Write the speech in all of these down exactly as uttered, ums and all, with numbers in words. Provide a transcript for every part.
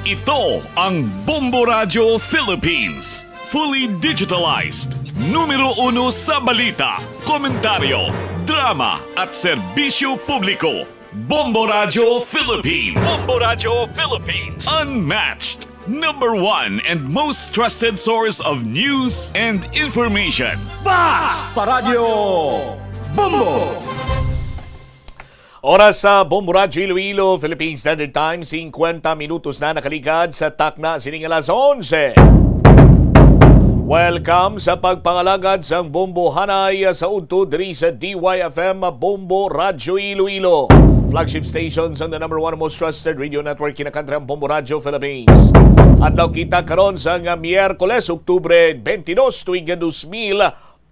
Ito ang Bombo Radyo Philippines. Fully digitalized. Numero uno sa balita, komentaryo, drama, at serbisyo publiko. Bombo Radyo Philippines. Bombo Radyo Philippines. Unmatched. Number one and most trusted source of news and information. Bas Paradyo Bombo! Oras sa Bombo Radyo Iloilo, Philippine Standard Time, singkwenta minutos na nakaligad sa takna sining alas onse. Welcome sa pagpangalagad sang Bombo Hanay sa udto diri sa D Y F M Bombo Radyo Iloilo, flagship station sang the number one most trusted radio network, kinakantrang Bombo Radyo Philippines. Adlaw kita karon sang Miyerkules, Oktubre twenty-dos, tuig dos mil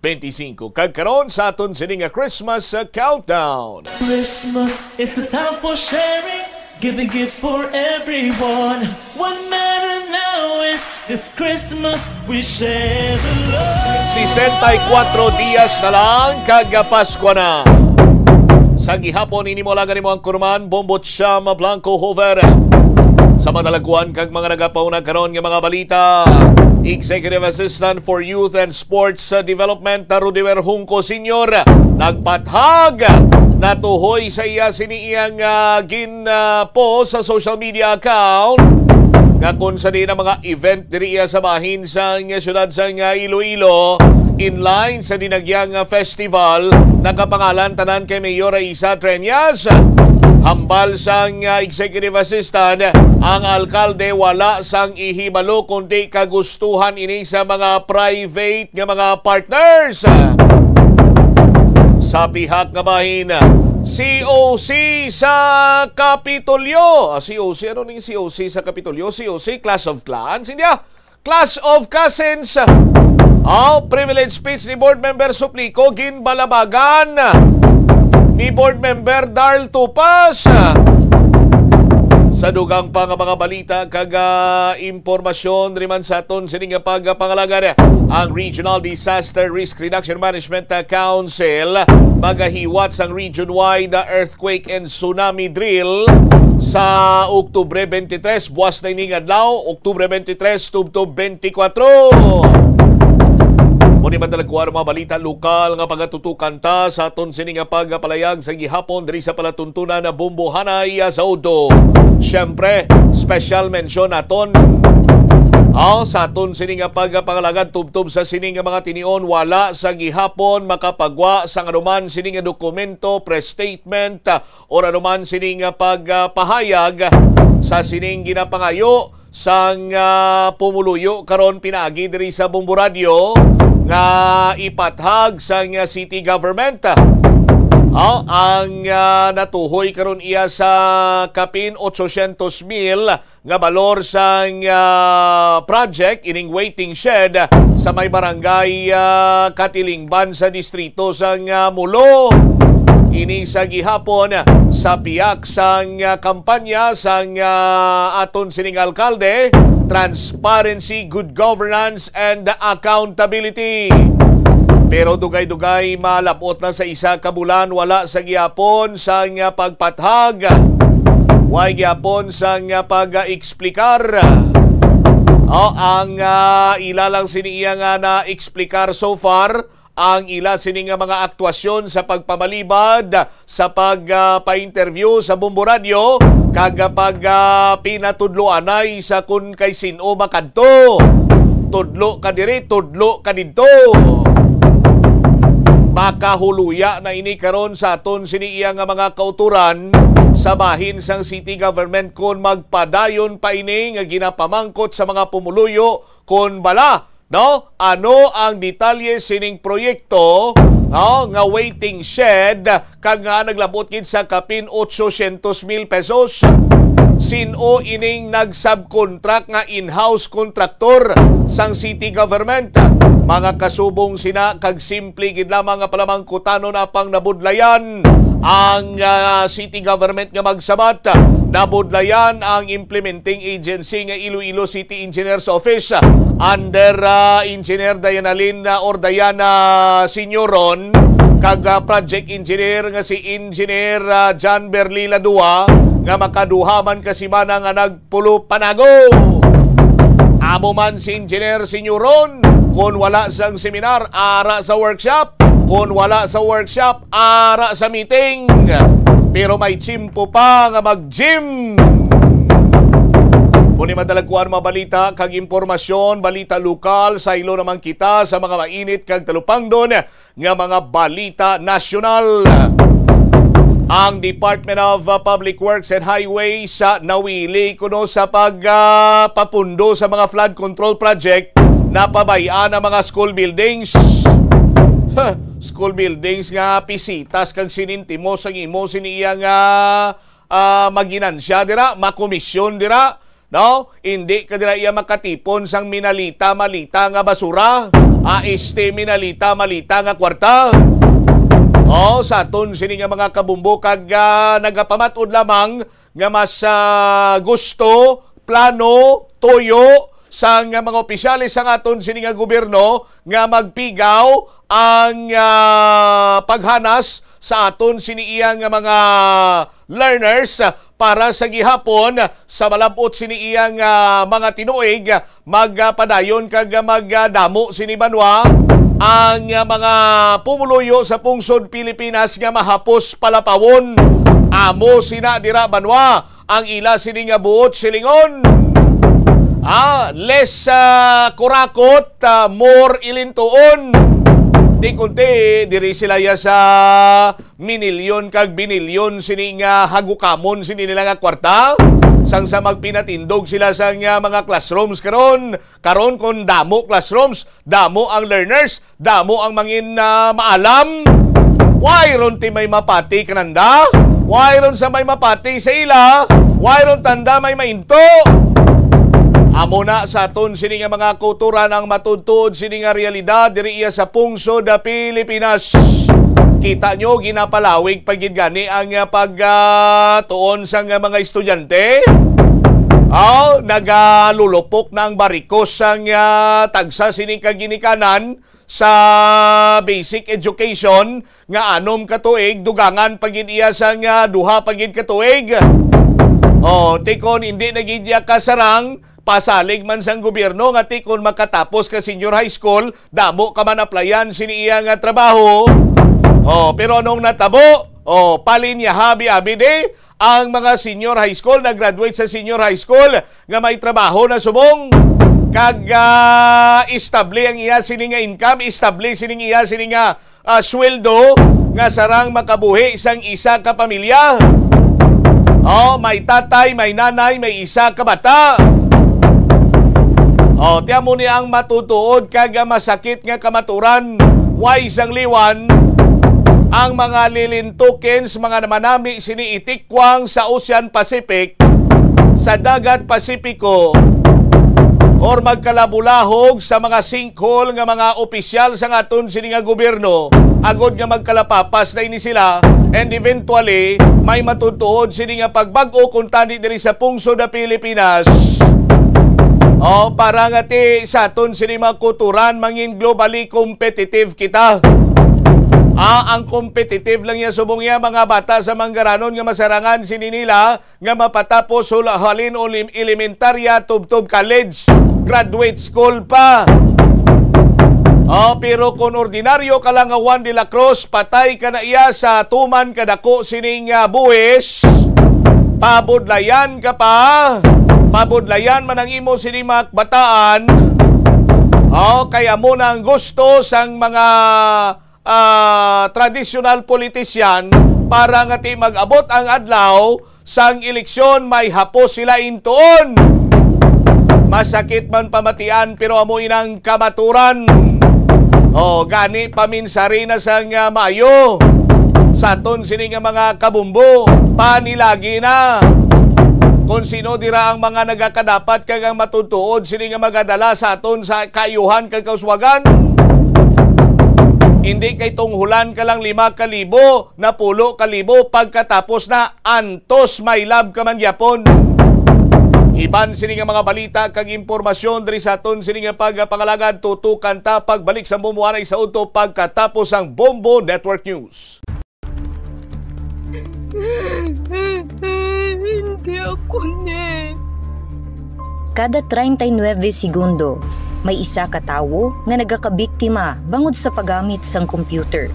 benti singko. Kag karon sa aton sini nga Christmas, uh, countdown. Christmas is a time for sharing, giving gifts for everyone. What matter now is this Christmas we share the love. Sesenta y cuatro dias na lang kag Paskwa na. Sa gihapon, ini mo lang mo ang kurman, Bombo Cham Blanco Hover. Sa madalaguan kag mga nagapauna karon nga mga balita, Executive Assistant for Youth and Sports, uh, Development, uh, Rudiver Junco Senior, nagpathag natuhoy sa iya sini iyang, uh, gin, uh, post sa social media account nga kung sa diin ang mga event diri iya sa bahin sang siyudad sang, uh, Iloilo, in line sa dinagyang, uh, festival, nakapangalan tanan kay Mayor Raisa Treñas. Hambal sang, uh, executive assistant, ang alkalde wala sang ihibalo kundi kagustuhan ini sa mga private nga mga partners. Sa pihak nga bahin, C O C sa Kapitolyo. Ah, C O C, ano ning C O C sa Kapitolyo? C O C, Clash of Clans, hindi ah. Clash of Cousins. Oh, privilege speech ni Board Member Suplico, ginbalabagan ni Board Member Darl Tupas. Sa dugang pa nga mga balita kag, ah, impormasyon, diri man sa aton sini nga pagpangalagad, ang Regional Disaster Risk Reduction Management, ah, Council magahiwat sang region-wide, ah, earthquake and tsunami drill sa Oktubre twenty-three, buwas na ining adlaw, Oktubre twenty-three tubtob twenty-four. Mao ni madalaguan ang mga balita lokal nga pagatutukan ta sa aton sini nga pagpalayag sa gihapon diri sa palatuntunan na Bombo Hanay, ah, sa Udo. Siyempre, special mention naton, ah, sa aton sini nga pagpangalagad tubtob sa sini nga mga tinion, wala sa gihapon makapagwa sang anuman sini nga dokumento, press statement, ah, or anuman sini nga pagpahayag sa sining ginapangayo sang, ah, pumuluyo karon pinaagi diri sa Bombo Radio nga ipathag sang, ah, city government, ah, ang, ah, natuhoy karon iya sa kapin otsosyentos mil nga balor sang, ah, project, ining waiting shed sa may barangay, ah, Katilingban sa distrito sang, ah, Molo. Ini sa gihapon sa pihak sang, ah, kampanya sang, ah, aton sining alkalde, transparency, good governance, and accountability. Pero dugay-dugay malab-ot na sa isa ka bulan, wala sa gihapon sang, ah, pagpathag. Way gihapon sang, ah, pag-explicar. Oh, ang, ah, ila lang sini iya nga na-explicar so far, ang ila sini nga mga aktwasyon sa pagpamalibad sa pag, ah, pa-interview sa Bombo Radio, kag, ah, pag, ah, pinatudloanay sa kun kay sin-o makadto. Tudlo ka diri, tudlo ka didto. Makahuluya na ini karon sa aton sini iya nga mga kauturan sa bahin sang city government kon magpadayon pa ini nga ginapamangkot sa mga pumuluyo kon bala, no? Ano ang detalye sining proyekto, no, nga waiting shed kag nga naglabot gid sa kapin otsosyentos mil pesos? Sin-o ining nag-subcontract nga in-house contractor sang city government? Mga kasubong sina kag simple gid lamang nga palamangkutanon apang nabudlayan ang, ah, city government nga magsabat. Nabudlayan ang implementing agency nga Iloilo City Engineers Office under, ah, Engineer Diana Lynn, ah, or Diana Senioron. kag, ah, project engineer nga si Engineer, ah, John Berlila Dua, nga makaduha man ka semana nga nagpulo panago. Amo man si Engineer Senyoron, kon wala sang seminar, ara sa workshop. Kon wala sa workshop, ara sa meeting. Pero may tiyempo pa nga mag-gym. Muni madalagkuan mga balita kag impormasyon, balita lokal, saylo naman kita sa mga mainit kag talupangdon nga mga balita nasyonal. Ang Department of, uh, Public Works and Highways, uh, nawili kuno sa pag, uh, papundo sa mga flood control project. Napabay-an ang mga school buildings. Ha, school buildings nga pisitas kag sinintimos ang imo sini iya nga, ah, maginansya dira, makomisyon dira, no? Hindi ka dira iya makatipon sang minalita-malita nga basura, ah, este minalita-malita nga kwarta. Oh, sa aton sini nga mga kabumbo kag, ah, nagapamat-od lamang nga mas, ah, gusto, plano, tuyo sang mga opisyales sang aton sini nga gobyerno nga magpigaw ang, ah, paghanas sa aton sini iya nga mga learners, ah, para sa gihapon sa malab-ot sini iya nga mga tinuig, magpadayon kag magdamo sini banwa ang, ah, mga pumuluyo sa pungsod Pilipinas nga mahapos palapawon. Amo sina dira banwa ang ila sini nga buot silingon. Ah, less, ah, kurakot, ah, more ilintuon. Di kunti, diri sila ya sa minilyon kag binilyon sini nga hagukamon sini nila nga kwarta. Sang sa magpinatindog sila sa nga mga classrooms karon, karon kon damo classrooms, damo ang learners, damo ang mangin, ah, maalam. Why ron ti may mapati kananda? Why ron sa may mapati sa ila? Why ron tanda may mainto? Amo na sa aton sini nga mga kultura ang matuod-tuod sini nga realidad diri iya sa pungsod, ah, Pilipinas. Kita nyo, ginapalawig pa gid gani ang, ah, pag, ah, tuon sa nga mga estudyante. Oh, nagalulupok na ang barikos sang, ah, tagsa sini ka ginikanan sa basic education nga anom ka tuig, dugangan pa gid iya sang, ah, duha pa gid ka tuig. Oh, ti kon hindi na gid iya kasarang, pasalig man sang gobyerno nga ti kon makatapos ka senior high school, damo ka man applyan sini iya nga trabaho. Oh, pero anong natabo? Oh, palinyaha abi-abi di ang mga senior high school, nag-graduate sa senior high school nga may trabaho na subong kag, ah, estable ang iya sini nga income, estable sining iya sini nga, ah, sweldo nga sarang makabuhi sang isa ka pamilya. Oh, may tatay, may nanay, may isa ka bata. Oh, tiamo ni ang matutuod kag masakit nga kamaturan. Way sang liwan ang mga lilintukin sa mga manami sini itikwang sa Ocean Pacific, sa Dagat Pasipiko, or magkalabulahog sa mga sinkhole nga mga opisyal sang aton sini nga gobyerno, agod nga magkalapapas na ini sila, and eventually may matutuod sini nga pagbag-o kuntani diri sa pungsod sa Pilipinas. Oh, para nga ti sa aton sini mga kuturan, mangin globally competitive kita. Ah, ang competitive lang niya subong niya mga bata sa Mangaranon nga masarangan sini nila nga mapatapos hula-, halin o lim-, elementarya, tubtob college, graduate school pa. Oh, pero kung ordinaryo ka lang nga Juan de la Cruz, patay ka na iya sa tuman kadako sining, ah, buhis, pabudlayan ka pa, pabudlayan man ang imo sining mga bataan. Oh, kay amo na ang gusto sang mga, ah, traditional politician para nga ti mag-abot ang adlaw sang eleksyon, may hapos sila intuon. Masakit man pamatian, pero amo inang kamaturan. Oh, gani paminsari na sang, ah, maayo sa aton sini nga mga kabumbo, panilagi na. Kung sino dira ang mga nagakadapat kag ang matutuod sini nga magadala sa aton sa kaayuhan kag kauswagan. Hindi kay tunghulan ka lang lima ka libo, napulo ka libo, pagkatapos na, antos may lab ka man gyapon. Iban sini nga mga balita kag impormasyon diri sa aton sini nga pagpangalagad, tutukan ta pagbalik sa Bombo anay sa udto pagkatapos ang Bombo Network News. Hindi ako ni. Kada treinta y nueve segundo, may isa ka tawo nga nagakabiktima bangod sa paggamit sang computer.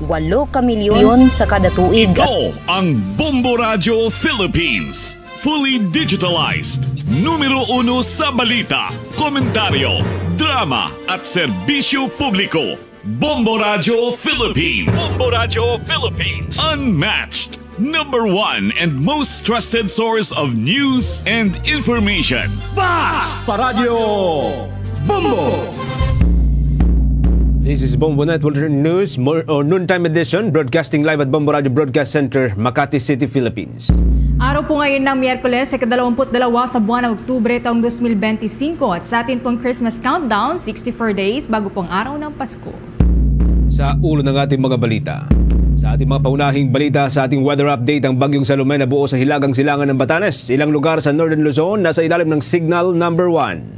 Walo ka milyon sa kada tuig. Ito ang Bombo Radyo Philippines. Fully digitalized. Numero uno sa balita, komentaryo, drama at serbisyo publiko. Bombo Radyo Philippines. Bombo Radyo Philippines. Unmatched. Number one and most trusted source of news and information. Basta Radyo Bombo! This is Bombo Network News, mo- or noontime edition, broadcasting live at Bombo Radio Broadcast Center, Makati City, Philippines. Araw po ngayon ng Miyerkules, ikadalawamput dalawa sa buwan ng Oktubre taong dos mil benti singko, at sa atin pong Christmas countdown, sixty-four days bago po ang araw ng Pasko. Sa ulo ng ating mga balita. Sa ating mga paunahing balita, sa ating weather update, ang Bagyong Salome nabuo sa hilagang silangan ng Batanes. Ilang lugar sa Northern Luzon nasa ilalim ng signal number one.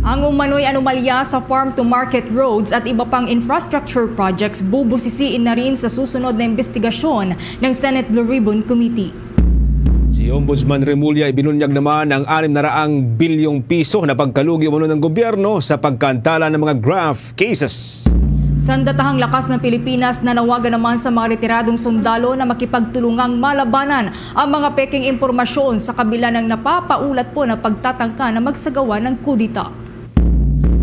Ang umano'y anomalya sa farm-to-market roads at iba pang infrastructure projects bubusisiin na rin sa susunod na investigasyon ng Senate Blue Ribbon Committee. Si Ombudsman Remulla ibinunyag naman ang anim na raang bilyong piso na pagkalugi umano ng gobyerno sa pagkaantala ng mga graft cases. Sandatahang lakas ng Pilipinas, nanawagan naman sa mga retiradong sundalo na makipagtulungang malabanan ang mga peking impormasyon sa kabila ng napapaulat po na pagtatangka na magsagawa ng kudita.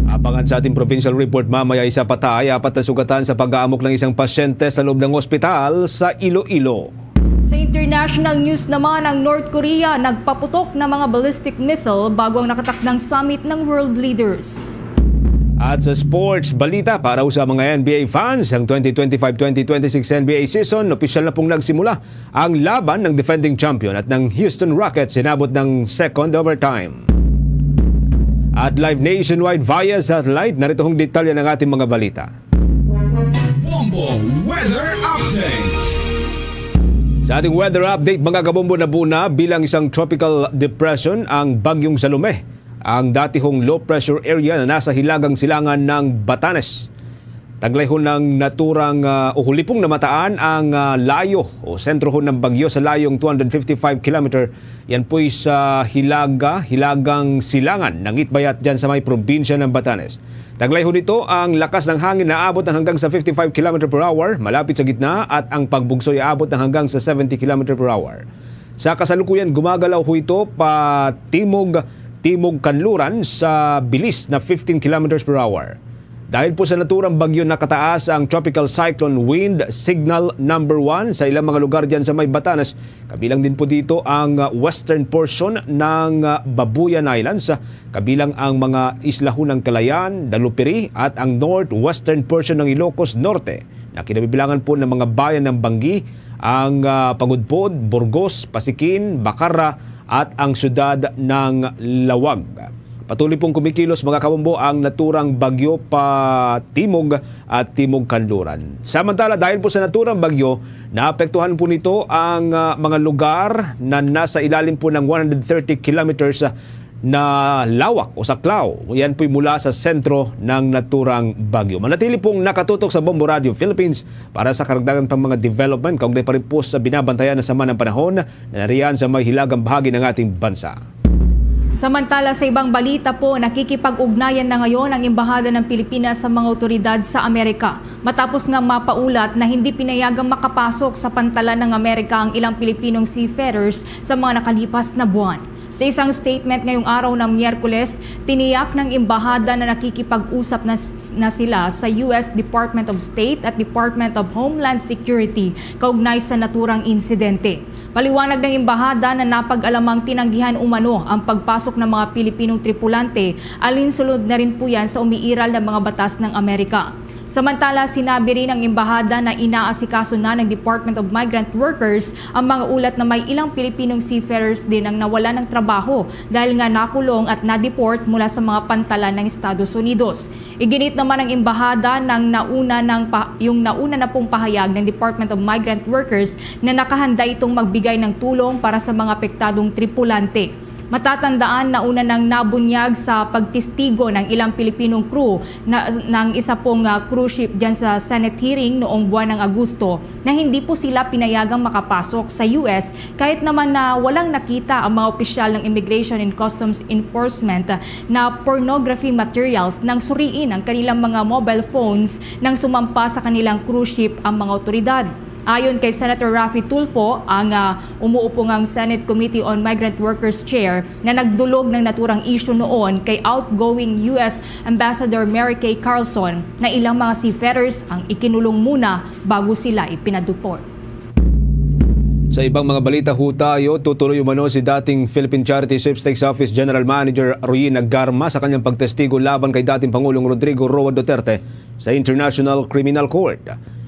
Abangan sa ating provincial report mamaya, isa patay, apat na sugatan sa pag-aamok ng isang pasyente sa loob ng ospital sa Iloilo. Sa international news naman, ang North Korea nagpaputok ng mga ballistic missile bago ang nakatakdang summit ng world leaders. At sa sports balita, para sa mga N B A fans, ang twenty twenty-five twenty twenty-six N B A season opisyal na pong nagsimula. Ang laban ng defending champion at ng Houston Rockets inabot ng second overtime. At live nationwide via satellite, narito hong detalye ng ating mga balita. Bombo Weather Update. Sa ating weather update, mga kabombo, nabuo na bilang isang tropical depression ang Bagyong Salome, ang dati hong low pressure area na nasa hilagang silangan ng Batanes. Taglayhon ng naturang, ah, o hulipong namataan ang, ah, layo o sentrohon ng bagyo sa layong two hundred fifty-five kilometer. Yan po'y sa Hilaga, Hilagang Silangan, nangitbayat dyan sa may probinsya ng Batanes. Taglayhon nito, ang lakas ng hangin naabot ng hanggang sa fifty-five kilometer per hour malapit sa gitna at ang pagbugsoy aabot ng hanggang sa seventy kilometer per hour. Sa kasalukuyan, gumagalaw ho ito pa timog, timog kanluran sa bilis na fifteen kilometers per hour. Dahil po sa naturang bagyo, nakataas ang Tropical Cyclone Wind Signal number one sa ilang mga lugar dyan sa may Batanes. Kabilang din po dito ang, uh, western portion ng, uh, Babuyan Islands, kabilang ang mga isla ho ng Calayan, Dalupiri at ang northwestern portion ng Ilocos Norte, na kinabibilangan po ng mga bayan ng Banggi, ang, ah, Pagudpod, Burgos, Pasikin, Bacarra, at ang siyudad ng Laoag. Patuloy pong kumikilos, mga kabombo, ang naturang bagyo pa timog at timog kanluran. Samantala, dahil po sa naturang bagyo, naapektuhan po nito ang, ah, mga lugar na nasa ilalim po ng one hundred thirty kilometers na lawak o saklaw. Yan po'y mula sa sentro ng naturang bagyo. Manatili pong nakatutok sa Bombo Radio Philippines para sa karagdagan pang mga development kaugnay pa rin po sa binabantayan na sama ng panahon na nariyan sa may hilagang bahagi ng ating bansa. Samantala, sa ibang balita po, nakikipag-ugnayan na ngayon ang Embahada ng Pilipinas sa mga otoridad sa Amerika matapos nga mapaulat na hindi pinayagang makapasok sa pantalan ng Amerika ang ilang Pilipinong seafarers sa mga nakalipas na buwan. Sa isang statement ngayong araw ng Miyerkules, tiniyak ng Embahada na nakikipag-usap na, na sila sa U S Department of State at Department of Homeland Security kaugnay sa naturang insidente. Paliwanag ng Embahada na napag-alamang tinanggihan umano ang pagpasok ng mga Pilipinong tripulante, alinsunod na rin po yan sa umiiral na mga batas ng Amerika. Samantala, sinabi rin ng Embahada na inaasikaso na ng Department of Migrant Workers ang mga ulat na may ilang Pilipinong seafarers din ang nawala ng trabaho dahil nga nakulong at na-deport mula sa mga pantalan ng Estados Unidos. Iginit naman ng Embahada ng nauna ng pa- yung nauna na pong pahayag ng Department of Migrant Workers na nakahanda itong magbigay ng tulong para sa mga apektadong tripulante. Matatandaan na una nang nabunyag sa pagtestigo ng ilang Pilipinong crew na, ng isa pong, ah, cruise ship dyan sa Senate hearing noong buwan ng Agosto na hindi po sila pinayagang makapasok sa U S kahit naman na walang nakita ang mga opisyal ng Immigration and Customs Enforcement na pornography materials nang suriin ang kanilang mga mobile phones nang sumampa sa kanilang cruise ship ang mga otoridad. Ayon kay Senator Raffy Tulfo, ang, ah, umuupo ngang Senate Committee on Migrant Workers Chair, na nagdulog ng naturang issue noon kay outgoing U S Ambassador Mary Kay Carlson na ilang mga seafarers ang ikinulong muna bago sila ipinadeport. Sa ibang mga balita ho tayo, tutuloy umano si dating Philippine Charity Sweepstakes Office General Manager Royina Garma sa kanyang pagtestigo laban kay dating Pangulong Rodrigo Roa Duterte sa International Criminal Court.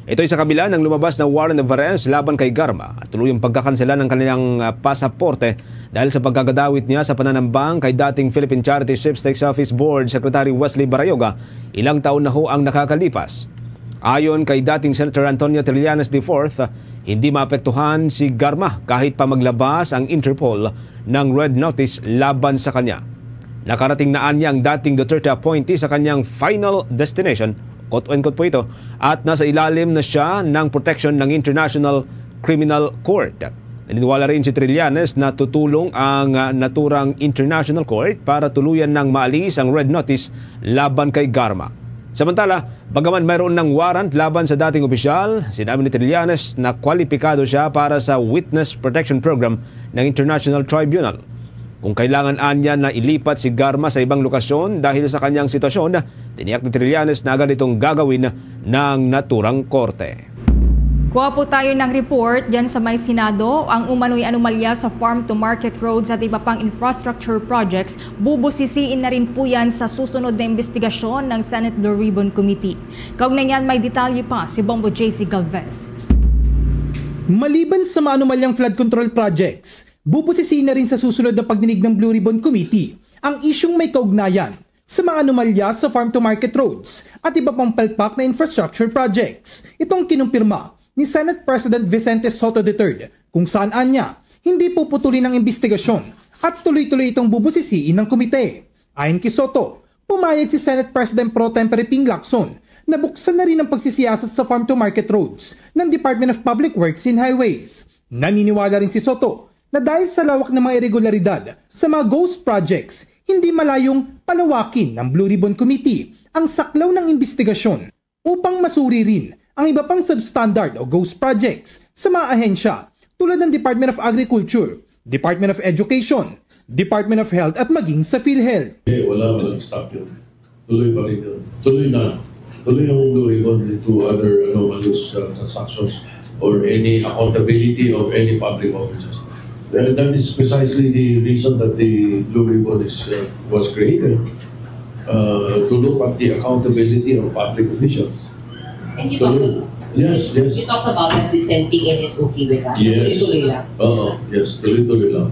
Ito'y sa kabila ng lumabas na warrant of arrest laban kay Garma at tuluyang pagkakansela ng kanilang, ah, pasaporte dahil sa pagkagadawit niya sa pananambang kay dating Philippine Charity Sweepstakes Office Board Secretary Wesley Barayoga ilang taon na ho ang nakakalipas. Ayon kay dating Senator Antonio Trillanes the fourth, hindi maapektuhan si Garma kahit pa maglabas ang Interpol ng red notice laban sa kanya. Nakarating na anya ang dating Duterte appointee sa kanyang final destination, quote-unquote po ito, at nasa ilalim na siya ng protection ng International Criminal Court. Naniniwala rin si Trillanes na tutulong ang, ah, naturang International Court para tuluyan ng maalis ang red notice laban kay Garma. Samantala, bagaman mayroon ng warrant laban sa dating opisyal, sinabi ni Trillanes na kwalipikado siya para sa Witness Protection Program ng International Tribunal. Kung kailangan anya na ilipat si Garma sa ibang lokasyon dahil sa kanyang sitwasyon, tiniyak ni Trillanes na agad itong gagawin ng naturang korte. Kuha po tayo ng report dyan sa may Senado. Ang umano'y anomalya sa farm to market roads at iba pang infrastructure projects, bubusisiin na rin po yan sa susunod na investigasyon ng Senate Blue Ribbon Committee. Kaugnay niyan, may detalye pa si Bombo J C Galvez. Maliban sa mga anomalyang flood control projects, bubusisiin na rin sa susunod na pagdinig ng Blue Ribbon Committee ang isyung may kaugnayan sa mga anomalya sa farm to market roads at iba pang palpak na infrastructure projects. Ito ang kinumpirma ni Senate President Vicente Sotto the third, kung saan anya hindi puputulin ang imbestigasyon at tuloy-tuloy itong bubusisiin ng komite. Ayon kay Sotto, pumayag si Senate President Pro Tempore Ping Lacson na buksan na rin ang pagsisiyasat sa farm to market roads ng Department of Public Works and Highways. Naniniwala rin si Sotto na dahil sa lawak ng mga iregularidad sa mga ghost projects, hindi malayong palawakin ng Blue Ribbon Committee ang saklaw ng imbestigasyon upang masuri rin ang iba pang substandard o ghost projects sa mga ahensya tulad ng Department of Agriculture, Department of Education, Department of Health at maging sa PhilHealth. Eh, wala, walang stop yun. Tuloy pa rin yun. Tuloy na. Tuloy ang Blue Ribbon into other anomalous uh, transactions or any accountability of any public officers. Uh, that is precisely the reason that the Blue Ribbon is, uh, was created, uh, to look at the accountability of public officials. And you talked, Tuloy. Yes, yes. You talked about that with Sen Ping and is okay with that. Yes. Tuloy-tuloy lang. Oo, yes, tuloy-tuloy lang.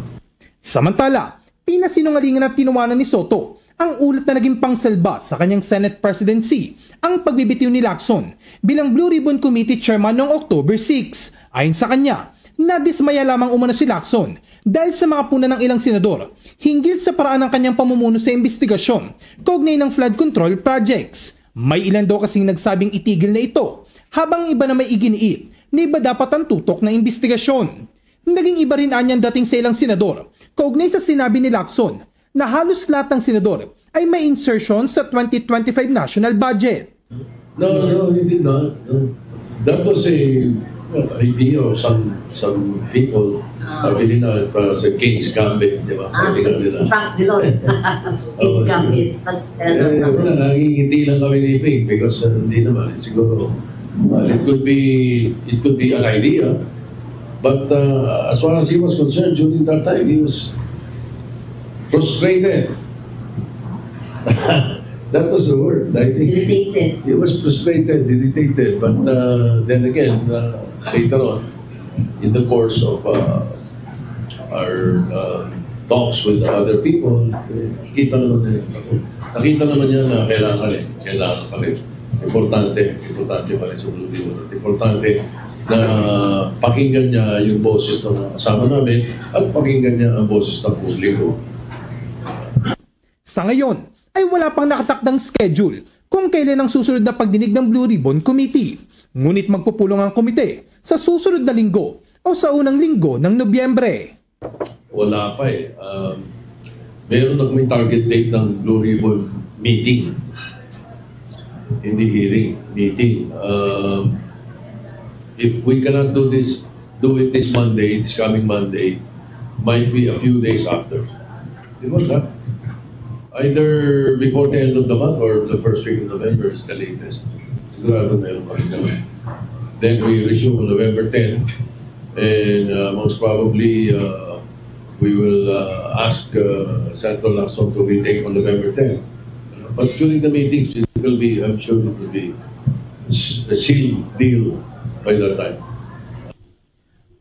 Samantala, pinasinungalingan at tinuwanan ni Sotto ang ulat na naging pangsalba sa kanyang Senate presidency ang pagbibitiw ni Lacson bilang Blue Ribbon Committee Chairman noong October six. Ayon sa kanya, nadismaya lamang umano si Lacson dahil sa mga puna ng ilang senador hinggil sa paraan ng kanyang pamumuno sa imbestigasyon kaugnay ng flood control projects. May ilan daw kasing nagsabing itigil na ito, habang ang iba na may iginiit na iba dapat ang tutok na imbestigasyon. Naging iba rin anyang dating sa ilang senador kaugnay sa sinabi ni Lacson na halos lahat ng senador ay may insertion sa twenty twenty-five national budget. No, no, he did not. No. That was a, well, idea of some some people. Sabi nila, para sa King's Gambit, di ba? Ah, Sabi nga nila. Si Frank Drilon. King's Gambit. Tapos Senator Eh, Frank. Wala, nangingiti lang kami ni Ping because uh, hindi naman, eh, siguro, well, it could be, it could be an idea. But uh, as far as he was concerned, during that time, he was frustrated. That was the word. I think Irritated. He was frustrated, irritated. But uh, then again, uh, later on, in the course of uh, our uh, talks with the other people, eh, kita naman eh, nakita naman niya na kailangan eh, kailangan pa rin. Importante, importante pa rin sa Blue Ribbon. At importante na pakinggan niya yung boses ng mga kasama namin at pakinggan niya ang boses ng publiko. Sa ngayon ay wala pang nakatakdang schedule kung kailan ang susunod na pagdinig ng Blue Ribbon Committee. Ngunit magpupulong ang komite sa susunod na linggo o sa unang linggo ng Nobyembre. Wala pa eh. Um, meron na may target date ng Blue Ribbon meeting. Hindi hearing, meeting. Um, if we cannot do this, do it this Monday, this coming Monday, might be a few days after. Di ba, ha? Either before the end of the month or the first week of November is the latest. Sigurado meron pa rin kami. Then we resume on November ten, and uh, most probably uh, we will uh, ask uh, Senator Lacson to retake on November ten. But during the meetings, it will be, I'm sure it will be s- a sealed deal by that time.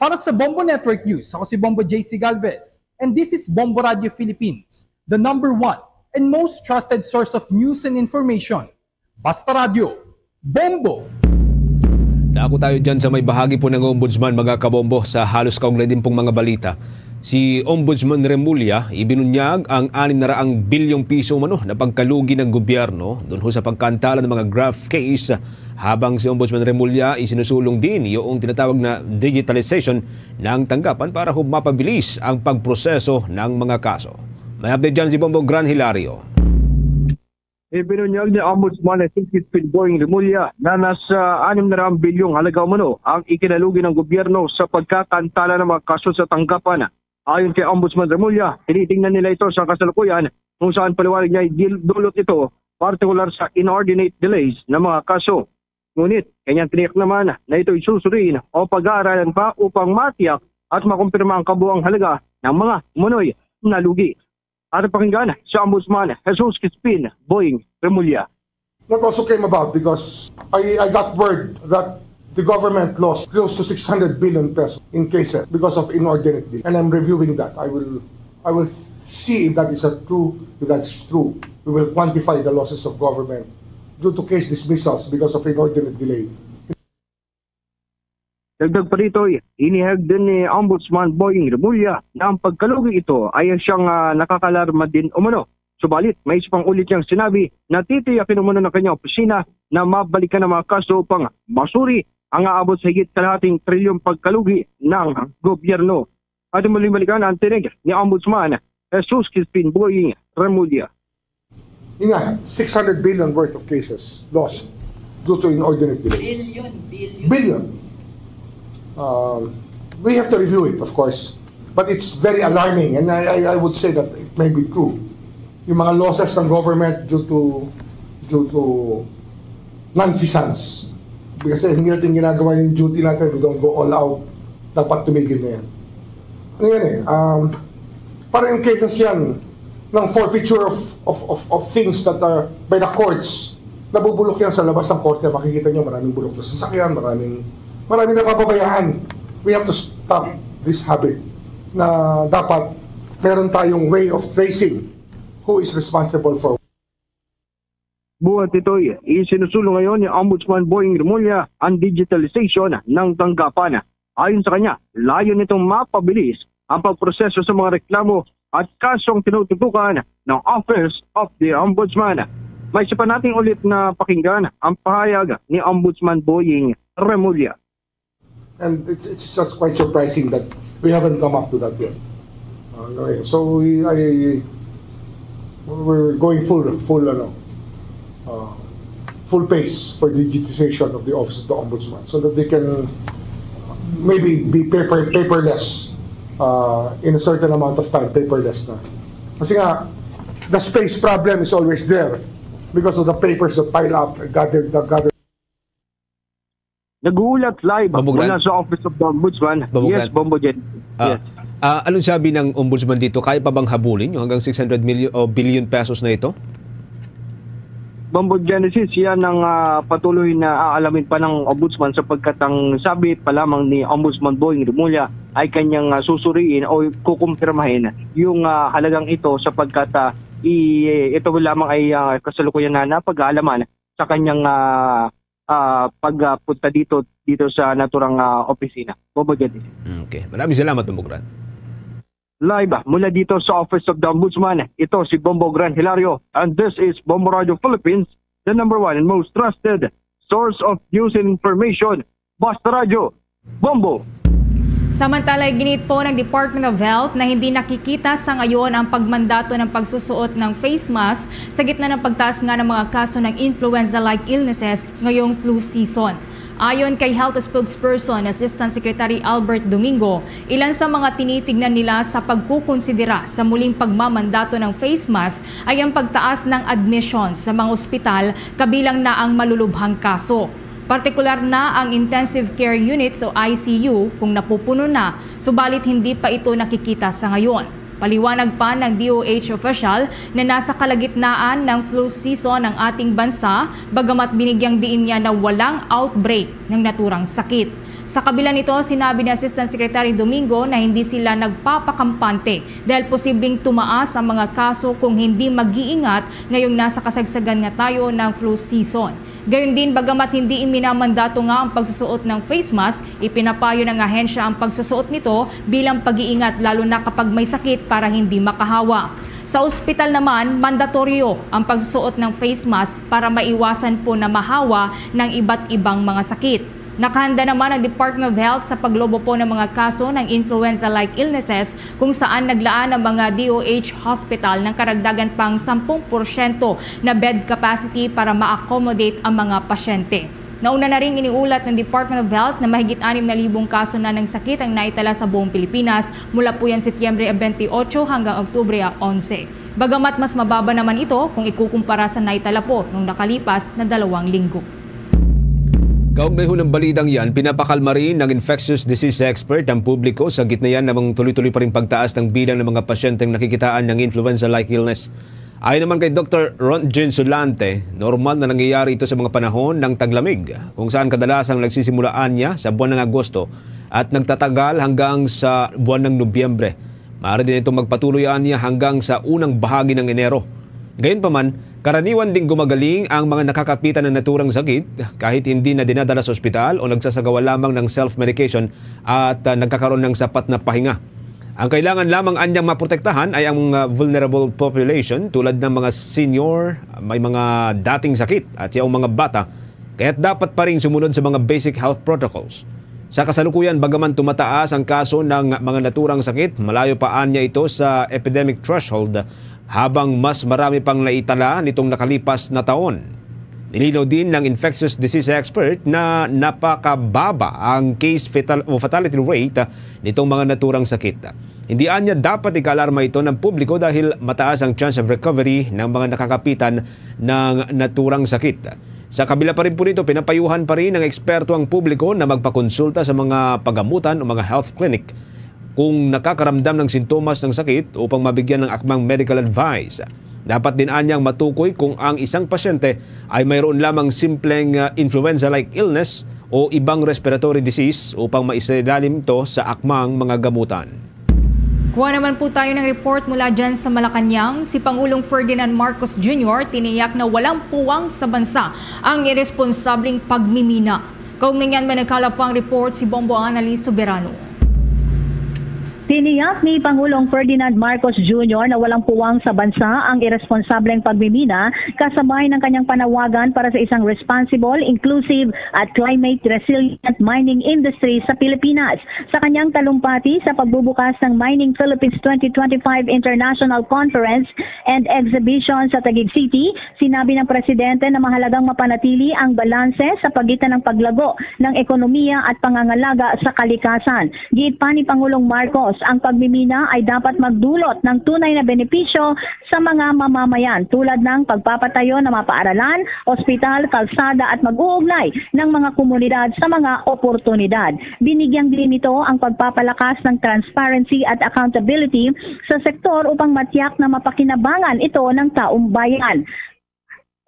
Para sa Bombo Network News, ako si Bombo J C Galvez, and this is Bombo Radio Philippines, the number one and most trusted source of news and information. Basta Radyo, Bombo! Dako tayo dyan sa may bahagi po ng Ombudsman, mga kabombo, sa halos kaugnay din pong mga balita. Si Ombudsman Remulla ibinunyag ang anim na raang bilyong piso umano na pagkalugi ng gobyerno dun ho sa pagkantala ng mga graft case, habang si Ombudsman Remulla isinusulong din yung tinatawag na digitalization ng tanggapan para ho mapabilis ang pagproseso ng mga kaso. May update dyan si Bombo Gran Hilario. Ibinunyag ni Ombudsman Enriquez Pinboying Remulla na nasa anim na raang bilyong halaga umano ang ikinalugi ng gobyerno sa pagkakantala ng mga kaso sa tanggapan. Ayon kay Ombudsman Remulla, tinitingnan nila ito sa kasalukuyan kung saan paliwanag niya dulot ito, partikular sa inordinate delays ng mga kaso. Ngunit, kanyang tiniyak naman na ito'y susuriin o pag-aaralan pa upang matiyak at makumpirma ang kabuang halaga ng mga umano'y nalugi. Ato pakinggan si Ombudsman Jesus Crispin Boying Remulla. That also came about because I, I got word that the government lost close to six hundred billion pesos in cases because of inordinate delay. And I'm reviewing that. I will I will see if that is a true, if that's true. We will quantify the losses of government due to case dismissals because of inordinate delay. Dagdag pa rito, inihag din ni Ombudsman Boying Remulla na ang pagkalugi ito ay siyang ah, nakakalarma din umano. Subalit, may isa pang ulit niyang sinabi na titiyakin umano ng kanyang opisina na mabalikan ang mga kaso upang masuri ang aabot sa higit kalahating trilyong pagkalugi ng gobyerno. At muling balikan ang tinig ni Ombudsman Jesus Crispin Boying Remulla. Yun nga, six hundred billion worth of cases lost due to inordinate delay. Billion, billion. Billion. Um, we have to review it, of course. But it's very alarming, and I, I, I would say that it may be true. Yung mga losses ng government due to due to non-feasance. Kasi hindi natin ginagawa yung duty natin, we don't go all out. Dapat tumigil na yan. Ano yan eh? Um, parang yung cases yan ng forfeiture of, of, of, of things that are by the courts. Nabubulok yan sa labas ng korte. Makikita nyo maraming bulok na sasakyan, maraming, maraming napapabayaan. We have to stop this habit na dapat meron tayong way of tracing who is responsible for Buhat ito'y isinusulong ngayon ni Ombudsman Boying Remulla ang digitalization ng tanggapan. Ayon sa kanya, layo nitong mapabilis ang pagproseso sa mga reklamo at kasong tinututukan ng Office of the Ombudsman. May isa pa nating ulit na pakinggan ang pahayag ni Ombudsman Boying Remulla. And it's, it's just quite surprising that we haven't come up to that yet. Uh, so we, I, we're going full, full, ano, uh, full pace for digitization of the Office of the Ombudsman so that they can maybe be paper, paperless uh, in a certain amount of time, paperless na. Kasi nga, the space problem is always there because of the papers that pile up, gathered, that gathered. Nag-uulat live Bombo mula Grant? Sa Office of the Ombudsman. Bombo Yes, Grant? Bombo Jen. Ah, Yes. ah, anong sabi ng Ombudsman dito? Kaya pa bang habulin yung hanggang six hundred million o billion pesos na ito? Bombo Genesis, yan ang ah, patuloy na aalamin pa ng Ombudsman sapagkat ang sabi pa lamang ni Ombudsman Boying Remulla ay kanyang ah, susuriin o kukumpirmahin yung ah, halagang ito sapagkat ah, i, ito lamang ay ah, kasalukuyan na napag-aalaman sa kanyang ah, ah, pagpunta dito dito sa naturang ah, opisina. Bombo Genesis. Okay. Maraming salamat, Bombo Grant. Live mula dito sa Office of the Ombudsman, ito si Bombo Gran Hilario, and this is Bombo Radio Philippines, the number one and most trusted source of news and information. Basta Radyo, Bombo! Samantala, iginiit po ng Department of Health na hindi nakikita sa ngayon ang pagmandato ng pagsusuot ng face mask sa gitna ng pagtaas nga ng mga kaso ng influenza-like illnesses ngayong flu season. Ayon kay Health Spokesperson Assistant Secretary Albert Domingo, ilan sa mga tinitignan nila sa pagkukonsidera sa muling pagmamandato ng face mask ay ang pagtaas ng admission sa mga ospital, kabilang na ang malulubhang kaso. Partikular na ang intensive care units o I C U kung napupuno na, subalit hindi pa ito nakikita sa ngayon. Paliwanag pa ng D O H official na nasa kalagitnaan ng flu season ang ating bansa, bagamat binigyang diin niya na walang outbreak ng naturang sakit. Sa kabila nito, sinabi ni Assistant Secretary Domingo na hindi sila nagpapakampante dahil posibleng tumaas ang mga kaso kung hindi mag-iingat ngayong nasa kasagsagan nga tayo ng flu season. Gayon din, bagamat hindi iminamandato nga ang pagsusuot ng face mask, ipinapayo ng ahensya ang pagsusuot nito bilang pag-iingat, lalo na kapag may sakit, para hindi makahawa. Sa ospital naman, mandatoryo ang pagsusuot ng face mask para maiwasan po na mahawa ng iba't ibang mga sakit. Nakahanda naman ang Department of Health sa paglobo po ng mga kaso ng influenza-like illnesses, kung saan naglaan ang mga D O H hospital ng karagdagan pang sampung porsyento na bed capacity para ma-accommodate ang mga pasyente. Nauna na ring iniulat ng Department of Health na mahigit anim na libong kaso na ng sakit ang naitala sa buong Pilipinas mula po yan Setyembre twenty-eight hanggang Oktubre onse. Bagamat mas mababa naman ito kung ikukumpara sa naitala po nung nakalipas na dalawang linggo. Kaugnay ho ng balitang yan, pinapakalma rin ng infectious disease expert ang publiko sa gitna yan namang tuloy-tuloy pa rin pagtaas ng bilang ng mga pasyenteng nakikitaan ng influenza-like illness. Ayon naman kay Doktor Rontgen Sulante, normal na nangyayari ito sa mga panahon ng taglamig, kung saan kadalasang nagsisimulaan niya sa buwan ng Agosto at nagtatagal hanggang sa buwan ng Nobyembre. Maaari din itong magpatuloy anya hanggang sa unang bahagi ng Enero. Gayunpaman, karaniwan ding gumagaling ang mga nakakapitan ng naturang sakit kahit hindi na dinadala sa ospital o nagsasagawa lamang ng self-medication at, ah, nagkakaroon ng sapat na pahinga. Ang kailangan lamang anyang maprotektahan ay ang, ah, vulnerable population tulad ng mga senior, may mga dating sakit at yung mga bata, kaya't dapat pa rin sumunod sa mga basic health protocols. Sa kasalukuyan, bagaman tumataas ang kaso ng mga naturang sakit, malayo pa anya ito sa epidemic threshold, habang mas marami pang naitala nitong nakalipas na taon. Nilinaw din ng infectious disease expert na napakababa ang case fatal-, o fatality rate nitong mga naturang sakit. Hindi anya dapat ikaalarma ito ng publiko dahil mataas ang chance of recovery ng mga nakakapitan ng naturang sakit. Sa kabila pa rin po nito, pinapayuhan pa rin ng eksperto ang publiko na magpakonsulta sa mga pagamutan o mga health clinic kung nakakaramdam ng sintomas ng sakit upang mabigyan ng akmang medical advice. Dapat din anyang matukoy kung ang isang pasyente ay mayroon lamang simpleng, ah, influenza-like illness o ibang respiratory disease upang maisailalim ito sa akmang mga gamutan. Kuha naman po tayo ng report mula dyan sa Malacañang. Si Pangulong Ferdinand Marcos Junior tiniyak na walang puwang sa bansa ang irresponsableng pagmimina. Kaugnay niyan, may nagkalap pang report si Bombo Annalise Soberano. Tiniyak ni Pangulong Ferdinand Marcos Junior na walang puwang sa bansa ang iresponsableng pagmimina, kasabay ng kanyang panawagan para sa isang responsible, inclusive at climate resilient mining industry sa Pilipinas. Sa kanyang talumpati sa pagbubukas ng Mining Philippines twenty twenty-five International Conference and Exhibition sa Taguig City, sinabi ng presidente na mahalagang mapanatili ang balanse sa pagitan ng paglago ng ekonomiya at pangangalaga sa kalikasan. Giit pa ni Pangulong Marcos, ang pagmimina ay dapat magdulot ng tunay na benepisyo sa mga mamamayan, tulad ng pagpapatayo ng mga paaralan, ospital, kalsada at mag-uugnay ng mga komunidad sa mga oportunidad. Binigyang diin nito ang pagpapalakas ng transparency at accountability sa sektor upang matiyak na mapakinabangan ito ng taong bayan.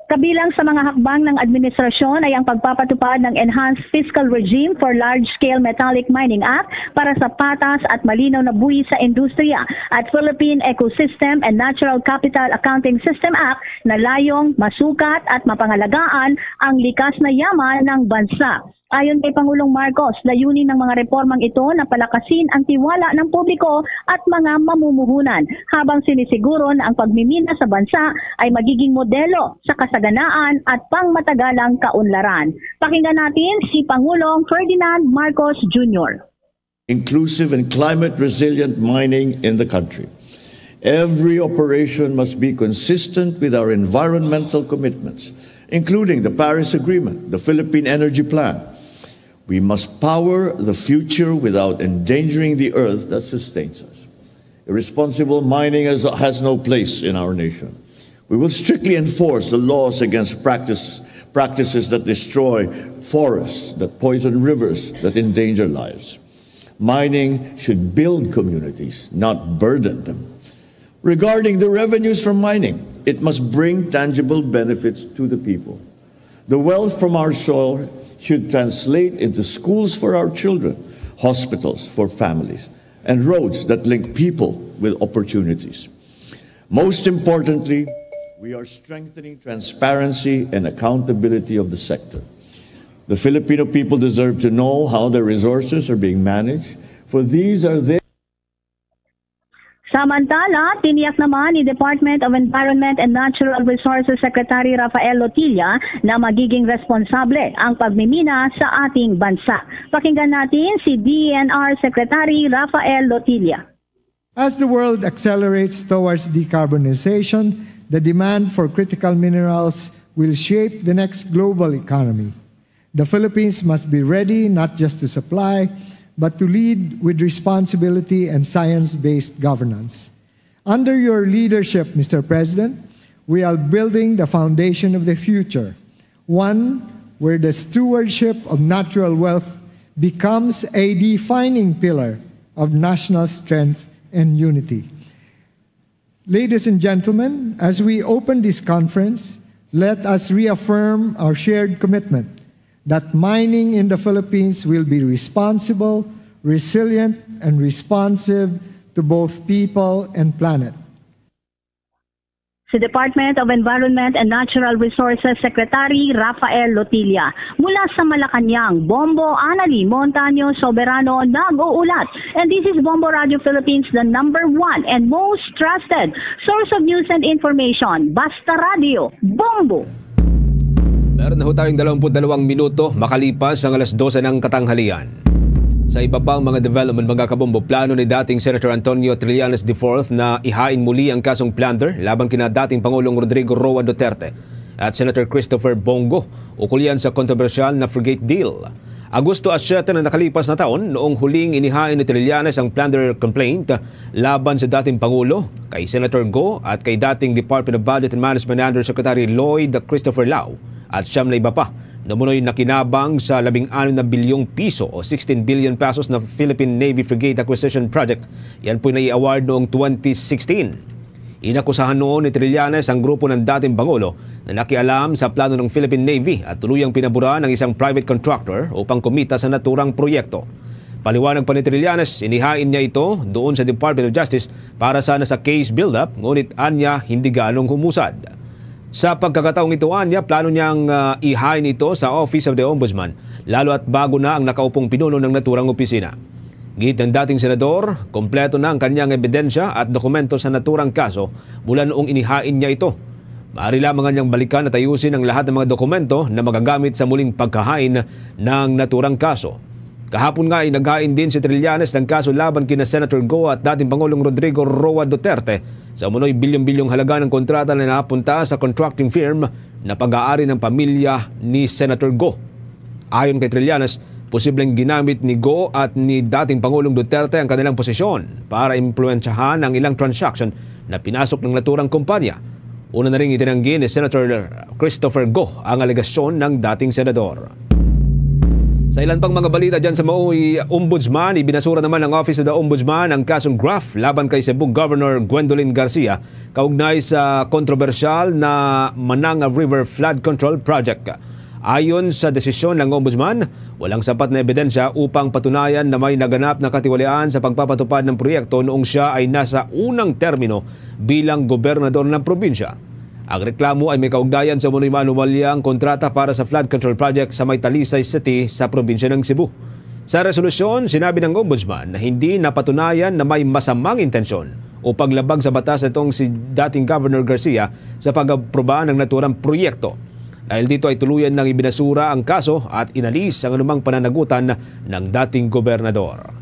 Kabilang sa mga hakbang ng administrasyon ay ang pagpapatupad ng enhanced fiscal regime for large-scale metallic mining act para sa patas at malinaw na buwis sa industriya at Philippine Ecosystem and Natural Capital Accounting System Act na layong masukat at mapangalagaan ang likas na yaman ng bansa. Ayon kay Pangulong Marcos, layunin ng mga reformang ito na palakasin ang tiwala ng publiko at mga mamumuhunan, habang sinisiguro na ang pagmimina sa bansa ay magiging modelo sa kasaganaan at pangmatagalang kaunlaran. Pakinggan natin si Pangulong Ferdinand Marcos Junior. Inclusive and climate resilient mining in the country. Every operation must be consistent with our environmental commitments, including the Paris Agreement, the Philippine Energy Plan. We must power the future without endangering the earth that sustains us. Irresponsible mining has, has no place in our nation. We will strictly enforce the laws against practice, practices that destroy forests, that poison rivers, that endanger lives. Mining should build communities, not burden them. Regarding the revenues from mining, it must bring tangible benefits to the people. The wealth from our soil should translate into schools for our children, hospitals for families, and roads that link people with opportunities. Most importantly, we are strengthening transparency and accountability of the sector. The Filipino people deserve to know how their resources are being managed, for these are their Samantala, tiniyak naman ni Department of Environment and Natural Resources Secretary Rafael Lotilla na magiging responsable ang pagmimina sa ating bansa. Pakinggan natin si D E N R Secretary Rafael Lotilla. As the world accelerates towards decarbonization, the demand for critical minerals will shape the next global economy. The Philippines must be ready not just to supply, but to lead with responsibility and science-based governance. Under your leadership, Mister President, we are building the foundation of the future, one where the stewardship of natural wealth becomes a defining pillar of national strength and unity. Ladies and gentlemen, as we open this conference, let us reaffirm our shared commitment that mining in the Philippines will be responsible, resilient, and responsive to both people and planet. Si Department of Environment and Natural Resources Secretary Rafael Lotilla. Mula sa Malacañang, Bombo Anali Montaño Soberano nag-uulat. And this is Bombo Radio Philippines, the number one and most trusted source of news and information. Basta Radio, Bombo! Meron na ho tayong dalawampu't dalawang minuto makalipas ang alas dose ng katanghalian. Sa iba pang mga development, mga kabombo, plano ni dating Senator Antonio Trillanes the fourth na ihain muli ang kasong plunder laban kina dating Pangulong Rodrigo Roa Duterte at Senator Christopher Bong Go ukol yan sa kontrobersyal na frigate deal. Agosto a siyete na nakalipas na taon, noong huling inihain ni Trillanes ang plunder complaint laban sa dating Pangulo, kay Senator Go at kay dating Department of Budget and Management Undersecretary Lloyd Christopher Lao at siyam na iba pa na umano'y nakinabang sa labing anom na bilyong piso o sixteen billion pesos na Philippine Navy Frigate Acquisition Project. Yan po'y nai-award noong twenty sixteen. Inakusahan noon ni Trillanes ang grupo ng dating Pangulo na nakialam sa plano ng Philippine Navy at tuluyang pinaboran ang isang private contractor upang kumita sa naturang proyekto. Paliwanag pa ni Trillanes, inihain niya ito doon sa Department of Justice para sana sa case build-up, ngunit anya hindi ganong humusad. Sa pagkakataong ito, anya, plano niyang ah, ihain ito sa Office of the Ombudsman, lalo at bago na ang nakaupong pinuno ng naturang opisina. Gid ng dating senador, kompleto na ang kanyang ebidensya at dokumento sa naturang kaso mula noong inihain niya ito. Maaari lamang niyang balikan at ayusin ang lahat ng mga dokumento na magagamit sa muling pagkahain ng naturang kaso. Kahapon nga ay naghain din si Trillanes ng kaso laban kina Senator Go at dating Pangulong Rodrigo Roa Duterte sa umano'y bilyong-bilyong halaga ng kontrata na napunta sa contracting firm na pag-aari ng pamilya ni Senator Go. Ayon kay Trillanes, posibleng ginamit ni Go at ni dating Pangulong Duterte ang kanilang posisyon para impluwensyahan ang ilang transaksyon na pinasok ng naturang kumpanya. Una na ring itinanggi ni Senator Christopher Go ang alegasyon ng dating senador. Sa ilan pang mga balita dyan sa maoy Ombudsman, ibinasura naman ng Office of the Ombudsman ang kasong graft laban kay Cebu Governor Gwendolyn Garcia kaugnay sa kontrobersyal na Mananga River Flood Control Project. Ayon sa desisyon ng Ombudsman, walang sapat na ebidensya upang patunayan na may naganap na katiwalian sa pagpapatupad ng proyekto noong siya ay nasa unang termino bilang gobernador ng probinsya. Ang reklamo ay may kaugnayan sa umano'y maanomalyang kontrata para sa flood control project sa may Talisay City sa probinsya ng Cebu. Sa resolusyon, sinabi ng Ombudsman na hindi napatunayan na may masamang intensyon o paglabag sa batas itong si dating Governor Garcia sa pag-aproba ng naturang proyekto. Dahil dito ay tuluyan nang ibinasura ang kaso at inalis ang anumang pananagutan ng dating gobernador.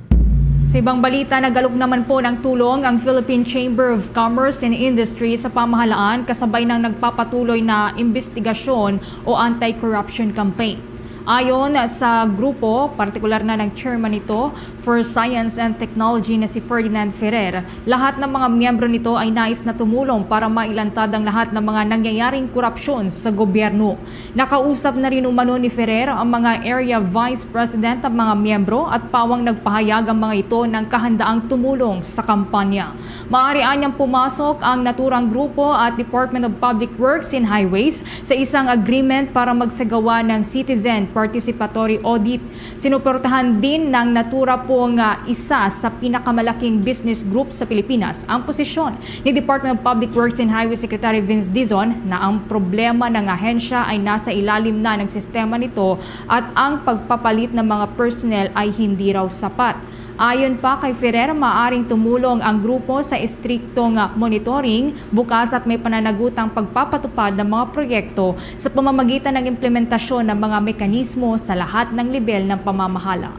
Sa ibang balita, nagalok naman po ng tulong ang Philippine Chamber of Commerce and Industry sa pamahalaan kasabay ng nagpapatuloy na imbestigasyon o anti-corruption campaign. Ayon sa grupo, partikular na ng chairman nito for Science and Technology na si Ferdinand Ferrer, lahat ng mga miyembro nito ay nais na tumulong para mailantad ang lahat ng mga nangyayaring korupsyon sa gobyerno. Nakausap na rin umano ni Ferrer ang mga area vice president at mga miyembro at pawang nagpahayag ang mga ito ng kahandaang tumulong sa kampanya. Maaari anyang pumasok ang naturang grupo at Department of Public Works and Highways sa isang agreement para magsagawa ng citizen participatory audit. Sinuportahan din ng Natura po nga isa sa pinakamalaking business group sa Pilipinas ang posisyon ni Department of Public Works and Highway Secretary Vince Dizon na ang problema ng ahensya ay nasa ilalim na ng sistema nito at ang pagpapalit ng mga personnel ay hindi raw sapat. Ayon pa kay Ferrer, maaring tumulong ang grupo sa estriktong monitoring, bukas at may pananagutang pagpapatupad ng mga proyekto sa pamamagitan ng implementasyon ng mga mekanismo sa lahat ng lebel ng pamamahala.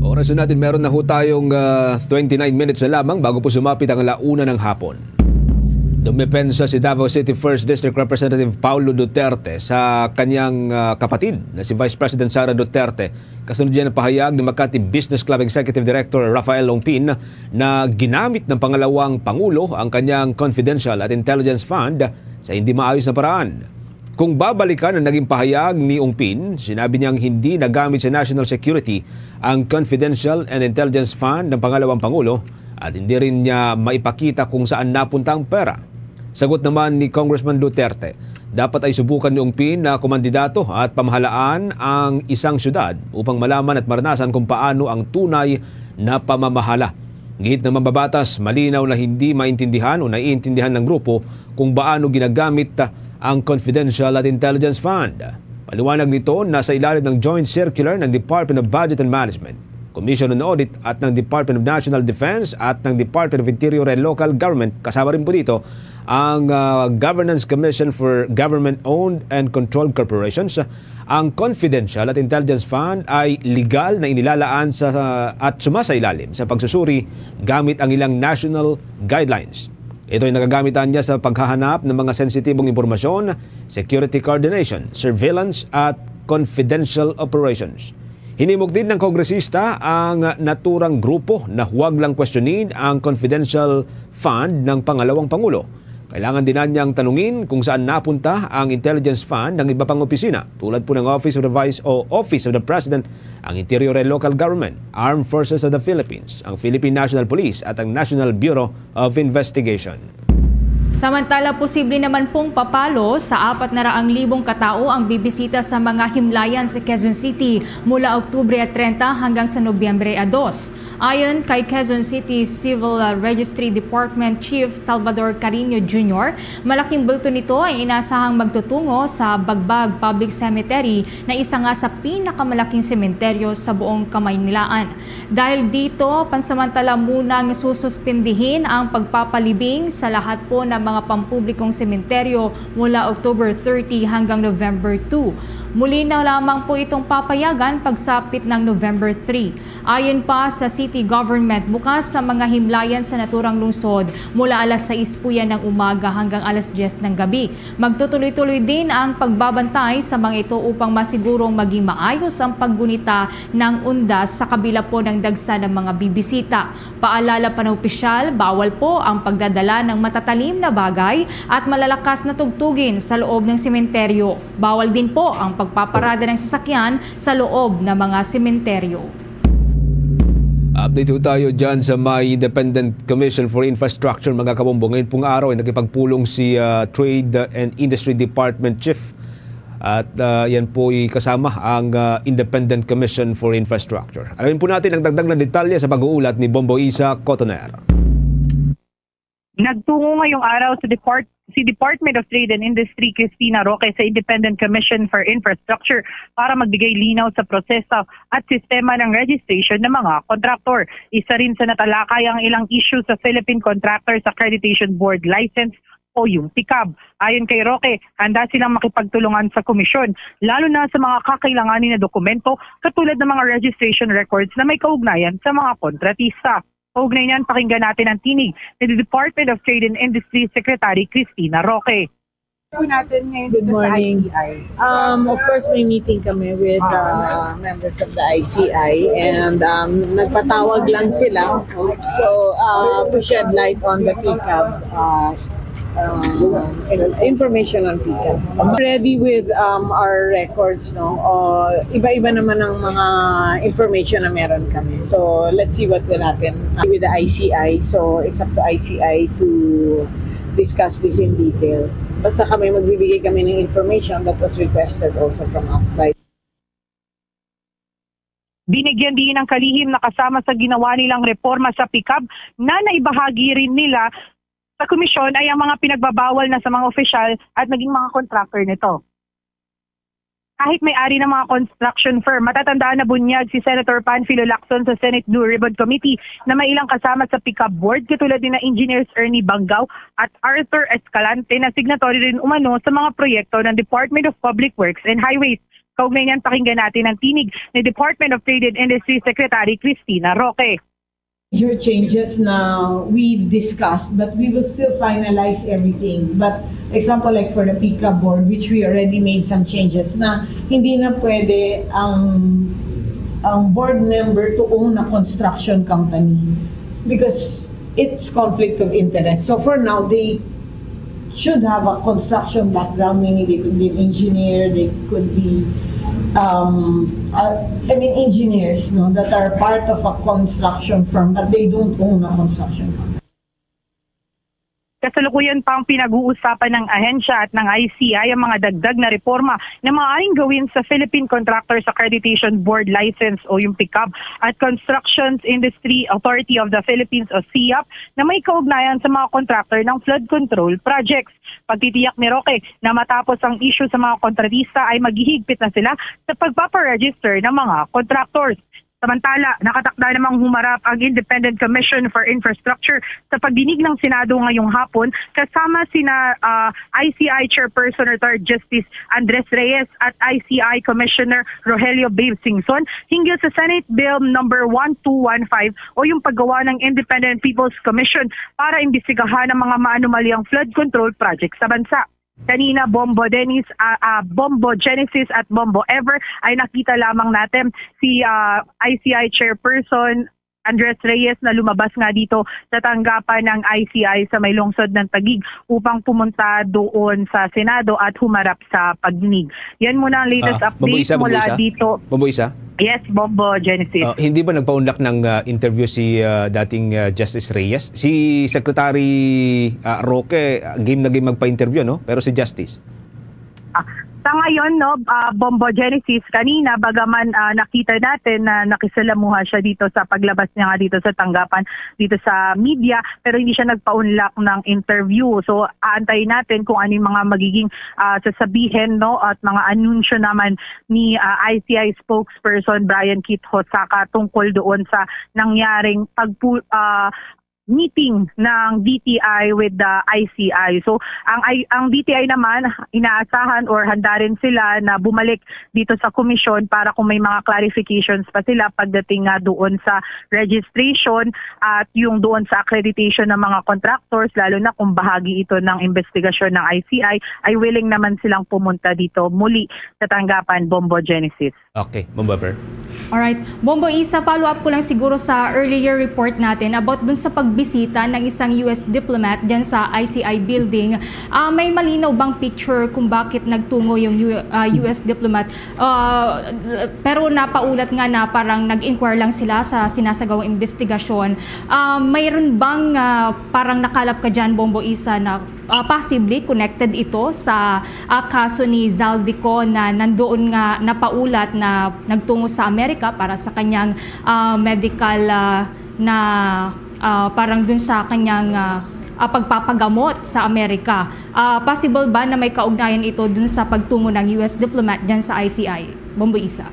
Oras na natin, meron na ho tayong ah, twenty-nine minutes na lamang bago po sumapit ang alauna ng hapon. Dumepensa si Davao City First District Representative Paulo Duterte sa kanyang ah, kapatid na si Vice President Sara Duterte. Kasunod yan ang pahayag ni Makati Business Club Executive Director Rafael Ongpin na ginamit ng pangalawang pangulo ang kanyang confidential at intelligence fund sa hindi maayos na paraan. Kung babalikan ang naging pahayag ni Ongpin, sinabi niyang hindi nagamit sa national security ang confidential and intelligence fund ng pangalawang pangulo at hindi rin niya maipakita kung saan napunta ang pera. Sagot naman ni Congressman Duterte, dapat ay subukan ni Ongpin na kumandidato at pamahalaan ang isang syudad upang malaman at maranasan kung paano ang tunay na pamamahala. Gihit ng mambabatas, malinaw na hindi maintindihan o naiintindihan ng grupo kung paano ginagamit ang confidential at intelligence fund. Paliwanag nito na sa ilalim ng joint circular ng Department of Budget and Management, Commission on Audit at ng Department of National Defense at ng Department of Interior and Local Government, kasama rin po dito ang ah, Governance Commission for Government-Owned and Controlled Corporations, ang confidential at intelligence fund ay legal na inilalaan sa at sumasailalim sa pagsusuri gamit ang ilang national guidelines. Ito ay nagagamit niya sa paghahanap ng mga sensitibong impormasyon, security coordination, surveillance at confidential operations. Hinimok din ng kongresista ang naturang grupo na huwag lang kwestiyonin ang confidential fund ng pangalawang pangulo. Kailangan din niyang tanungin kung saan napunta ang intelligence fund ng iba pang opisina, tulad po ng Office of the Vice o Office of the President, ang Interior and Local Government, Armed Forces of the Philippines, ang Philippine National Police at ang National Bureau of Investigation. Samantala, posible naman pong papalo sa apat na raang libong katao ang bibisita sa mga himlayan sa Quezon City mula Oktubre treinta hanggang sa Nobyembre dos. Ayon kay Quezon City Civil Registry Department Chief Salvador Cariño Junior, malaking bulto nito ang inasahang magtutungo sa Bagbag Public Cemetery na isa nga sa pinakamalaking sementeryo sa buong Kamaynilaan. Dahil dito, pansamantala munang sususpindihin ang pagpapalibing sa lahat po ng mga pampublikong sementeryo mula October thirty hanggang November two. Muli na lamang po itong papayagan pagsapit ng November three. Ayon pa sa city government, bukas sa mga himlayan sa naturang lungsod mula alas sais po yan ng umaga hanggang alas diyes ng gabi. Magtutuloy-tuloy din ang pagbabantay sa mga ito upang masigurong maging maayos ang paggunita ng undas sa kabila po ng dagsa ng mga bibisita. Paalala pa ng opisyal, bawal po ang pagdadala ng matatalim na bagay at malalakas na tugtugin sa loob ng sementeryo. Bawal din po ang pagpaparada ng sasakyan sa loob ng mga sementeryo. Update po tayo dyan sa may Independent Commission for Infrastructure, mga kabombo. Ngayon pong araw ay nakipagpulong si ah, Trade and Industry Department Chief at ah, yan po ay kasama ang ah, Independent Commission for Infrastructure. Alamin po natin ang dagdag na detalye sa pag-uulat ni Bombo Isa Cotoner. Nagtungo ngayong araw sa Depart- si Department of Trade and Industry Christina Roque sa Independent Commission for Infrastructure para magbigay linaw sa proseso at sistema ng registration ng mga kontraktor. Isa rin sa natalakay ang ilang issue sa Philippine Contractors Accreditation Board license o yung PICAB. Ayon kay Roque, handa silang makipagtulungan sa komisyon, lalo na sa mga kakailanganin na dokumento katulad ng mga registration records na may kaugnayan sa mga kontratista. Kaugnay niyan, pakinggan natin ang tinig ni Department of Trade and Industry Secretary Christina Roque. Ito natin ngayon Good dito sa morning. I C I. Um, of course, may meeting kami with uh, members of the I C I and um, nagpatawag lang sila so uh, to shed light on the PICAB uh, um, in- information on PICAB. Ready with um, our records, no? Uh, iba-iba naman ang mga information na meron kami. So, let's see what will happen with the I C I. So, it's up to I C I to discuss this in detail. Basta kami, magbibigay kami ng information that was requested also from us by Binigyan din ng kalihim na kasama sa ginawa nilang reforma sa PICAB na naibahagi rin nila sa komisyon ay ang mga pinagbabawal na sa mga opisyal at naging mga contractor nito. Kahit may-ari ng mga construction firm, matatandaan na bunyag si Senator Panfilo Lacson sa Senate Blue Ribbon Committee na may ilang kasama sa PICAB board katulad ni na Engineers Ernie Banggaw at Arthur Escalante na signatory rin umano sa mga proyekto ng Department of Public Works and Highways. Kaugnay niyan, pakinggan natin ang tinig ni Department of Trade and Industry Secretary Christina Roque. Major changes na we've discussed, but we will still finalize everything. But example, like for the PICAB board, which we already made some changes, na hindi na pwede ang ang board member to own a construction company because it's conflict of interest. So for now, they should have a construction background, meaning they could be an engineer, they could be, um, uh, I mean, engineers, no, that are part of a construction firm, but they don't own a construction company. Kasalukuyan pang pinag-uusapan ng ahensya at ng I C I ang mga dagdag na reforma na maaaring gawin sa Philippine Contractors Accreditation Board license o yung PICAB at Constructions Industry Authority of the Philippines o CIAP na may kaugnayan sa mga contractor ng flood control projects. Pagtitiyak ni Roque na matapos ang issue sa mga kontratista ay maghihigpit na sila sa pagpaparegister ng mga contractors. Samantala, nakatakda namang humarap ang Independent Commission for Infrastructure sa pagdinig ng Senado ngayong hapon kasama sina ah, I C I Chairperson Retired Justice Andres Reyes at I C I Commissioner Rogelio Babe Singson hinggil sa Senate Bill number one two one five o yung paggawa ng Independent People's Commission para imbestigahan ang mga maanumalyang flood control project sa bansa. Kanina, Bombo Dennis, ah, ah, Bombo Genesis at Bombo Ever ay nakita lamang natin si ah, I C I Chairperson Andres Reyes na lumabas nga dito sa tanggapan ng I C I sa may lungsod ng Taguig upang pumunta doon sa Senado at humarap sa pagdinig. Yan muna ang latest Ah, update Bombo Isa, Bombo mula Isa? dito. Bombo Isa? Yes, Bombo Genesis. Ah, hindi ba nagpaunlak ng ah, interview si ah, dating ah, Justice Reyes? Si Secretary ah, Roque, ah, game na game magpa-interview, no? Pero si Justice? Ah, sa ngayon, no, ah, Bombo Genesis, kanina, bagaman ah, nakita natin na nakisalamuha siya dito sa paglabas niya nga dito sa tanggapan, dito sa media, pero hindi siya nagpaunlak ng interview. So, aantayin natin kung ano yung mga magiging ah, sasabihin, no, at mga anunsyo naman ni ah, I C I spokesperson Brian Kit Hosaka tungkol doon sa nangyaring pagpu- ah, meeting ng D T I with the I C I. So, ang I- ang D T I naman, inaasahan or handa rin sila na bumalik dito sa komisyon para kung may mga clarifications pa sila pagdating nga doon sa registration at yung doon sa accreditation ng mga contractors, lalo na kung bahagi ito ng investigasyon ng I C I, ay willing naman silang pumunta dito muli sa tanggapan. Bombo Genesis. Okay, Bombo Ever. Alright. Bombo Isa, follow up ko lang siguro sa earlier report natin about dun sa pagbisita ng isang U S diplomat dyan sa I C I building. Ah, may malinaw bang picture kung bakit nagtungo yung U- ah, U S diplomat? Ah, pero napaulat nga na parang nag-inquire lang sila sa sinasagawang investigasyon. Ah, mayroon bang ah, parang nakalap ka dyan, Bombo Isa, na ah, possibly connected ito sa ah, kaso ni Zaldy Co na nandoon nga napaulat na nagtungo sa Amerika para sa kanyang ah, medical ah, na ah, parang dun sa kanyang ah, ah, pagpapagamot sa Amerika. Ah, possible ba na may kaugnayan ito dun sa pagtungo ng U S diplomat dyan sa I C I? Bombo Isa.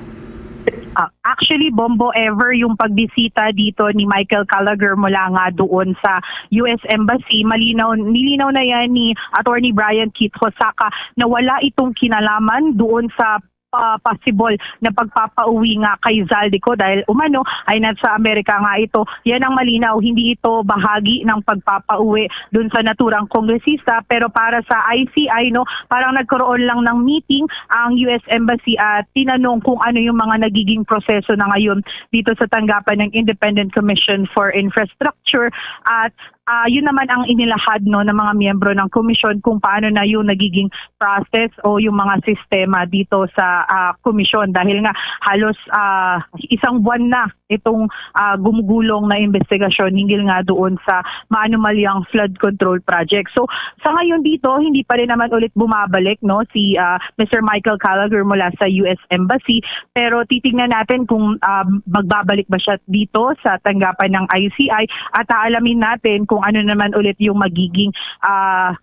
Ah, actually, Bombo, ever yung pagbisita dito ni Michael Gallagher mula nga doon sa U S Embassy, malinaw, nilinaw na yan ni Attorney Brian Keith Hosaka na wala itong kinalaman doon sa ah, possible na pagpapauwi nga kay Zaldy Co dahil umano ay nasa Amerika nga ito. Yan ang malinaw, hindi ito bahagi ng pagpapauwi dun sa naturang kongresista, pero para sa I C I, no, parang nagkaroon lang ng meeting ang U S Embassy at tinanong kung ano yung mga nagiging proseso na ngayon dito sa tanggapan ng Independent Commission for Infrastructure at ah, yun naman ang inilahad, no, ng mga miyembro ng komisyon kung paano na yung nagiging process o yung mga sistema dito sa ah, komisyon dahil nga halos ah, isang buwan na itong ah, gumugulong na investigasyon hinggil nga doon sa maanumalyang flood control project. So sa ngayon dito, hindi pa rin naman ulit bumabalik, no, si ah, Mister Michael Gallagher mula sa U S Embassy, pero titingnan natin kung ah, magbabalik ba siya dito sa tanggapan ng I C I at aalamin natin kung ano naman ulit yung magiging ah,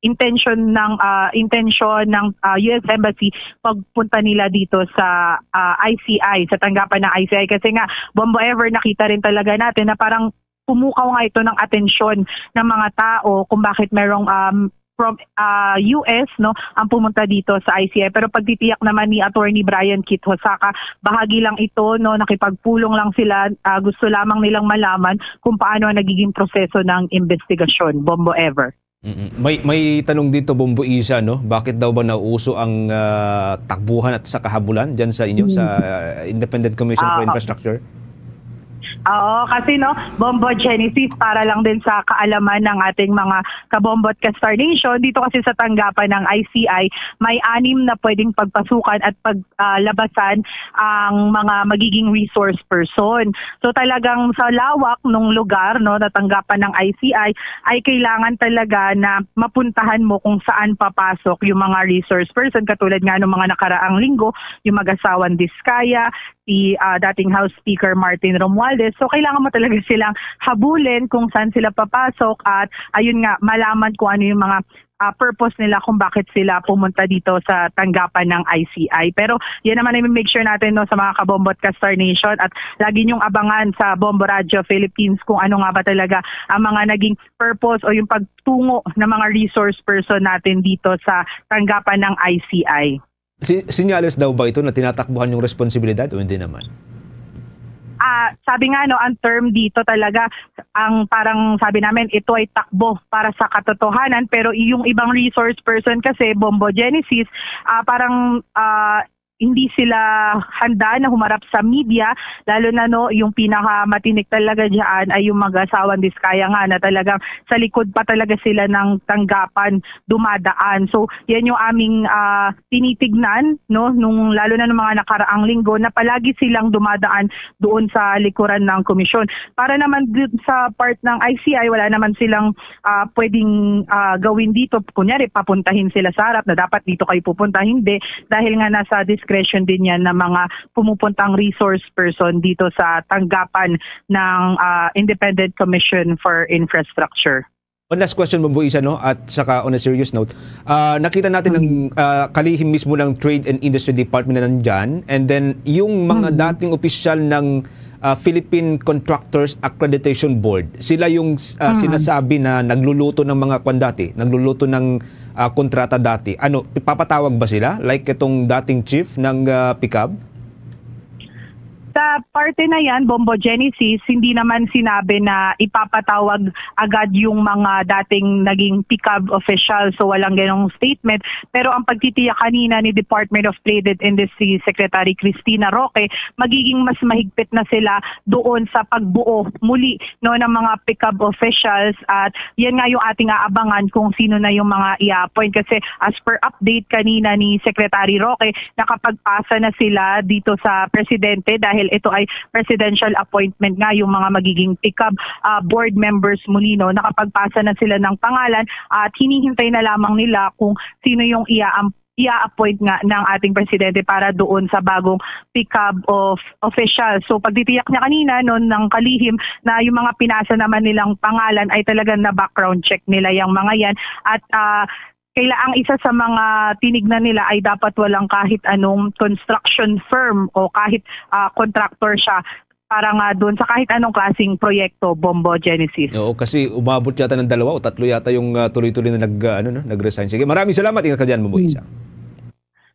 intention ng ah, intention ng ah, U S Embassy pagpunta nila dito sa ah, I C I, sa tanggapan ng I C I kasi nga, Bombo, ever nakita rin talaga natin na parang pumukaw nga ito ng atensyon ng mga tao kung bakit merong um, from ah, U S, no, ang pumunta dito sa I C I. Pero pagtitiyak naman ni Attorney Brian Keith Hosaka, bahagi lang ito, no, nakipagpulong lang sila, ah, gusto lamang nilang malaman kung paano ang nagiging proseso ng investigasyon. Bombo, ever. Mm-mm. May may tanong dito, Bombo Isa, no? Bakit daw ba nauuso ang ah, takbuhan at sa kahabulan diyan sa inyo sa ah, Independent Commission Ah, for oo. Infrastructure? Oo, kasi, no, Bombo, Genesis, para lang din sa kaalaman ng ating mga kabombo at ka-Star Nation, dito kasi sa tanggapan ng I C I, may anim na pwedeng pagpasukan at paglabasan ang mga magiging resource person. So talagang sa lawak ng lugar, no, na tanggapan ng I C I, ay kailangan talaga na mapuntahan mo kung saan papasok yung mga resource person, katulad nga ng mga nakaraang linggo, yung mag-asawang Diskaya, si ah, dating House Speaker Martin Romualdez. So kailangan mo talaga silang habulin kung saan sila papasok at ayun nga, malaman kung ano yung mga ah, purpose nila kung bakit sila pumunta dito sa tanggapan ng I C I. Pero yan naman ay make sure natin, no, sa mga kabombo at ka-Star Nation, at lagi niyong abangan sa Bombo Radio Philippines kung ano nga ba talaga ang mga naging purpose o yung pagtungo ng mga resource person natin dito sa tanggapan ng I C I. Si, sinyales daw ba ito na tinatakbuhan yung responsibilidad o hindi naman? Ah, sabi nga, no, ang term dito talaga, ang parang sabi namin, ito ay takbo para sa katotohanan, pero yung ibang resource person kasi, Bombo, Genesis, ah, parang ah, hindi sila handa na humarap sa media, lalo na, no, yung pinakamatinik talaga diyan ay yung mag-asawang Diskaya nga na talagang sa likod pa talaga sila ng tanggapan dumadaan. So yan yung aming ah, tinitignan, no, nung lalo na nung mga nakaraang linggo na palagi silang dumadaan doon sa likuran ng komisyon. Para naman dun sa part ng I C I, wala naman silang ah, pwedeng ah, gawin dito. Kunyari, papuntahin sila sa harap na dapat dito kayo pupunta. Hindi, dahil nga nasa discretion din yan ng mga pumupuntang resource person dito sa tanggapan ng ah, Independent Commission for Infrastructure. One last question, Bombo Isa, no? At saka on a serious note, ah, nakita natin ang ah, kalihim mismo ng Trade and Industry Department na nandyan, and then yung mga dating opisyal ng ah, Philippine Contractors Accreditation Board, sila yung ah, sinasabi na nagluluto ng mga kwan dati, nagluluto ng ah, kontrata dati. Ano, ipapatawag ba sila? Like itong dating chief ng ah, PCAB? Sa parte na yan, Bombo, Genesis, hindi naman sinabi na ipapatawag agad yung mga dating naging PCAB official, so walang ganong statement. Pero ang pagtitiyak kanina ni Department of Trade and Industry Secretary Cristina Roque, magiging mas mahigpit na sila doon sa pagbuo muli, no, ng mga PCAB officials, at yan nga yung ating aabangan kung sino na yung mga i-appoint. Kasi as per update kanina ni Secretary Roque, nakapagpasa na sila dito sa presidente dahil ito ay presidential appointment nga, yung mga magiging PCAB ah, board members muli, no, nakapagpasa na sila ng pangalan at hinihintay na lamang nila kung sino yung ia i-appoint nga ng ating presidente para doon sa bagong PCAB of officials. So pagtitiyak niya kanina, no, ng kalihim na yung mga pinasa naman nilang pangalan ay talagang na-background check nila yung mga yan. At ah, kaila ang isa sa mga tinignan nila ay dapat walang kahit anong construction firm o kahit ah, contractor siya para nga doon sa kahit anong klaseng proyekto, Bombo, Genesis. Oo, kasi umabot yata ng dalawa o tatlo yata yung ah, tuloy-tuloy na nag, ah, ano, no, nag-resign. Sige, maraming salamat. Ingat ka dyan, Bombo Isa.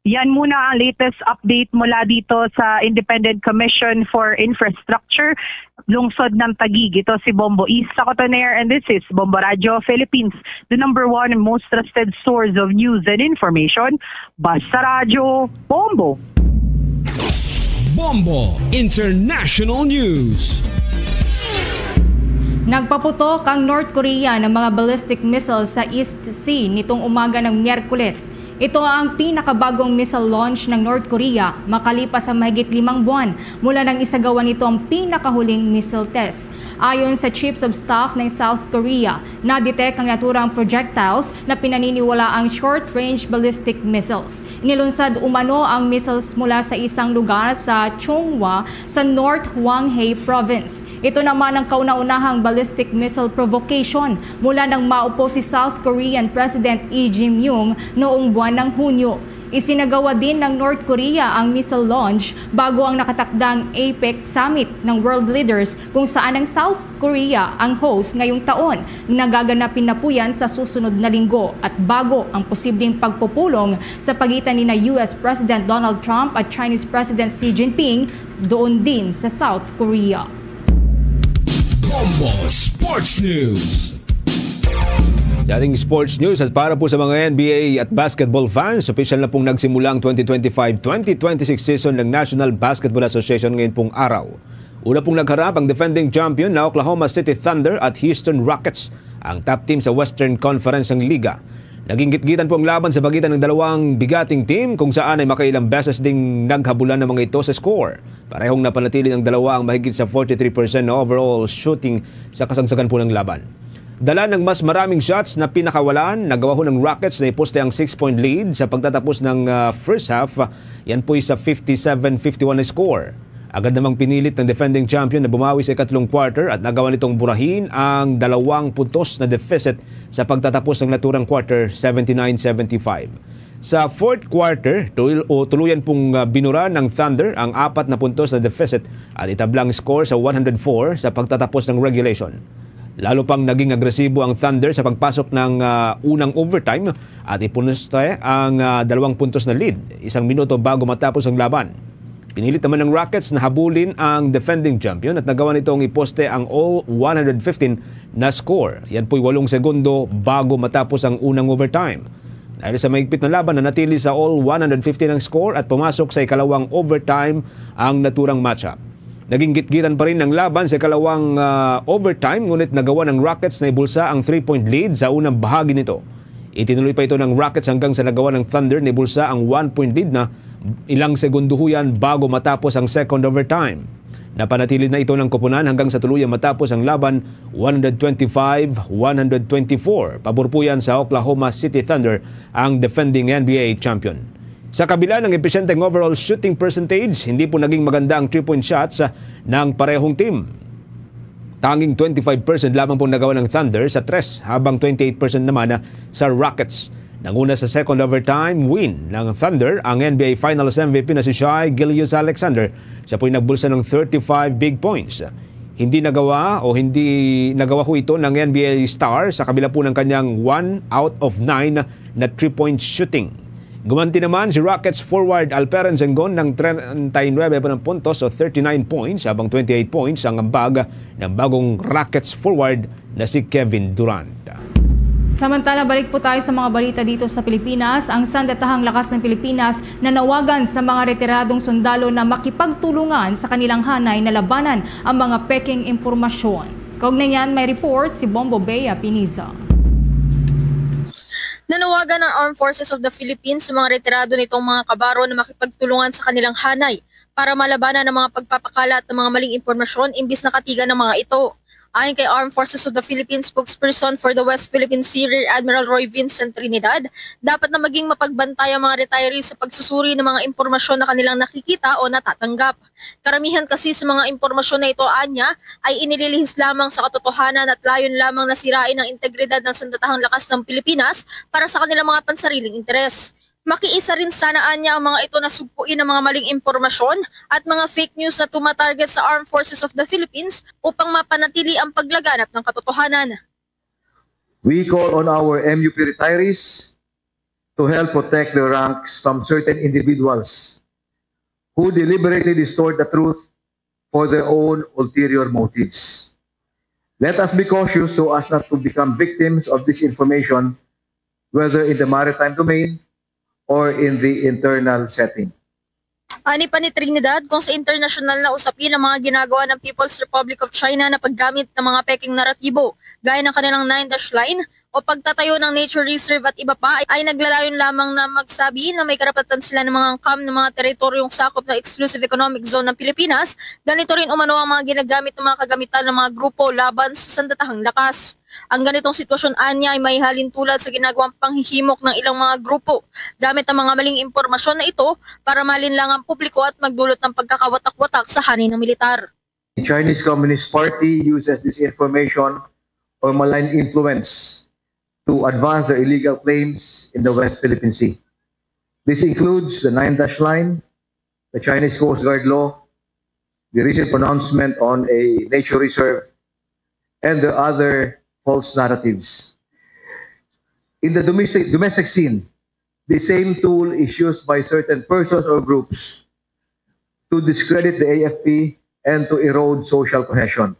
Yan muna ang latest update mula dito sa Independent Commission for Infrastructure, lungsod ng Taguig. Ito si Bombo Isa Cotoner, and this is Bombo Radio Philippines, the number one and most trusted source of news and information. Basta Radyo, Bombo! Bombo International News. Nagpaputok ang North Korea ng mga ballistic missiles sa East Sea nitong umaga ng Miyerkules. Ito ang pinakabagong missile launch ng North Korea makalipas sa mahigit limang buwan mula nang isagawa nito ang pinakahuling missile test. Ayon sa Chiefs of Staff ng South Korea, na-detect ang naturang projectiles na pinaniniwala ang short-range ballistic missiles. Inilunsad umano ang missiles mula sa isang lugar sa Chunghwa sa North Hwanghae Province. Ito naman ang kauna-unahang ballistic missile provocation mula nang maupo si South Korean President Lee Jae-myung noong buwan ng Hunyo. Isinagawa din ng North Korea ang missile launch bago ang nakatakdang APEC Summit ng world leaders, kung saan ang South Korea ang host ngayong taon. Nagaganapin na po yan sa susunod na linggo at bago ang posibleng pagpupulong sa pagitan ni na U S President Donald Trump at Chinese President Xi Jinping doon din sa South Korea. Bombo Sports News. Sa ating sports news, at para po sa mga N B A at basketball fans, opisyal na pong nagsimula ang twenty twenty-five twenty twenty-six season ng National Basketball Association ngayon pong araw. Una pong nagharap ang defending champion na Oklahoma City Thunder at Houston Rockets, ang top team sa Western Conference ng liga. Naging gitgitan po ang laban sa pagitan ng dalawang bigating team, kung saan ay makailang beses ding naghabulan ng mga ito sa score. Parehong napanatili ng dalawa ang mahigit sa forty-three percent na overall shooting sa kasagsagan po ng laban. Dala ng mas maraming shots na pinakawalan, nagawa ho ng Rockets na iposte ang six-point lead sa pagtatapos ng ah, first half. Yan po'y sa fifty-seven fifty-one na score. Agad namang pinilit ng defending champion na bumawi sa ikatlong quarter at nagawa nitong burahin ang dalawang puntos na deficit sa pagtatapos ng naturang quarter, seventy-nine seventy-five. Sa fourth quarter, tul- o tuluyan pong ah, binura ng Thunder ang apat na puntos na deficit at itablang score sa one hundred four sa pagtatapos ng regulation. Lalo pang naging agresibo ang Thunder sa pagpasok ng ah, unang overtime at ipunuste ang ah, dalawang puntos na lead isang minuto bago matapos ang laban. Pinilit naman ng Rockets na habulin ang defending champion at nagawa nitong iposte ang all one hundred fifteen na score. Yan po'y walong segundo bago matapos ang unang overtime. Dahil sa mahigpit na laban, nanatili sa all one hundred fifteen ang score at pumasok sa ikalawang overtime ang naturang matchup. Naging gitgitan pa rin ang laban sa ikalawang ah, overtime, ngunit nagawa ng Rockets na ibulsa ang three-point lead sa unang bahagi nito. Itinuloy pa ito ng Rockets hanggang sa nagawa ng Thunder na ibulsa ang one-point lead na ilang segundo ho yan bago matapos ang second overtime. Napanatili na ito ng koponan hanggang sa tuluyang matapos ang laban, one hundred twenty-five one hundred twenty-four. Pabor po yan sa Oklahoma City Thunder, ang defending N B A champion. Sa kabila ng episyenteng overall shooting percentage, hindi po naging maganda ang three-point shots ah, ng parehong team. Tanging twenty-five percent lamang pong nagawa ng Thunder sa tres, habang twenty-eight percent naman ah, sa Rockets. Nanguna sa second overtime win ng Thunder ang N B A Finals M V P na si Shai Gilgeous-Alexander. Siya po'y nagbulsa ng thirty-five big points. Hindi nagawa o hindi nagawa ho ito ng N B A star sa kabila po ng kanyang one out of nine na three-point shooting. Gumanti naman si Rockets forward Alperen Sengun ng treinta y nueve puntos o thirty-nine points, habang twenty-eight points ang ambag ng bagong Rockets forward na si Kevin Durant. Samantala, balik po tayo sa mga balita dito sa Pilipinas. Ang Sandatahang Lakas ng Pilipinas nanawagan sa mga retiradong sundalo na makipagtulungan sa kanilang hanay na labanan ang mga peking impormasyon. Kaugnay niyan, may report si Bombo Bea Piniza. Nanawagan ang Armed Forces of the Philippines sa mga retirado nitong mga kabaro na makipagtulungan sa kanilang hanay para malabanan ang mga pagpapakalat ng mga maling impormasyon imbis na katigan ng mga ito. Ayon kay Armed Forces of the Philippines spokesperson for the West Philippine Sea, Rear Admiral Roy Vincent Trinidad, dapat na maging mapagbantay ang mga retirees sa pagsusuri ng mga impormasyon na kanilang nakikita o natatanggap. Karamihan kasi sa mga impormasyon na ito, anya, ay inililihis lamang sa katotohanan at layon lamang na sirain ang integridad ng sandatahang lakas ng Pilipinas para sa kanilang mga pansariling interes. Makiisa rin sana anya ang mga ito na sugpuin ang mga maling impormasyon at mga fake news na tumatarget sa Armed Forces of the Philippines upang mapanatili ang paglaganap ng katotohanan. We call on our M U P retirees to help protect their ranks from certain individuals who deliberately distort the truth for their own ulterior motives. Let us be cautious so as not to become victims of disinformation, whether in the maritime domain or in the internal setting. Ani pa ni Trinidad, kung sa internasyonal na usapin ang mga ginagawa ng People's Republic of China na paggamit ng mga peking naratibo, gaya ng kanilang Nine Dash Line o pagtatayo ng nature reserve at iba pa, ay naglalayon lamang na magsabi na may karapatan sila ng mga kam ng mga teritoryong sakop ng exclusive economic zone ng Pilipinas. Ganito rin umano ang mga ginagamit ng mga kagamitan ng mga grupo laban sa sandatahang lakas. Ang ganitong sitwasyon anya ay maihalin tulad sa ginagawang panghihimok ng ilang mga grupo gamit ang mga maling impormasyon na ito para malinlang ang publiko at magdulot ng pagkakawatak-watak sa hani ng militar. The Chinese Communist Party uses disinformation or malign influence to advance their illegal claims in the West Philippine Sea. This includes the Nine Dash Line, the Chinese Coast Guard law, the recent pronouncement on a nature reserve, and the other false narratives. In the domestic, domestic scene, the same tool is used by certain persons or groups to discredit the A F P and to erode social cohesion.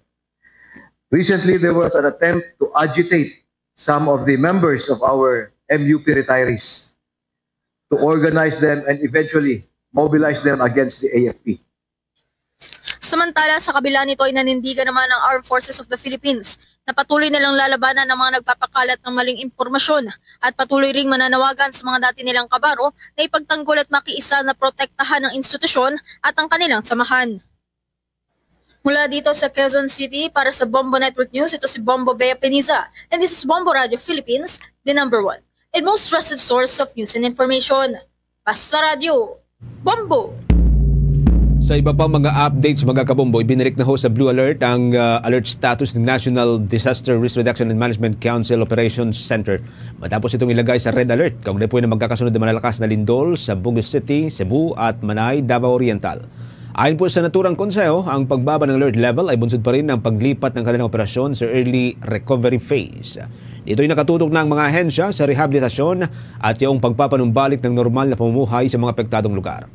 Recently, there was an attempt to agitate some of the members of our M U P retirees to organize them and eventually mobilize them against the A F P. Samantala, sa kabila nito ay nanindigan naman ang Armed Forces of the Philippines na patuloy nilang lalabanan ang mga nagpapakalat ng maling impormasyon at patuloy ring mananawagan sa mga dati nilang kabaro na ipagtanggol at makiisa na protektahan ang institusyon at ang kanilang samahan. Mula dito sa Quezon City, para sa Bombo Network News, ito si Bombo Bea Peniza, and this is Bombo Radio Philippines, the number one and most trusted source of news and information. Basta Radyo, Bombo! Sa iba pang mga updates, mga kabombo, ibinalik na ho sa blue alert ang ah, alert status ng National Disaster Risk Reduction and Management Council Operations Center matapos itong ilagay sa red alert kaugnay po ng magkakasunod na malalakas na lindol sa Bogo City, Cebu at Manay, Davao Oriental. Ayon po sa naturang konseho, ang pagbaba ng alert level ay bunsod pa rin ng paglipat ng kanilang operasyon sa early recovery phase. Dito'y nakatutok na ang mga ahensya sa rehabilitasyon at yung pagpapanumbalik ng normal na pamumuhay sa mga apektadong lugar.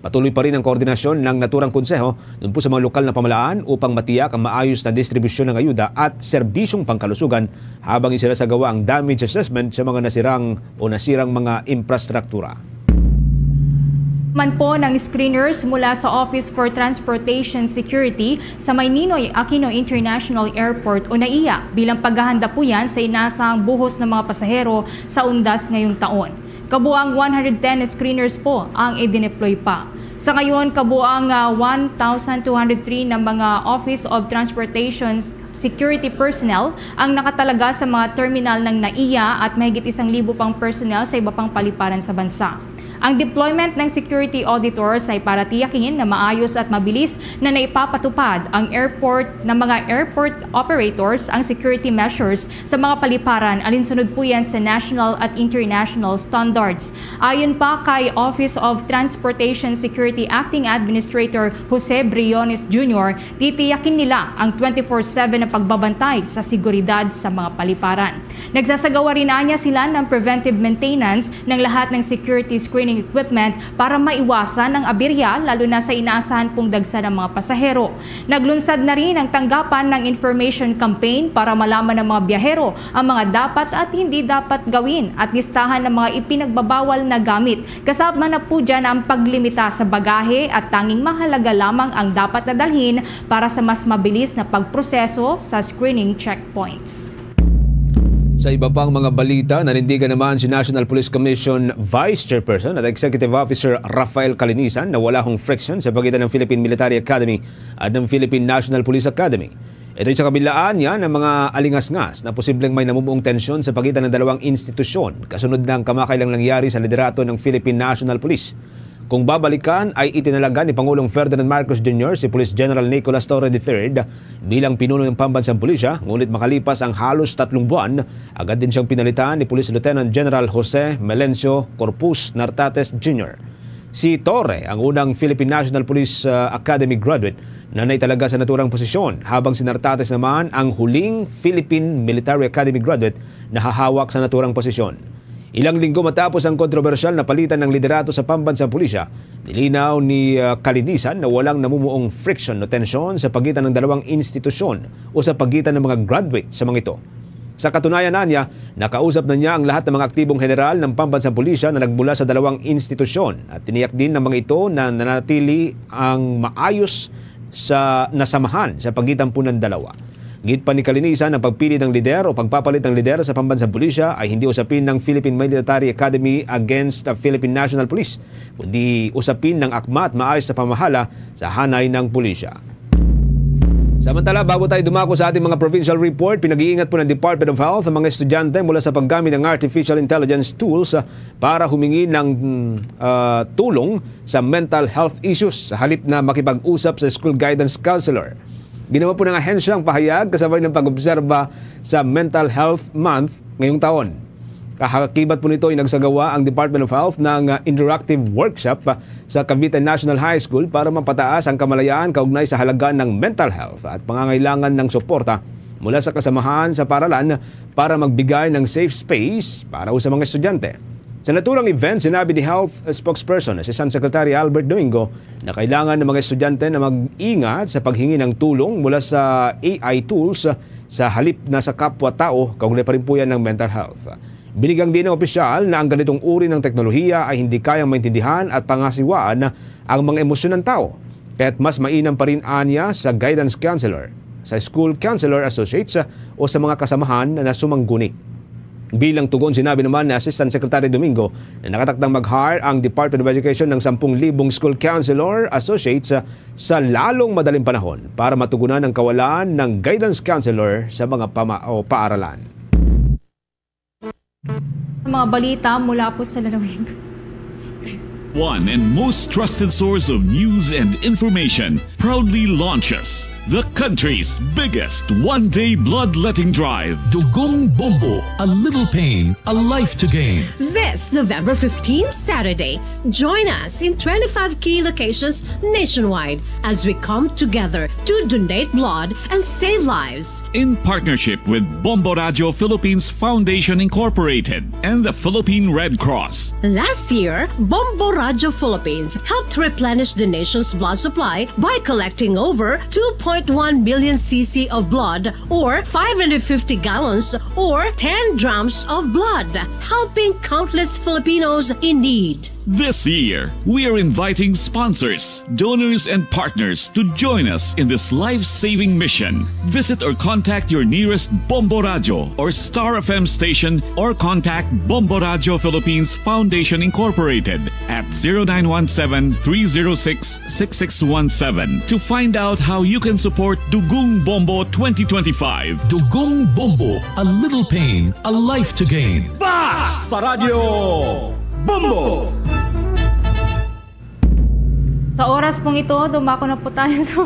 Patuloy pa rin ang koordinasyon ng naturang konseho dun po sa mga lokal na pamalaan upang matiyak ang maayos na distribusyon ng ayuda at serbisyong pangkalusugan habang isinasagawa ang damage assessment sa mga nasirang o nasirang mga infrastruktura. Man po ng screeners mula sa Office for Transportation Security sa may Ninoy Aquino International Airport o NAIA bilang paghahanda po yan sa inasang buhos ng mga pasahero sa undas ngayong taon. Kabuang one hundred ten screeners po ang idineploy pa. Sa ngayon, kabuang ah, one thousand two hundred three na mga Office of Transportation security personnel ang nakatalaga sa mga terminal ng NAIA at mahigit isang libo pang personnel sa iba pang paliparan sa bansa. Ang deployment ng security auditors ay para tiyakin na maayos at mabilis na naipapatupad ang airport ng mga airport operators ang security measures sa mga paliparan alinsunod po yan sa national at international standards. Ayon pa kay Office of Transportation Security Acting Administrator Jose Briones Junior, titiyakin nila ang twenty-four seven na pagbabantay sa seguridad sa mga paliparan. Nagsasagawa rin anya sila ng preventive maintenance ng lahat ng security screening equipment para maiwasan ang aberya, lalo na sa inaasahan pong dagsa ng mga pasahero. Naglunsad na rin ang tanggapan ng information campaign para malaman ng mga biyahero ang mga dapat at hindi dapat gawin at listahan ng mga ipinagbabawal na gamit. Kasama na po dyan ang paglimita sa bagahe at tanging mahalaga lamang ang dapat na dalhin para sa mas mabilis na pagproseso sa screening checkpoints. Sa iba pang mga balita, nanindigan naman si National Police Commission Vice Chairperson at Executive Officer Rafael Calinisan na wala hong friction sa pagitan ng Philippine Military Academy at ng Philippine National Police Academy. Ito sa kabilaan niya ng mga alingasngas na posibleng may namumuong tensyon sa pagitan ng dalawang institusyon kasunod ng kamakailang nangyari sa liderato ng Philippine National Police. Kung babalikan, ay itinalaga ni Pangulong Ferdinand Marcos Junior si Police General Nicolas Torre the third bilang pinuno ng pambansang pulisya, ngunit makalipas ang halos tatlong buwan, agad din siyang pinalitan ni Police Lieutenant General Jose Melencio Corpus Nartates Junior. Si Torre ang unang Philippine National Police, uh, Academy graduate na naitalaga sa naturang posisyon, habang si Nartates naman ang huling Philippine Military Academy graduate na hahawak sa naturang posisyon. Ilang linggo matapos ang kontrobersyal na palitan ng liderato sa pambansang pulisya, nilinaw ni, uh, Kalinisan na walang namumuong friction o tensyon sa pagitan ng dalawang institusyon o sa pagitan ng mga graduate sa mga ito. Sa katunayan, anya, nakausap na niya ang lahat ng mga aktibong general ng pambansang pulisya na nagmula sa dalawang institusyon at tiniyak din ng mga ito na nanatili ang maayos sa nasamahan sa pagitan po ng dalawa. Gid pa ni Kalinisan, ang pagpili ng lider o pagpapalit ng lider sa pambansang pulisya ay hindi usapin ng Philippine Military Academy against the Philippine National Police, kundi usapin ng akma at maayos na pamahala sa hanay ng pulisya. Samantala, bago tayo dumako sa ating mga provincial report, pinag-iingat po ng Department of Health ang mga estudyante mula sa paggamit ng artificial intelligence tools, ah, para humingi ng, mm, ah, tulong sa mental health issues sa halip na makipag-usap sa school guidance counselor. Ginawa po ng ahensya ang pahayag kasabay ng pag-obserba sa Mental Health Month ngayong taon. Kahakibat po nito ay nagsagawa ang Department of Health ng, ah, interactive workshop, ah, sa Cavite National High School para mapataas ang kamalayan kaugnay sa halaga ng mental health at pangangailangan ng suporta mula sa kasamahan sa paralan para magbigay ng safe space para sa mga estudyante. Sa naturang event, sinabi ni Health Spokesperson na si Assistant Secretary Albert Domingo na kailangan ng mga estudyante na mag-ingat sa paghingi ng tulong mula sa A I tools sa halip na sa kapwa-tao, kaugnay pa rin po yan ng mental health. Binigyang din ng opisyal na ang ganitong uri ng teknolohiya ay hindi kayang maintindihan at pangasiwaan ang mga emosyon ng tao, kaya't mas mainam pa rin anya sa guidance counselor, sa school counselor associates, o sa mga kasamahan na sumangguni. Bilang tugon, sinabi naman ni Assistant Secretary Domingo na nakatakdang mag-hire ang Department of Education ng sampung libong school counselor associates sa lalong madaling panahon para matugunan ang kawalan ng guidance counselor sa mga pama-, o paaralan. Mga balita mula po sa lalawigan. One and most trusted source of news and information proudly launches the country's biggest one-day bloodletting drive. Dugong Bombo, a little pain, a life to gain. This November fifteenth, Saturday, join us in twenty-five key locations nationwide as we come together to donate blood and save lives. In partnership with Bombo Radio Philippines Foundation Incorporated and the Philippine Red Cross. Last year, Bombo Radio Philippines helped replenish the nation's blood supply by collecting over two point one million C C of blood, or five hundred fifty gallons, or ten drums of blood, helping countless Filipinos in need. This year, we are inviting sponsors, donors, and partners to join us in this life-saving mission. Visit or contact your nearest Bombo Radio or Star F M station, or contact Bombo Radio Philippines Foundation Incorporated at zero nine one seven, three zero six, six six one seven to find out how you can support Dugong Bombo twenty twenty-five. Dugong Bombo, a little pain, a life to gain. Basta Radio Bombo! Sa oras pong ito, dumako na po tayo sa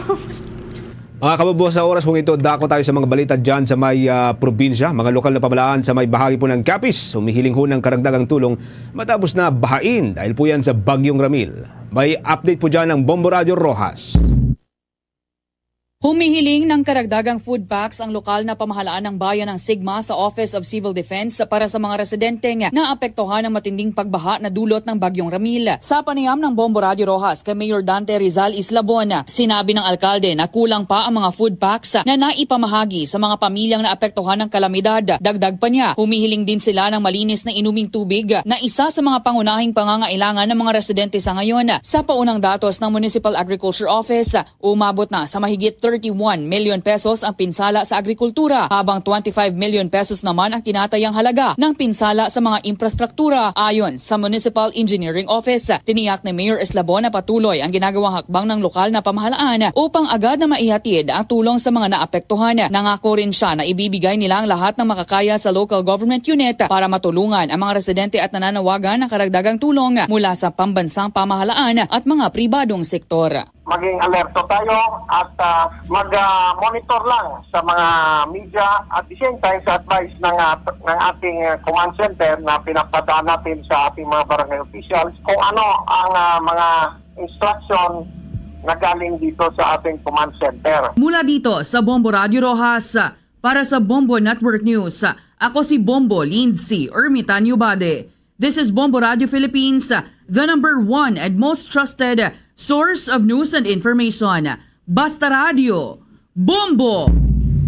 Mga kababayan, sa oras pong ito, dako tayo sa mga balita dyan sa may, ah, probinsya. Mga lokal na pamahalaan sa may bahagi po ng Capiz, humihiling ho ng karagdagang tulong matapos na bahain dahil po yan sa Bagyong Ramil. May update po dyan ng Bombo Radyo Roxas. Humihiling ng karagdagang food packs ang lokal na pamahalaan ng bayan ng Sigma sa Office of Civil Defense para sa mga residenteng naapektuhan ng matinding pagbaha na dulot ng Bagyong Ramil. Sa panayam ng Bombo Radyo Roxas kay Mayor Dante Rizal Islabon, sinabi ng alkalde na kulang pa ang mga food packs na naipamahagi sa mga pamilyang naapektuhan ng kalamidad. Dagdag pa niya, humihiling din sila ng malinis na inuming tubig na isa sa mga pangunahing pangangailangan ng mga residente sa ngayon. Sa paunang datos ng Municipal Agriculture Office, umabot na sa mahigit Thirty-one million pesos ang pinsala sa agrikultura, habang twenty-five million pesos naman ang tinatayang halaga ng pinsala sa mga infrastruktura, ayon sa Municipal Engineering Office. Tiniyak ni Mayor Eslabon na patuloy ang ginagawang hakbang ng lokal na pamahalaan upang agad na maihatid ang tulong sa mga naapektuhan. Nangako rin siya na ibibigay nila ang lahat ng makakaya sa local government unit para matulungan ang mga residente, at nananawagan ng karagdagang tulong mula sa pambansang pamahalaan at mga pribadong sektor. Maging alerto tayo at, ah, mag, ah, monitor lang sa mga media, at the same time sa advice ng, ah, ng ating, ah, command center na pinapadaan natin sa ating mga barangay officials kung ano ang, ah, mga instruction na galing dito sa ating command center. Mula dito sa Bombo Radio Roxas, para sa Bombo Network News, ako si Bombo Lindsay Ermitanio Bade. This is Bombo Radio Philippines, the number one and most trusted source of news and information. Basta Radio, Bombo!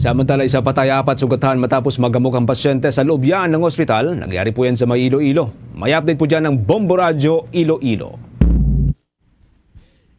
Samantala, isa patay, apat sugatan matapos magamok ang pasyente sa loob yan ng ospital. Nangyari po yan sa may Iloilo. May update po dyan ng Bombo Radio Iloilo.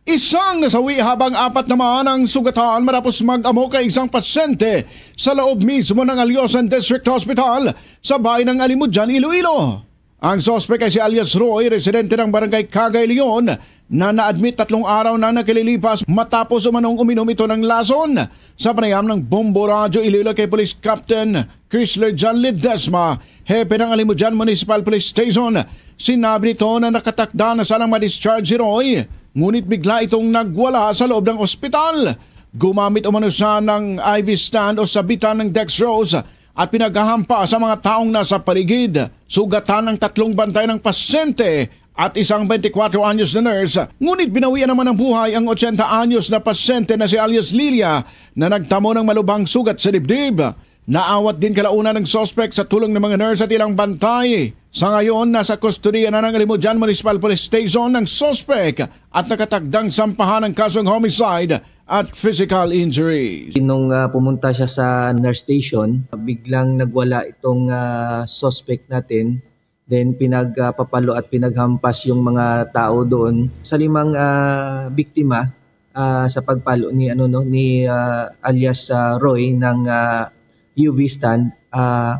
Isang nasawi habang apat naman ang sugatan matapos mag-amok ang isang pasyente sa loob mismo ng Alyosan District Hospital sa bayan ng Alimudyan, Iloilo. Ang suspek ay si alias Roy, residente ng Barangay Cagay, Leon, na na-admit tatlong araw na nakililipas matapos umanong uminom ito ng lason. Sa panayam ng Bombo Radyo Iloilo kay Police Captain Chrysler John Ledesma, hepe ng Alimudyan Municipal Police Station, sinabi nito na nakatakda na sanang ma-discharge si Roy, ngunit bigla itong nagwala sa loob ng ospital. Gumamit umano siya ng I V stand o sabitan ng dextrose at pinaghahampas sa mga taong nasa paligid. Sugatan ang tatlong bantay ng pasyente at isang twenty-four anyos na nurse, ngunit binawian naman ng buhay ang eighty anyos na pasyente na si alias Lilia, na nagtamo ng malubhang sugat sa dibdib. Naawat din kalaunan ng suspek sa tulong ng mga nurse at ilang bantay. Sa ngayon, nasa kustodiya na ng Alimudyan Municipal Police Station ang suspek at nakatakdang sampahan ng kasong homicide at physical injuries. Nung, ah, pumunta siya sa nurse station, biglang nagwala itong, ah, suspect natin. Then pinagpapalo at pinaghampas yung mga tao doon. Sa limang, ah, biktima, ah, sa pagpalo ni, ano, no, ni, ah, alias, ah, Roy ng, ah, U V stand, ah,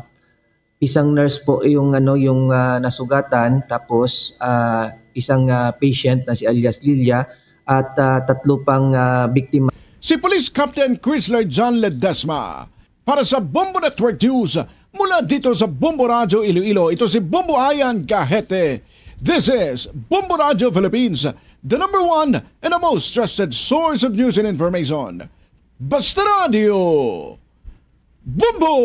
isang nurse po yung, ano, yung, ah, nasugatan, tapos, ah, isang, ah, patient na si alias Lilia, at, ah, tatlo pang, ah, biktima. Si Police Captain Chrysler John Ledesma para sa Bombo Network News, mula dito sa Bombo Radyo Iloilo, ito si Bombo Ayan Gahete. This is Bombo Radyo Philippines, the number one and the most trusted source of news and information. Basta Radio, Bombo!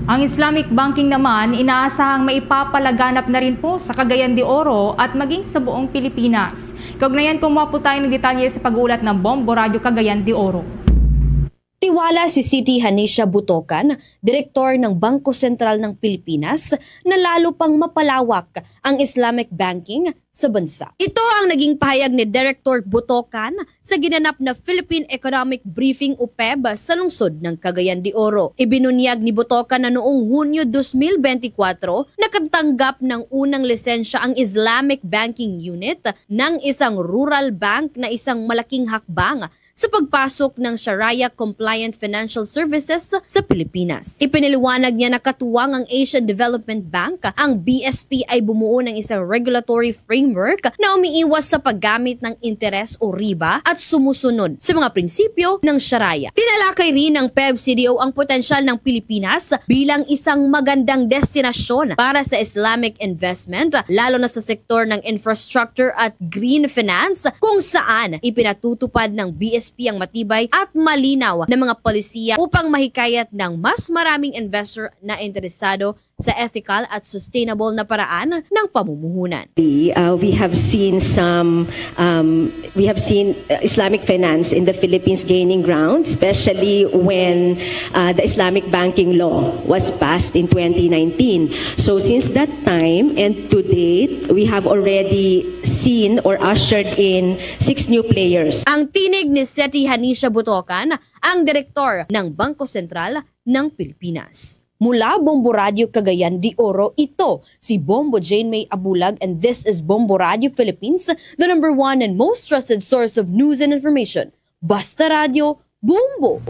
Ang Islamic banking naman inaasahang maipapalaganap na rin po sa Cagayan de Oro at maging sa buong Pilipinas. Kaugnayan, kumuha po tayo ng detalye sa pag-uulat ng Bombo Radyo Cagayan de Oro. Tiwala si Siti Hanisha Butokan, direktor ng Bangko Sentral ng Pilipinas, na lalo pang mapalawak ang Islamic banking sa bansa. Ito ang naging pahayag ni Director Butokan sa ginanap na Philippine Economic Briefing o PEB sa lungsod ng Cagayan de Oro. Ibinunyag ni Butokan na noong Hunyo dos mil benti kwatro, nakatanggap ng unang lisensya ang Islamic Banking Unit ng isang rural bank na isang malaking hakbang sa pagpasok ng Sharia-compliant financial services sa Pilipinas. Ipinaliwanag niya na katuwang ang Asian Development Bank, ang B S P ay bumuo ng isang regulatory framework na umiiwas sa paggamit ng interes o riba at sumusunod sa mga prinsipyo ng Sharia. Tinalakay rin ng PEB C D O ang potensyal ng Pilipinas bilang isang magandang destinasyon para sa Islamic investment, lalo na sa sektor ng infrastructure at green finance, kung saan ipinatutupad ng B S P ang matibay at malinaw na mga polisiya upang mahikayat ng mas maraming investor na interesado sa ethical at sustainable na paraan ng pamumuhunan. Uh, we have seen some, um, we have seen, uh, Islamic finance in the Philippines gaining ground, especially when, uh, the Islamic banking law was passed in twenty nineteen. So since that time and to date, we have already seen or ushered in six new players. Ang tinig ni Seti Hanisha Butokan, ang direktor ng Bangko Sentral ng Pilipinas. Mula Bombo Radio Cagayan de Oro, ito si Bombo Jane May Abulag, and this is Bombo Radio Philippines, the number one and most trusted source of news and information. Basta Radio, Bombo.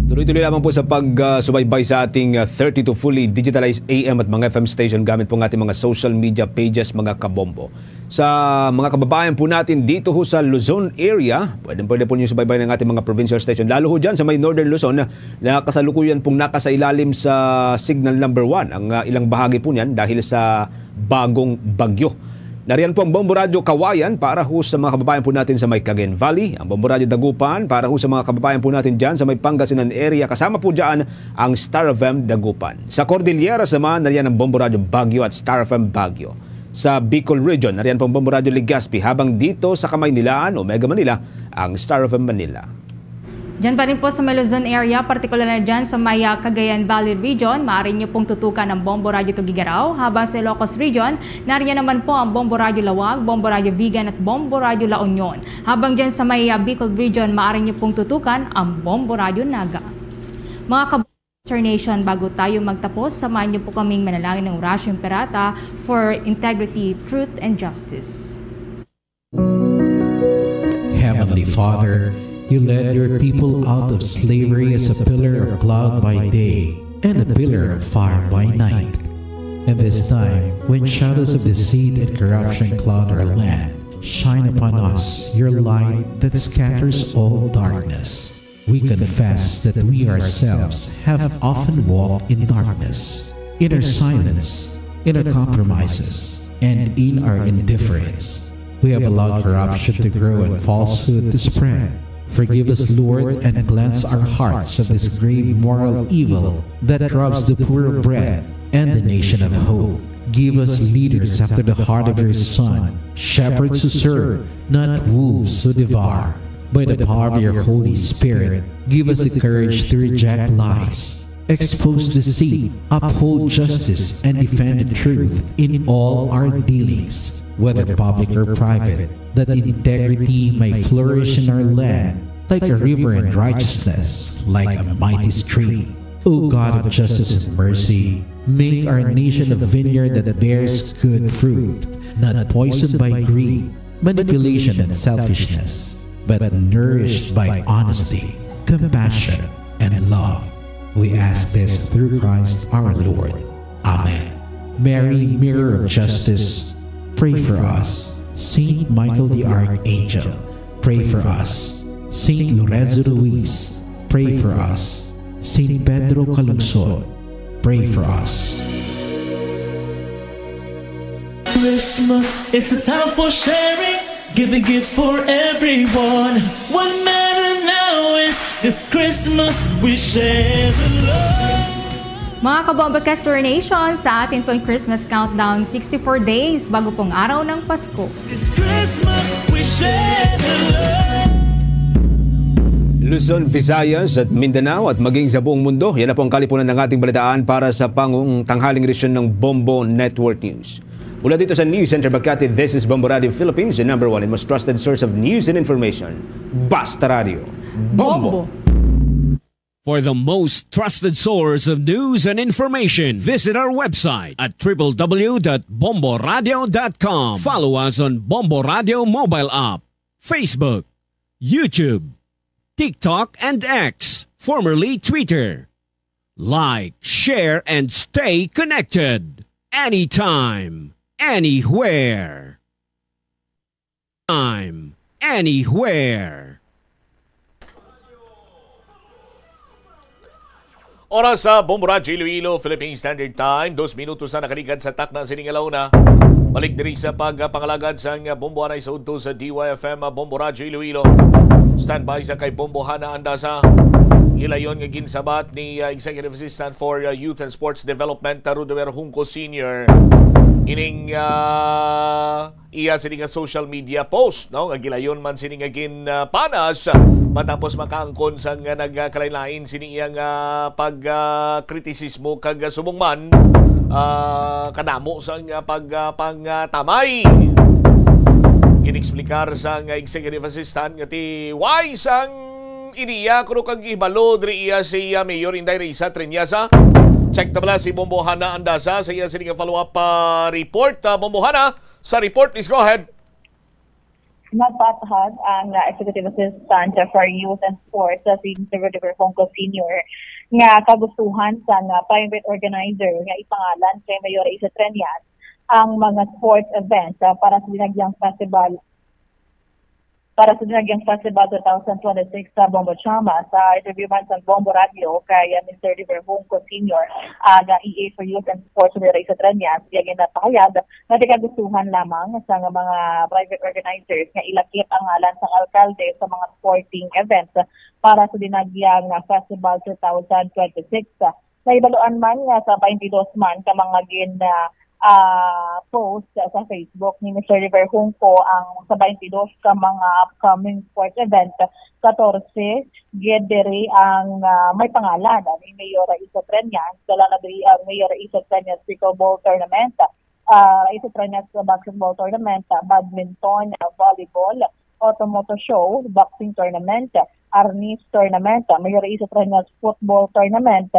Tuloy-tuloy lamang po sa pag, ah, subaybay sa ating, ah, thirty-two fully digitalized A M at mga F M station gamit po ng ating mga social media pages, mga kabombo. Sa mga kababayan po natin dito ho sa Luzon area, pwede, pwede po niyo subaybayan ang ating mga provincial station, lalo ho dyan sa may Northern Luzon, na kasalukuyan pong nakasailalim sa signal number one ang, ah, ilang bahagi po niyan dahil sa bagong bagyo. Nariyan po ang Bombo Radyo Kawayan para ho sa mga kababayan po natin sa may Cagayan Valley, ang Bombo Radyo Dagupan para ho sa mga kababayan po natin dyan sa may Pangasinan area, kasama po dyan ang Star F M Dagupan. Sa Cordilleras naman, nariyan ang Bombo Radyo Baguio at Star F M Baguio. Sa Bicol Region, nariyan po ang Bombo Radyo Legazpi, habang dito sa Kamaynilaan, Omega Manila, ang Star F M Manila. Diyan pa rin po sa may Luzon area, partikular na diyan sa may, ah, Cagayan Valley Region, maaari niyo pong tutukan ang Bombo Radyo Tuguegarao, habang sa Ilocos Region, nariyan naman po ang Bombo Radyo Laoag, Bombo Radyo Vigan at Bombo Radyo La Union. Habang diyan sa may, ah, Bicol Region, maaari niyo pong tutukan ang Bombo Radyo Naga. Mga kab- Sir Nation, bago tayo magtapos, samahan niyo po kaming manalangin ng Oratio Imperata for integrity, truth, and justice. Heavenly Father, you led your people out of slavery as a pillar of cloud by day and a pillar of fire by night. And this time, when shadows of deceit and corruption cloud our land, shine upon us your light that scatters all darkness. We confess that we ourselves have often walked in darkness, in our silence, in our compromises, and in our indifference. We have allowed corruption to grow and falsehood to spread. Forgive us, Lord, and cleanse our hearts of this grave moral evil that robs the poor of bread and the nation of hope. Give us leaders after the heart of your Son, shepherds who serve, not wolves who devour. By the power of your Holy Spirit, give us the courage to reject lies, expose deceit, uphold justice, and defend the truth in all our dealings, whether public or private, that integrity may flourish in our land like a river and righteousness like a mighty stream. O God of justice and mercy, make our nation a vineyard that bears good fruit, not poisoned by greed, manipulation, and selfishness, but nourished by honesty, compassion, and love. We ask this through Christ our Lord. Amen. Mary, Mirror of Justice, pray for us. Saint Michael the Archangel, pray for us. Saint Lorenzo Ruiz, pray for us. Saint Pedro Calungsod, pray for us. Christmas is a time for sharing, giving gifts for everyone. What matter now is this Christmas we share the love. Mga kabombo, Kester Nation, sa atin pong Christmas countdown, sixty-four days bago pong araw ng Pasko. This Christmas, we share the love. Luzon, Visayas at Mindanao at maging sa buong mundo, yan na po ang kalipunan ng ating balitaan para sa pangtanghaling edisyon ng Bombo Network News. Mula dito sa News Center Makati, this is Bombo Radio Philippines, the number one and most trusted source of news and information. Basta Radio. Bombo! Bombo. For the most trusted source of news and information, visit our website at triple W dot bomboradio dot com. Follow us on Bombo Radio mobile app, Facebook, YouTube, TikTok, and X, formerly Twitter. Like, share, and stay connected. Anytime, anywhere. Time, anywhere. Oras sa Bombo Radyo Iloilo, Philippine Standard Time, dos minutos na nakaligad sa takna sining alauna. Balik diri sa pagpangalagad sang Bombo Anay sa udto sa D Y F M, Bombo Radyo Iloilo. Standby sa kay Bombo Hana Andasa. Gilayon nga ginsabat ni, uh, Executive Assistant for, uh, Youth and Sports Development, uh, Rudomer Junco Senior. Ining, uh, iya sini nga social media post, no, nga gilayon man sini nga ginpanas matapos makaangkon sang nagkalain-lain sini iya nga pag, ah, kritisismo kag subong man, ah, kadamo sang, ah, pag, ah, pangtamay. Ginexplikar sang executive assistant nga ti why sang ideya kuno kag ibalo diri iya si, ah, Mayor Inday Risa Triñaza. Check ta bala si Bombo Hana Andasa sa iya sini nga follow-up, ah, report. Ah, Bombo Hana, sa report, please go ahead. Nagpaathag ang, ah, Executive Assistant for Youth and Sports, ah, si Mister Rodrigo Hongco Senior, nga kagustuhan sang, ah, private organizer nga ipangalan kay Mayor Isa Treñas ang mga sports events, ah, para sa Dinagyang Festival, para sa Dinagyang Festival two thousand twenty-six sa Bombo Chama. Sa interview man sa Bombo Radio kay, ah, Mister River Hongco Senior, ah, nga E A for Youth and Sports, Mayor Isa Treñas, iya ginapahayag nga di kagustuhan lamang sa nga mga private organizers nga ilakip ang ngalan sang alkalde sa mga sporting events para sa Dinagyang Festival two thousand twenty-six. Nahibaluan man nga sa twenty-two man ka mga gin, ah, ah, post sa Facebook ni Mister River Hongco ang sa twenty-two ka mga upcoming sports event. Katorse gid diri ang, ah, may pangalan ni Mayor Isa Treñas, dala na diri ang Mayor Isa Treñas Pickleball Tournament, ah, Isa Treñas Basketball Tournament, ah, badminton, ah, volleyball, automoto show, boxing tournament, arnis tournament, ah, Mayor Isa Treñas Football Tournament,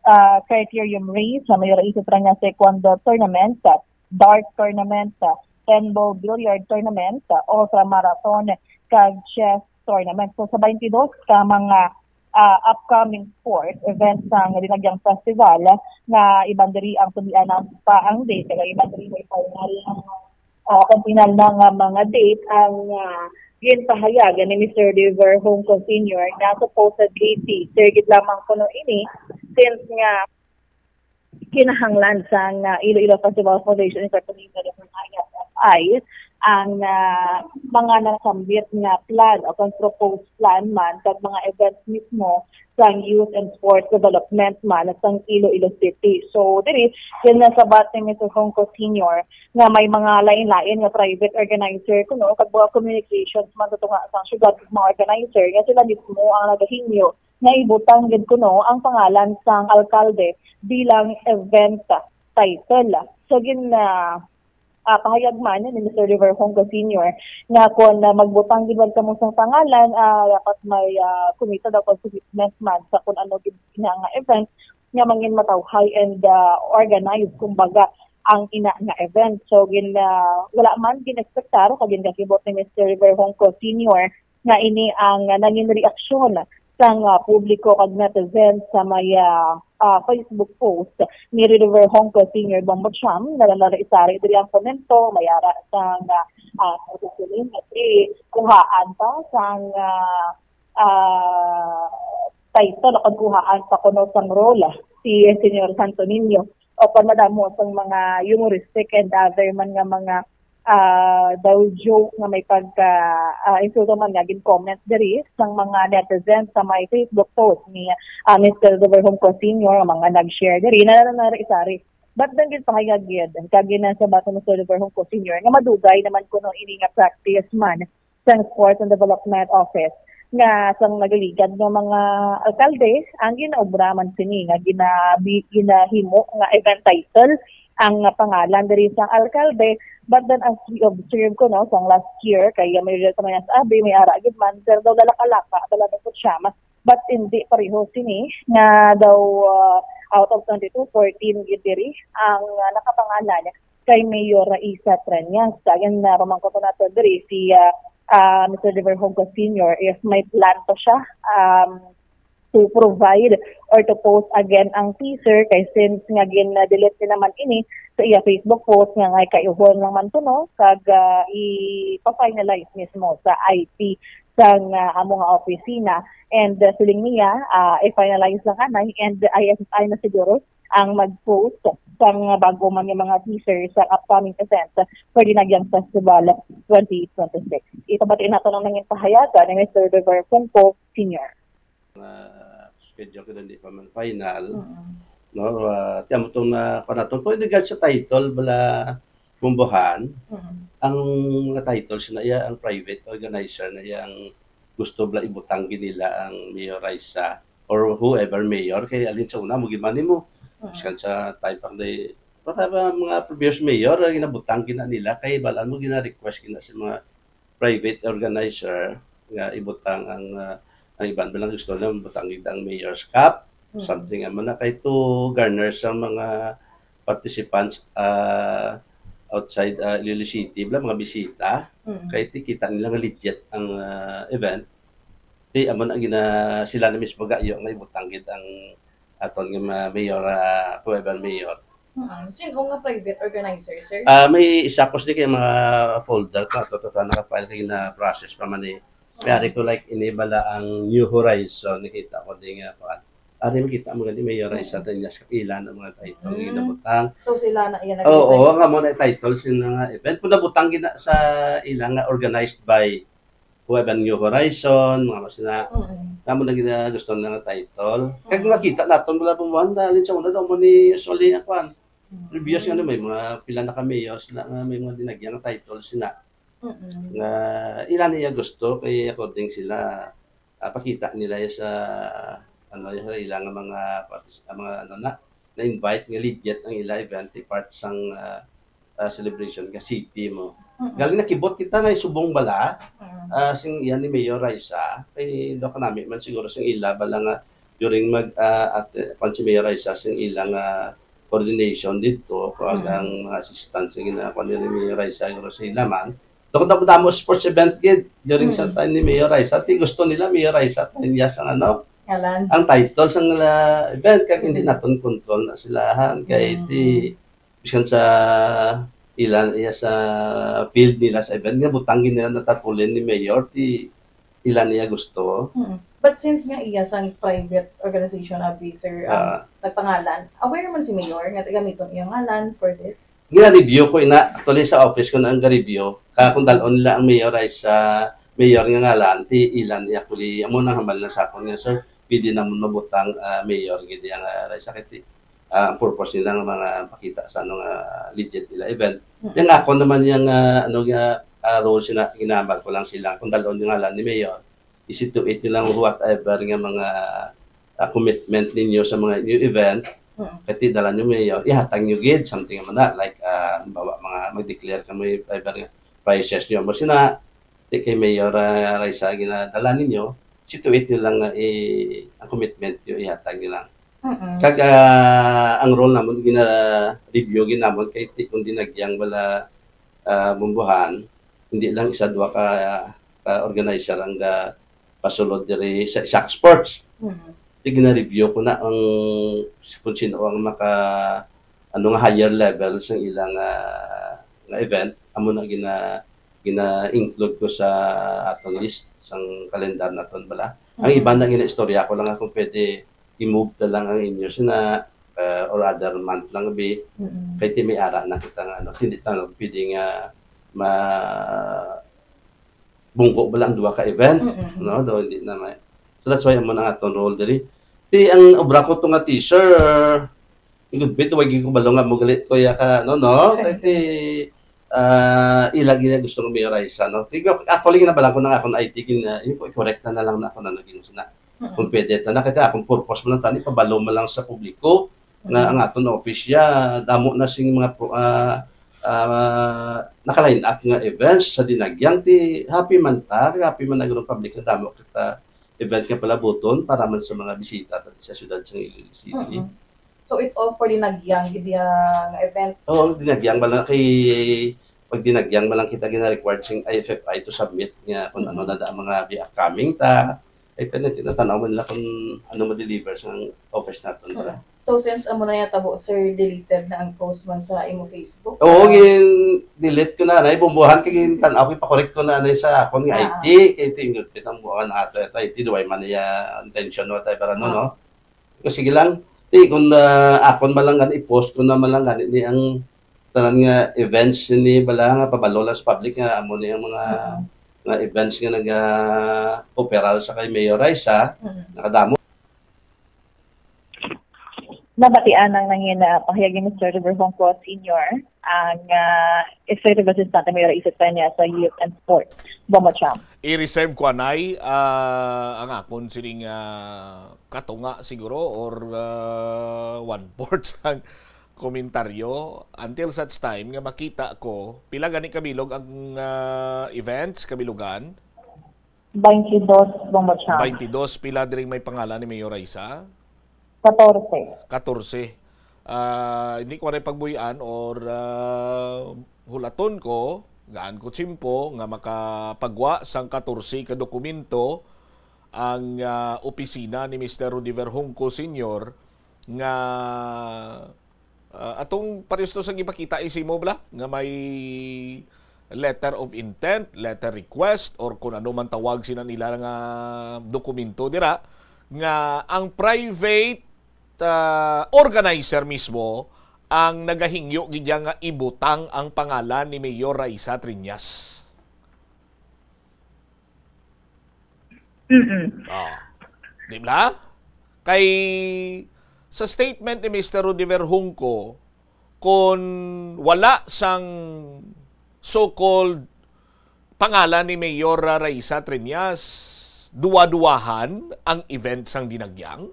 ah, criterium race, ah, Mayor Isa Treñas Taekwondo Tournament, ah, dart tournament, ah, ten ball billiard tournament, ah, ultra marathon, kag chess tournament. So, sa twenty-two ka mga, ah, upcoming sports events sang Dinagyang Festival, ah, nga iban diri ang tulian pa ang date, kag iban diri may final, ah, kung final na nga mga date ang, ah, ginpahayag ni Mister River Hongco Senior nga supposedly teaser gid lamang kuno ini, since nga kinahanglan sang, ah, Iloilo Festival Foundation Incorporated, I F F I, ang, ah, mga nasambit nga plan o kung proposed plan man kag mga events mismo sang youth and sports development man sang Iloilo City. So, diri, yun nga sabat ni Mister Hongco Senior nga may mga lain-lain nga private organizer kuno kag mga communications man sa tunga sang syudad kag mga organizer nga sila mismo ang nagahingyo nga ibutang gid kuno ang pangalan sang alkalde bilang event title. So, gin, ah, ah, pahayag man ni Mister River Hongco Senior nga kung, ah, magbutang gid man kamo sang pangalan, ah, dapat may, ah, committed o commitment man sa kung ano gid ina nga event nga mangin matawhay and, ah, organized, kumbaga, ang ina nga event. So, gin, ah, wala man gin-expectar o gin-kakibot ni Mister River Hongco Senior nga ini ang nangin reaksyon sang, ah, publiko kag netizen sa may, ah, ah, Facebook post ni River Hongco Senior Bombo Cham. Nalalara isari diri ang komento, may ara sang, ah, ah, pagsusuling nga si kuhaan pa sang, ah, ah, title o kuhaan pa kuno sang role si Senior Santo Niño. O kon madamo sang mga humoristic and other man nga mga, ah, daw joke nga may pagka, ah, insulto man nga gin-comment diri sang mga netizen sa may Facebook post ni, ah, Mister River Hongco Senior, ang mga nag-share diri, na, na, na, sorry. But then, ginpahayag gid kag ginasabat ni Mister River Hongco Senior nga madugay naman kuno ini nga practice man sang Sports and Development Office nga sang nagaligad nga mga alkalde ang ginaobra man sini nga ginabi-, ginahimo nga event title ang pangalan diri sang alkalde. But then, as we observe kuno sang last year, kay may resulta man sa abi, may ara gid man, pero daw lalaka-laka, dala na pud siya. But hindi pareho sini nga daw, ah, out of twenty-two, fourteen gid diri ang, ah, nakapangalan kay Mayor Raisa Treñas. Sa akin, narumangkot nato diri si, ah, ah, Mister River Hongco Senior, if may plan to siya, um, to provide or to post again ang teaser, kay since nga gin-delete ni naman ini sa iya Facebook post nga ngay kaiuhon lang man to, no, kag, ah, ipa-finalize mismo sa I T sang, ah, amo nga opisina. And, ah, siling niya, ah, i-finalize lang anay, and I F F I na siguro ang mag-post sang bago man nga mga teaser sa upcoming event for Dinagyang Festival twenty twenty-six. Ipabati nato ang nangin pahayagan ni Mister River Hongco Senior. Nga schedule ko, hindi pa man final, Mm. no? Ah, ti amo tong na, pa nato. Pwede gid sa title, bala, Bumbuhan, Mm. ang mga titles na iya, ang private organizer na iya, ang gusto bala ibutang gid nila ang Mayor Raisa or whoever mayor, kay alin sa una mo gid man nimo. Mm. Bisan sa time pa kay, baka ba mga previous mayor, ang ginabutang gina nila, kay balaan mo gina-request gina sa mga private organizer nga ibutang ang, ah, ang iban bilang gusto nila butang gid ang mayor's cup, Mm. something amo na kay to garner sa mga participants, ah, outside, ah, Iloilo City, bala mga bisita, Mm. kay ti kita nila nga legit ang, ah, event. Ti amo na gina-, sila na mismo gayo nga ibutang gid ang aton nga ma-, mayor, ah, whoever mayor. Mm. Sino nga private organizer, sir? Ah, may isa ko sini kay mga folder ko, ato, ato, ato, naka-file kay na-process pa man eh. May ari ko, like, ini bala ang New Horizon, nakita ko di nga, kuwan. Ari makita mo gani, Mayor Raisa, Mm. Danyas, kapilan ang mga title nga Mm. ginabutang. So, sila na iya Oo, nag-resign? Ang amo na title sila nga event. Kung nabutang gina sa ila nga organized by Web and New Horizon, mga masina. Mm. Amo na gina gusto na nga title. Kag Mm. makita naton wala pumuan, dahil sa una daw mo ni Soli nga kuwan. Mm. Previous nga na may mga pila na ka mayor sila nga may mga dinagyang title sila. Mm. Nga ila niya gusto kay according sila, ah, pakita nila ya sa, ano, ya sa ila nga mga partis-, ah, mga ano na, na-invite nga legit ang ila event, i-part sang, ah, ah, celebration nga city mo. Mm. Galing nakibot kita nga subong bala, Mm. ah, sing iya ni Mayor Raisa, kay do kanami man siguro sing ila bala nga during mag, ah, at, eh, kwan si Mayor Raisa sing ila nga coordination dito, kag Mm. ang mga assistance nga ginakuha ni Mayor Raisa, siguro sa ila man. Daw damo-damo sports event gid during sa Mm. time ni Mayor Raisa. Ti gusto nila Mayor Raisa, Danyas ang ano, Ngalan. ang title sang, ah, event, kag hindi Mm. naton control na silahan. Kay Mm. ti, bisan sa ila, iya sa field nila sa event, nga butang gid nila na tarpaulin ni Mayor, ti ila niya gusto. Mm. But since nga iya sang private organization abi, sir, ang Ah. nagpangalan, aware man si Mayor nga gamiton iya ngalan for this? Gina-review ko ina, actually sa office ko na ang ga-review. Kaya kung dalon nila ang mayor ay sa mayor nga ngalan, ti ilan niya kuli, amo nang hambal na sa akon nga, "Sir, pwede naman mabutang, ah, mayor, gid yang, ah, Raisa, kay ti, ah, ang purpose nila nga mga pakita sa ano nga legit nila event." Mm. Yang ako naman yang, ah, ano nga, ah, role sila, ginambal ko lang sila, kung dalon yung ngalan ni mayor, i-situate nyo lang whatever nga mga, ah, commitment ninyo sa mga new event, Mm. kay ti dala nyo mayor, ihatag nyo gid, something man na, like, ah, halimbawa, mga mag-declare ka may whatever nga prices nyo, amo sina, ti kay Mayor, ah, Raisa, ginadala ninyo, situate nyo lang nga i-, ang commitment nyo, ihatag nyo lang. Mm. Kag, ah, ang role namon, gina-review gid namon kay ti kung dinagyang bala, ah, bumbuhan, hindi lang isa, duha ka, ka organizer ang ga-, pasulod diri sa isa ka sports. Mm. Ti gina-review ko na ang kung sino ang maka, ano nga, higher level sa ilang, ah, nga event, amo na gina-, gina-include ko sa atong list sang kalendar naton bala. Ang Mm. iba na gina-istorya ko lang kung pwede i-move na lang ang inyo sina, ah, or other month lang bi. Mm. Kay ti may ara na kita nga, ano, hindi ta, ano, pwede nga ma-, bungko ba lang duha ka event, Mm-mm. no? Do, hindi na may. So that's why amo na nga aton role diri. Ti ang obra ko to nga teaser, igudpit, wag ko balo nga mo galit ko ya ka, no, no? Kay ti, ah, ila gina gusto nga mayor ay sa, no? Ti, ako lang na bala ko nang akon I T gina, yung ko, correct na, na lang na ako na naging na. Mm-mm. Kung pwede ta na, kay akong purpose mo lang tani, pabalo mo lang sa publiko nga Mm. ang aton office ya, damo na sing mga pro-, ah, ah, naka-line up nga events sa Dinagyang. Ti happy man ta, happy man ang Republic nga damo kita event nga palabuton para man sa mga bisita ta sa siyudad sa Iloilo City. Mm-mm. So, it's all for Dinagyang, gid ya nga event? Oo, Dinagyang man lang kay, pag Dinagyang man lang kita gina-required sing I F F I to submit nga kung ano Mm-mm. na da ang mga bi-, upcoming ta. Ay, pwede, tinatanaw man nila kung ano ma-deliver sa office naton, Mm. para. So, since amo na yata po, sir, deleted na ang post man sa imo Facebook? Oo, Ah. gin-delete ko na, na, bumbuhan kay gintanaw ko, ipakorek ko na, na, sa akon nga Ah. I T, kay tingog, kitang buwan ato, ito, I T, duway man niya intention, whatever, ano, Ah. no? Kasi sige lang, ti, kung, ah, akon man lang gani, i-post ko na man lang gani ni ang tanan nga events ni bala nga pabalo lang sa public nga amo ni ang mga Mm. nga events nga naga-operar sa kay Mayor Raisa, Mm. nakadamo. Nabatian ang nangin, ah, pahayag ni Mister River Hongkos Senior, ang, ah, Executive Assistant ni Mayor Raisa Peña sa Youth and Sport. Bombo Champ. I-reserve ko anay, ah, ang akon sining, ah, katunga siguro or, ah, one-fourth sang komentaryo until such time nga makita ko pila gani kabilog ang, ah, events, kabilugan? Twenty-dos, Bombo Champ. Twenty-dos, pila diring may pangalan ni Mayor Raisa? Katorse. Katorse. Ah, hindi ko rin pagbuyan or, ah, hulaton ko, gaan ko tiyempo nga makapagwa sang katorse ka dokumento ang, ah, opisina ni Mister Rudy Verhunco Senior nga, ah, atong pareho sa gipakita isimo bala nga may letter of intent, letter request, or kung ano man tawag sina nila nga dokumento dira, nga ang private, ah, organizer mismo ang nagahingyo gid nga ibutang ang pangalan ni Mayor Raisa Triñas. Mm-mm. Ah, di ba? Kay sa statement ni Mister Rudy Verhunco, kung wala sang so-called pangalan ni Mayor Raisa Triñas, duwa-duwahan ang event sang Dinagyang.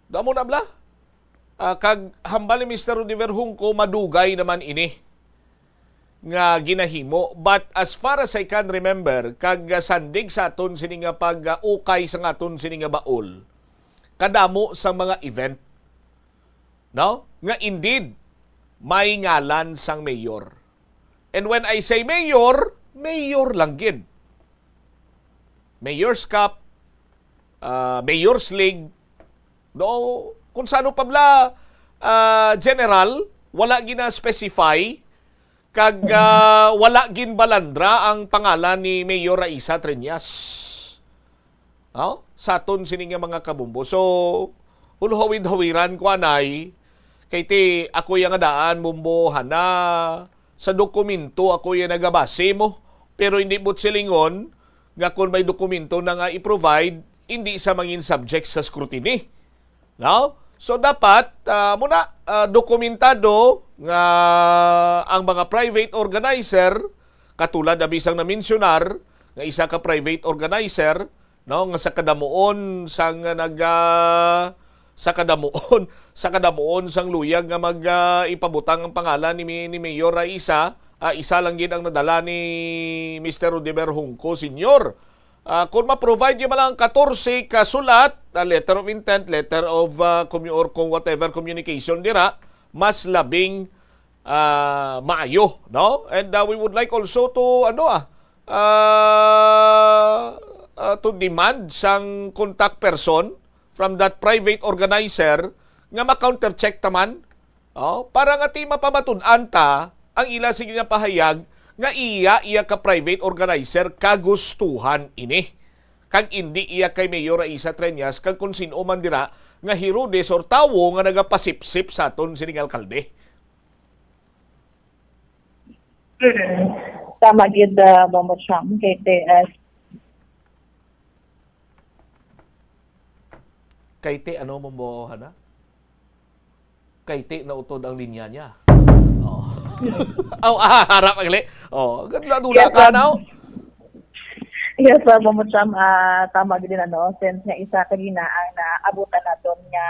Damo na bala. Ah, kag hambal ni Mister Rudy Verhunco, madugay naman ini nga ginahimo. But as far as I can remember, kag, ah, sandig sa aton sini nga pag-ukay sa aton sini nga baol, kadamo sa mga event, no? Nga indeed may ngalan sang mayor. And when I say mayor, mayor lang gid. Mayor's Cup, ah, Mayor's League, no? Kung sano pa bala, ah, general, wala gina-specify, kag, ah, wala ginbalandra ang pangalan ni Mayor Raisa Triñas. No? Sa aton sini nga mga kabumbo. So, hulhawid-hawiran ko anay, kay ti ako ya nga daan, bumbo, hana, sa dokumento ako ya nagabase mo, pero hindi buot silingon nga kung may dokumento na nga i-provide, hindi sa mangin subject sa scrutiny. No? So, dapat, ah, muna, ah, dokumentado nga ang mga private organizer, katulad na bisang na-mensionar, nga isa ka private organizer, no, nga sa kadamuon sang nag, ah, sa kadamuon, sa kadamuon sang luyag nga mag, ah, ipabutang ang pangalan ni Mi-, ni Mayor Raisa, ah, isa lang gid ang nadala ni Mister Rudy Verhunco Senior. Ah, kung ma-provide niyo man lang katorse ka sulat, ah, letter of intent, letter of, ah, commu-, or kung whatever communication dira, mas labing, ah, maayo, no? And, ah, we would like also to, ano, ah, ah, ah, to demand sang contact person from that private organizer nga ma-countercheck ta man, oh, para nga ti mapamatud-an ta ang ila sini nga pahayag nga iya, iya ka private organizer kagustuhan ini. Kag indi iya kay Mayor Raisa Treñas kag kung sin-o man dira nga Herodes or tawo nga nagapasipsip sa aton sining alkalde. Mm. Tama gyud, ah, Bombo Cham, kay ti, ah, Kay ti, ano mo mo, hana? Kay ti nautod ang linya niya. Oh. Aw, ah, harap ang li-, oh, dula-dula Yes, ka, ma'am. Now? Yes, ma'am, Bombo Cham, ah, tama gid, ano, since nga isa ka gina ang naabutan naton nga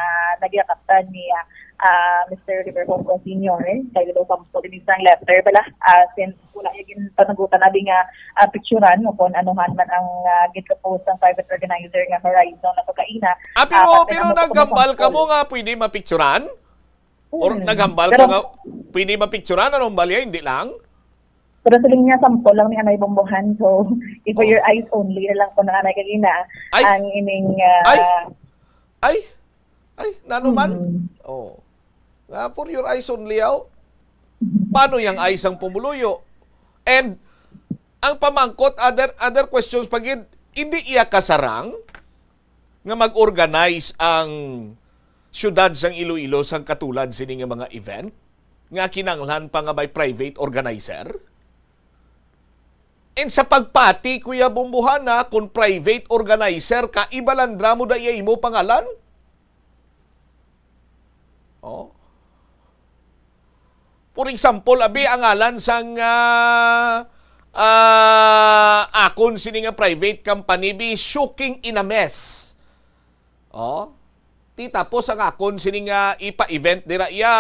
nagyakaptan ni, ah, ah, Mister River Home Senior, eh, kay daw sample din isang letter bala, ah, since wala yung panagutan abi nga, ah, picturan o kung anuhan man ang, ah, gid-propose sang private organizer nga Horizon na pagkaina. Ah, pero, ah, pero patay na mo naghambal ka sample. Mo nga pwede mapicturan? Or Hmm. Naghambal Pero ka nga pwede mapicturan? Anong balya? Hindi lang? Pero siling niya, sample lang ni Anay Bombohan. So, if for Oh. Your eyes only na lang po na Anay kagina, Ay. Ang ining, ah, Ay. Ay. Ay, nano man? Hmm. Oh. Nga, for your eyes only, aw. Paano yang eyes ang pumuluyo? And ang pamangkot, other, other questions pa gid, hindi iya kasarang nga mag-organize ang siyudad sang Iloilo sang katulad sini nga mga event nga kinahanglan pa nga may private organizer? And sa pagpati, Kuya Bombohana, kung private organizer ka, ibalandra mo da iya imo pangalan? Oh. For example, abi, ang ngalan sang, ah, ah, akon sini nga private company, bi, Shuking in a Mess. Oh. Ti tapos ang akon sini nga ipa-event dira iya,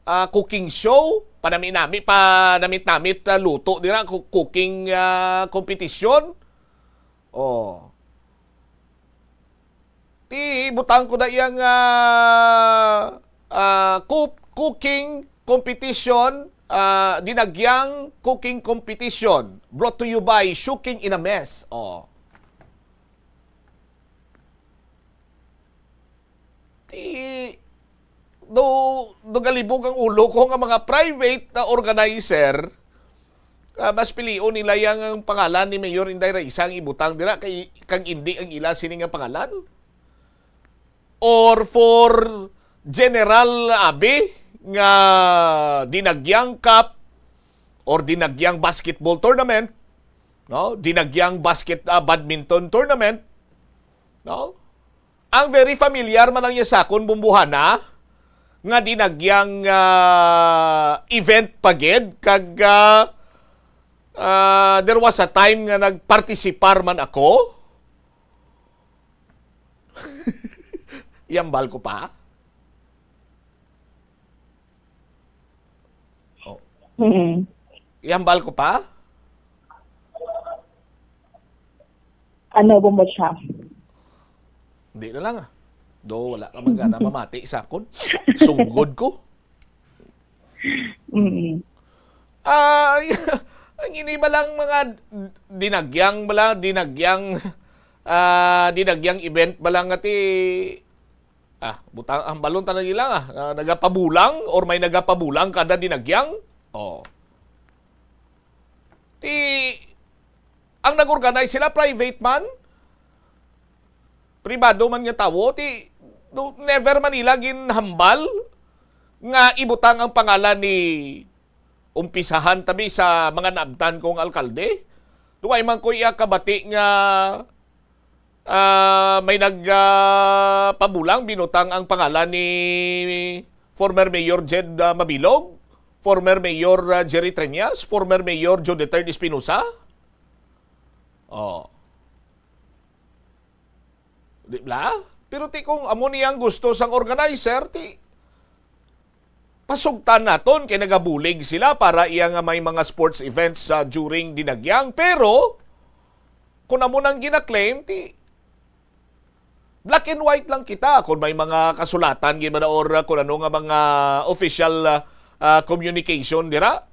ah, cooking show, panami-nami, panamit-namit, ah, luto dira, cu-, cooking, ah, competition. Oh. Ti butang ko na iyang, ah, ah, cook-, cooking competition, ah, Dinagyang cooking competition, brought to you by Shuking in a Mess. Oh. Di, do, do galibog ang ulo ko nga mga private na organizer, ah, mas pilion nila yang ang pangalan ni Mayor Inday Raisa ang ibutang dira kay kag indi ang ila sini nga pangalan. Or for General Abi nga Dinagyang Cup or Dinagyang Basketball Tournament, no? Dinagyang Basket, ah, Badminton Tournament, no? Ang very familiar man ang iya sakon, Bumbuhana, nga Dinagyang, ah, event pa gid, kag, ah, ah, there was a time nga nagpartisipar man ako. Ihambal ko pa? Oh. Mm. Ihambal ko pa? Ano, bumot siya? Di na lang, ah. Do, wala ka man gana mamati sa akon. Sunggod ko. Mm. Ah, ang ini ba lang mga Dinagyang bala, Dinagyang, ah, Dinagyang event bala nga ti, ah, butang, ang balon tanan nila, ah, nagapabulang or may nagapabulang kada Dinagyang? Oh. Ti, ang nag-organize sila, private man, pribado man nga tawo, ti, no, never man nila ginhambal nga ibutang ang pangalan ni umpisahan tabi sa mga naabtan kong alkalde. Duway man ko iya kabati nga, ah, may nag, ah, pabulang, binutang ang pangalan ni former Mayor Jed, ah, Mabilog, former Mayor, ah, Jerry Treñas, former Mayor Jodetern Espinosa. Oh. Di ba? Pero ti kung amo niyang gusto sang organizer, ti pasugtan naton kay nagabulig sila para iya nga may mga sports events sa during Dinagyang. Pero kung amo nang gina-claim, ti black and white lang kita kung may mga kasulatan gid man or, uh, kung ano nga mga official, uh, uh, communication dira.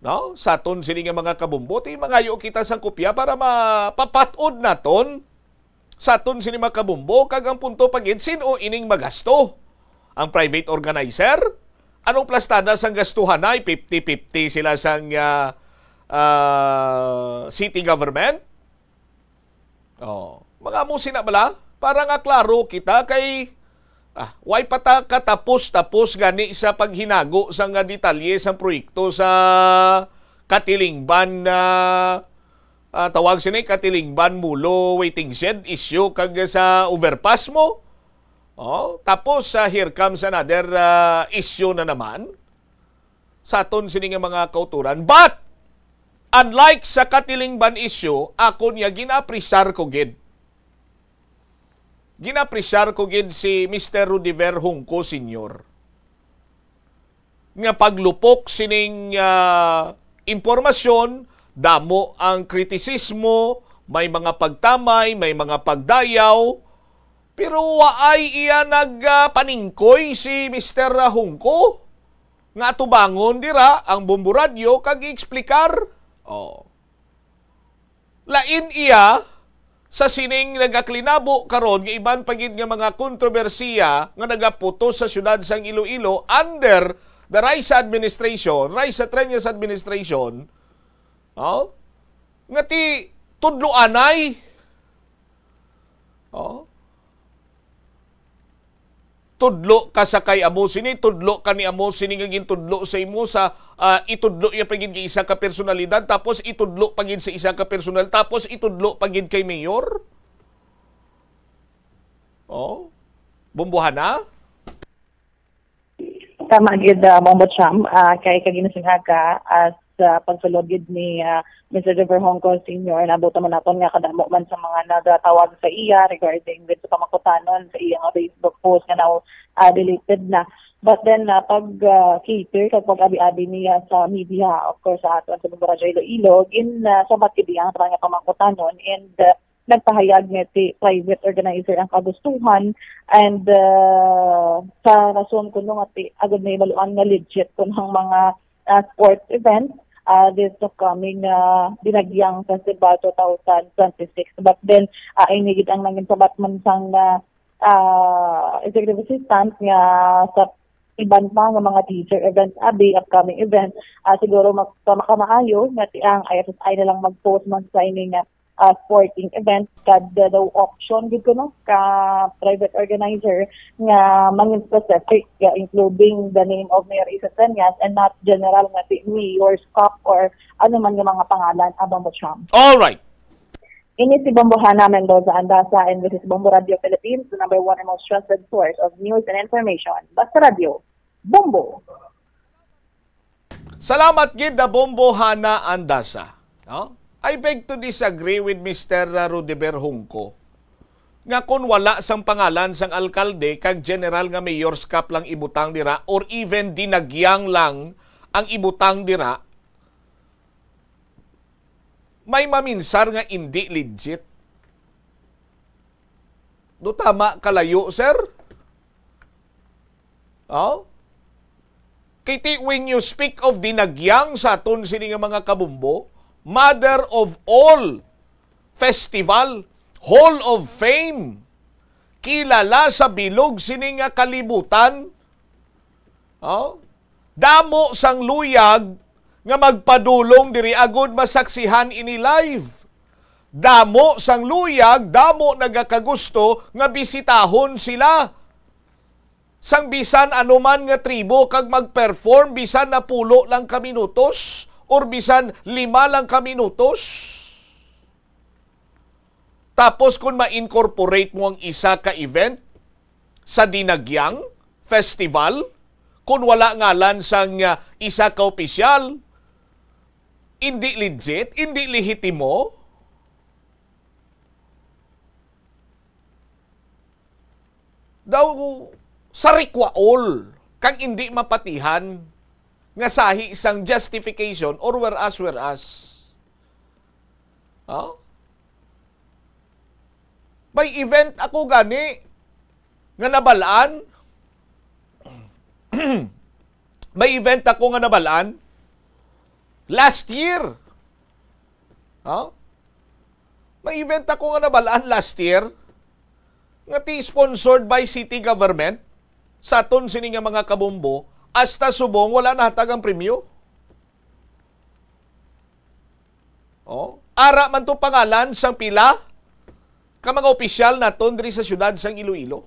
No? Sa aton sini nga mga kabumbo, ti mangayo kita sang kopya para mapapat-od naton sa aton sini mga kabumbo, kag ang punto pa gid, sin-o ining magasto? Ang private organizer? Anong plastada sang gastuhan na? Fifty fifty sila sang, ah, ah, city government? Oh, mga amo sina bala, para nga klaro kita kay, ah, way pa ta katapos-tapos gani sa paghinago sa nga detalye sang proyekto sa Katilingban, ah, ah, tawag sini Katilingban Molo waiting shed issue kag sa overpass mo. Oh, tapos sa here comes another, ah, issue na naman sa aton sini nga mga kauturan. But, unlike sa Katilingban issue, ako niya ginapresar ko gid. Ginapresar ko gid si Mister Rudiver Hungco Senior nga paglupok sining, ah, impormasyon, damo ang kritisismo, may mga pagtamay, may mga pagdayaw, pero waay iya nag, ah, paningkoy si Mister Hungco nga atubangon dira ang Bombo Radyo kag i-explicar. Oh. Lain iya sa sining nagaklinabo karon nga iban pa gid nga mga kontrobersiya nga nagaputos sa siyudad sang Iloilo under the Raisa administration, Raisa Treñas administration, oh, nga ti tudloanay. Oh. Tudlo ka sa kay amo sini, tudlo ka ni amo sini nga gintudlo sa imo sa, ah, itudlo iya pa gid kay isa ka personalidad, tapos itudlo pa gid sa isa ka personal, tapos itudlo pa gid kay mayor. Oh. Bumbuhana? Tama gid, ah, Ma'am Butcham, ah, kay kag ginasinhaga as, ah, pagsulod gid ni, ah, Mister Jeffer Hongco Senior, nabuto man naton nga kadamo man sa mga nagatawag sa iya regarding with sa pamangkutanon sa iya nga Facebook post nga now, ah, deleted na. But then, ah, pag, ah, cater kag pag-abi-abi niya sa media, of course, sa aton sa Bombo Radyo Iloilo, gin, ah, sabat gid iya ang tanan nga pamangkutanon and, ah, nagpahayag nga ti private organizer ang kagustuhan, and, ah, sa rason kuno nga ti agud na ibaluan nga legit kun ang mga, ah, sports event, ah, this upcoming, ah, Dinagyang Festival two thousand twenty-six. But then, ah, ini gid ang nangin sabat man sang, ah, ah, executive assistant nga sa iban pa nga mga teaser events, abi, upcoming events, ah, siguro mag-, makamaayo nga ti-, ang I F F I na lang mag-post man sa ini nga, ah, sporting event, kag the, the option gid kuno ka private organizer nga mangin specific, ah, including the name of Mayor Isa Treñas and not general nga si Mayor's Cup or ano man nga mga pangalan, Abang Bacham. All right. Ini si Bombo Hana Mendoza Andasa, and this is Bombo Radio Philippines, the number one and most trusted source of news and information. Basta Radio, Bombo! Salamat gid na Bombo Hana Andasa. No? I beg to disagree with Mister Rudiver Junco nga kung wala sang pangalan sang alkalde kag general nga mayor's cup lang ibutang dira or even Dinagyang lang ang ibutang dira, may maminsar nga indi legit. Do tama kalayo, sir? Oh? Kay ti, when you speak of Dinagyang sa aton sini nga mga kabombo, mother of all festival, Hall of Fame, kilala sa bilog sini nga kalibutan, oh? Damo sang luyag nga magpadulong diri agud masaksihan ini live. Damo sang luyag, damo nagakagusto nga bisitahon sila sang bisan anuman nga tribo kag mag-perform bisan napulo lang ka minutos or bisan lima lang ka minutos. Tapos kung ma-incorporate mo ang isa ka event sa Dinagyang Festival, kung wala ngalan sang, ah, isa ka opisyal, indi legit, indi lehitimo. Daw sa rikwaol kag indi mapatihan nga sahi sang justification or whereas, whereas. Oh? May event ako gani nga nabalaan. May event ako nga nabalaan last year. Oh? May event ako nga nabalaan last year nga ti sponsored by city government sa aton sini nga mga kabombo, hasta subong wala nahatag ang premyo. Oh, ara man to pangalan sang pila ka mga opisyal naton diri sa siyudad sang Iloilo.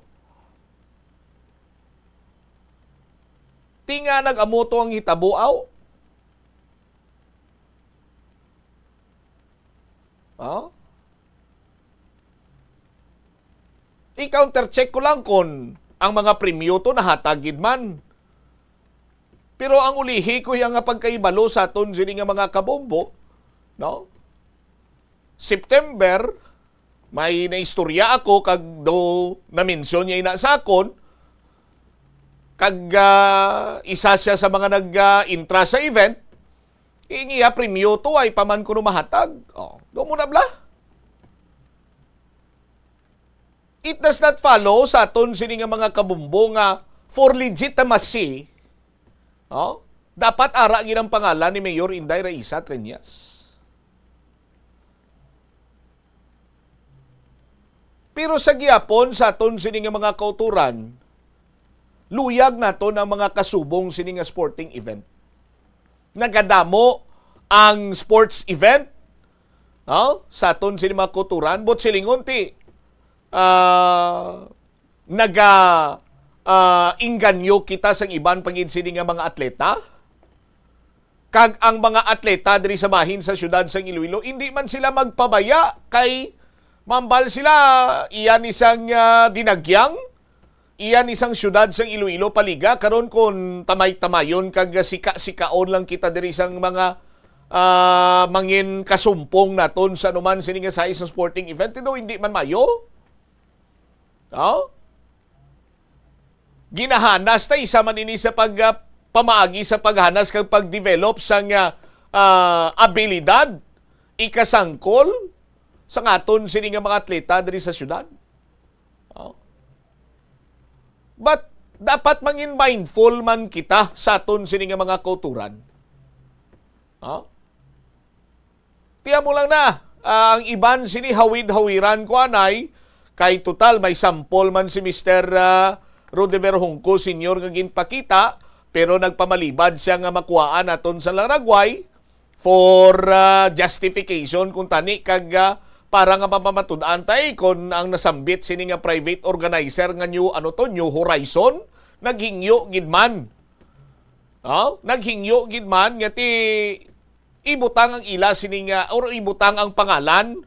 Ti nga nag-amo to ang hitabo, aw? Oh? I-counter check ko lang kung ang mga premyo to nahatag gid man. Pero ang ulihi ko iya nga pagkahibalo sa aton sini nga mga kabombo, no? September, may naistorya ako kag do na-mention niya ina sa akon, kag, ah, isa siya sa mga nag, ah, intra sa event, kay niya premyo to, ay pa man kuno mahatag. Oh, do mo na bla? It does not follow sa aton sini nga mga kabumbo nga for legitimacy, oh, dapat ara gid ang pangalan ni Mayor Inday Raisa Treñas. Pero sa gihapon sa aton sini nga mga kauturan, luyag naton ang mga kasubong sini nga sporting event. Nagadamo ang sports event, no? Sa aton sini mga kauturan, but silingon ti, ah, naga, ah, engganyo kita sang iban pa gid sini nga mga atleta. Kag ang mga atleta diri sa bahin sa siyudad sang Iloilo, indi man sila magpabaya kay mambal sila, iya ni sang, ah, Dinagyang, iya ni sang siyudad sang Iloilo paliga. Karon kon tamay-tamayon kag sika-sikaon lang kita diri sang mga, ah, mangin kasumpong naton sa anuman sini nga size nga sporting event, daw hindi man mayo. Oh? Ginahanas ta, isa man ini sa pag, ah, pamaagi sa paghanas kag pagdevelop sang, ah, ah, abilidad, ikasangkol, sang aton sini nga mga atleta diri sa syudad. Oh. But dapat mangin mindful man kita sa aton sini nga mga kauturan. Oh. Tiyan mo lang na, ah, ang iban sini hawid-hawiran ko anay, kay total may sample man si Mister, ah, Rodiver Hungco Senior nga ginpakita, pero nagpamalibad siya nga makuhaan naton sa laragway for, ah, justification kung tani kag, ah, para nga mapamatud-an tay kon ang nasambit sini nga private organizer nga New, ano to, New Horizon, naghingyo gid man. Oh, naghingyo gid man nga ti ibutang ang ila sini nga, or ibutang ang pangalan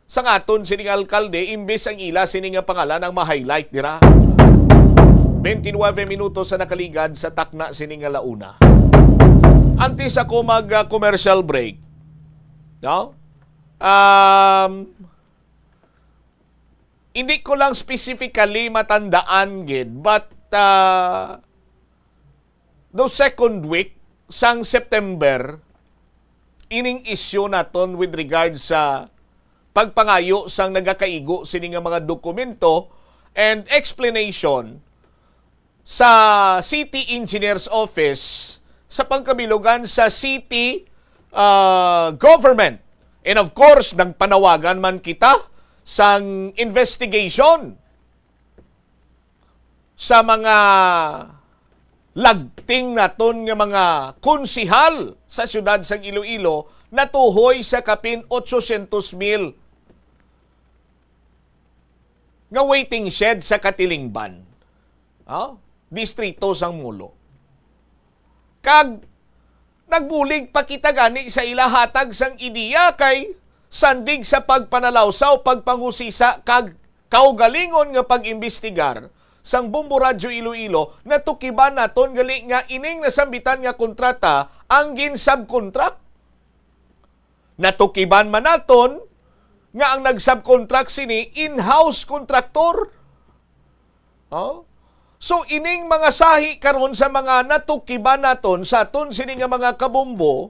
sang aton sini nga alkalde, imbes ang ila sini nga pangalan ang ma-highlight dira. Twenty-nine minutos sa nakaligad sa takna sini nga launa. Antes ako mag, ah, commercial break, no? Um, hindi ko lang specifically matandaan gid, but, ah, the second week sang September, ining issue naton with regard sa pagpangayo sang nagakaigo sini nga mga dokumento and explanation sa City Engineer's Office sa pangkabilugan sa city, ah, government. And of course, nagpanawagan man kita sang investigation sa mga lagting naton nga mga konsihal sa siyudad sang Iloilo natuhoy sa kapin otsosyentos mil nga waiting shed sa Katilingban, oh, distrito sang Molo. Kag nagbulig pa kita gani sa ila hatag sang ideya kay sandig sa pagpanalawsaw, pagpangusisa kag kaugalingon nga pag-imbestigar sang Bombo Radyo Iloilo, natukiban naton gali nga ining nasambitan nga kontrata ang gin-subcontract. Natukiban man naton nga ang nag-subcontract sini in-house contractor. Oh? So, ining mga sahi karon sa mga natukiban naton sa aton sini nga mga kabombo,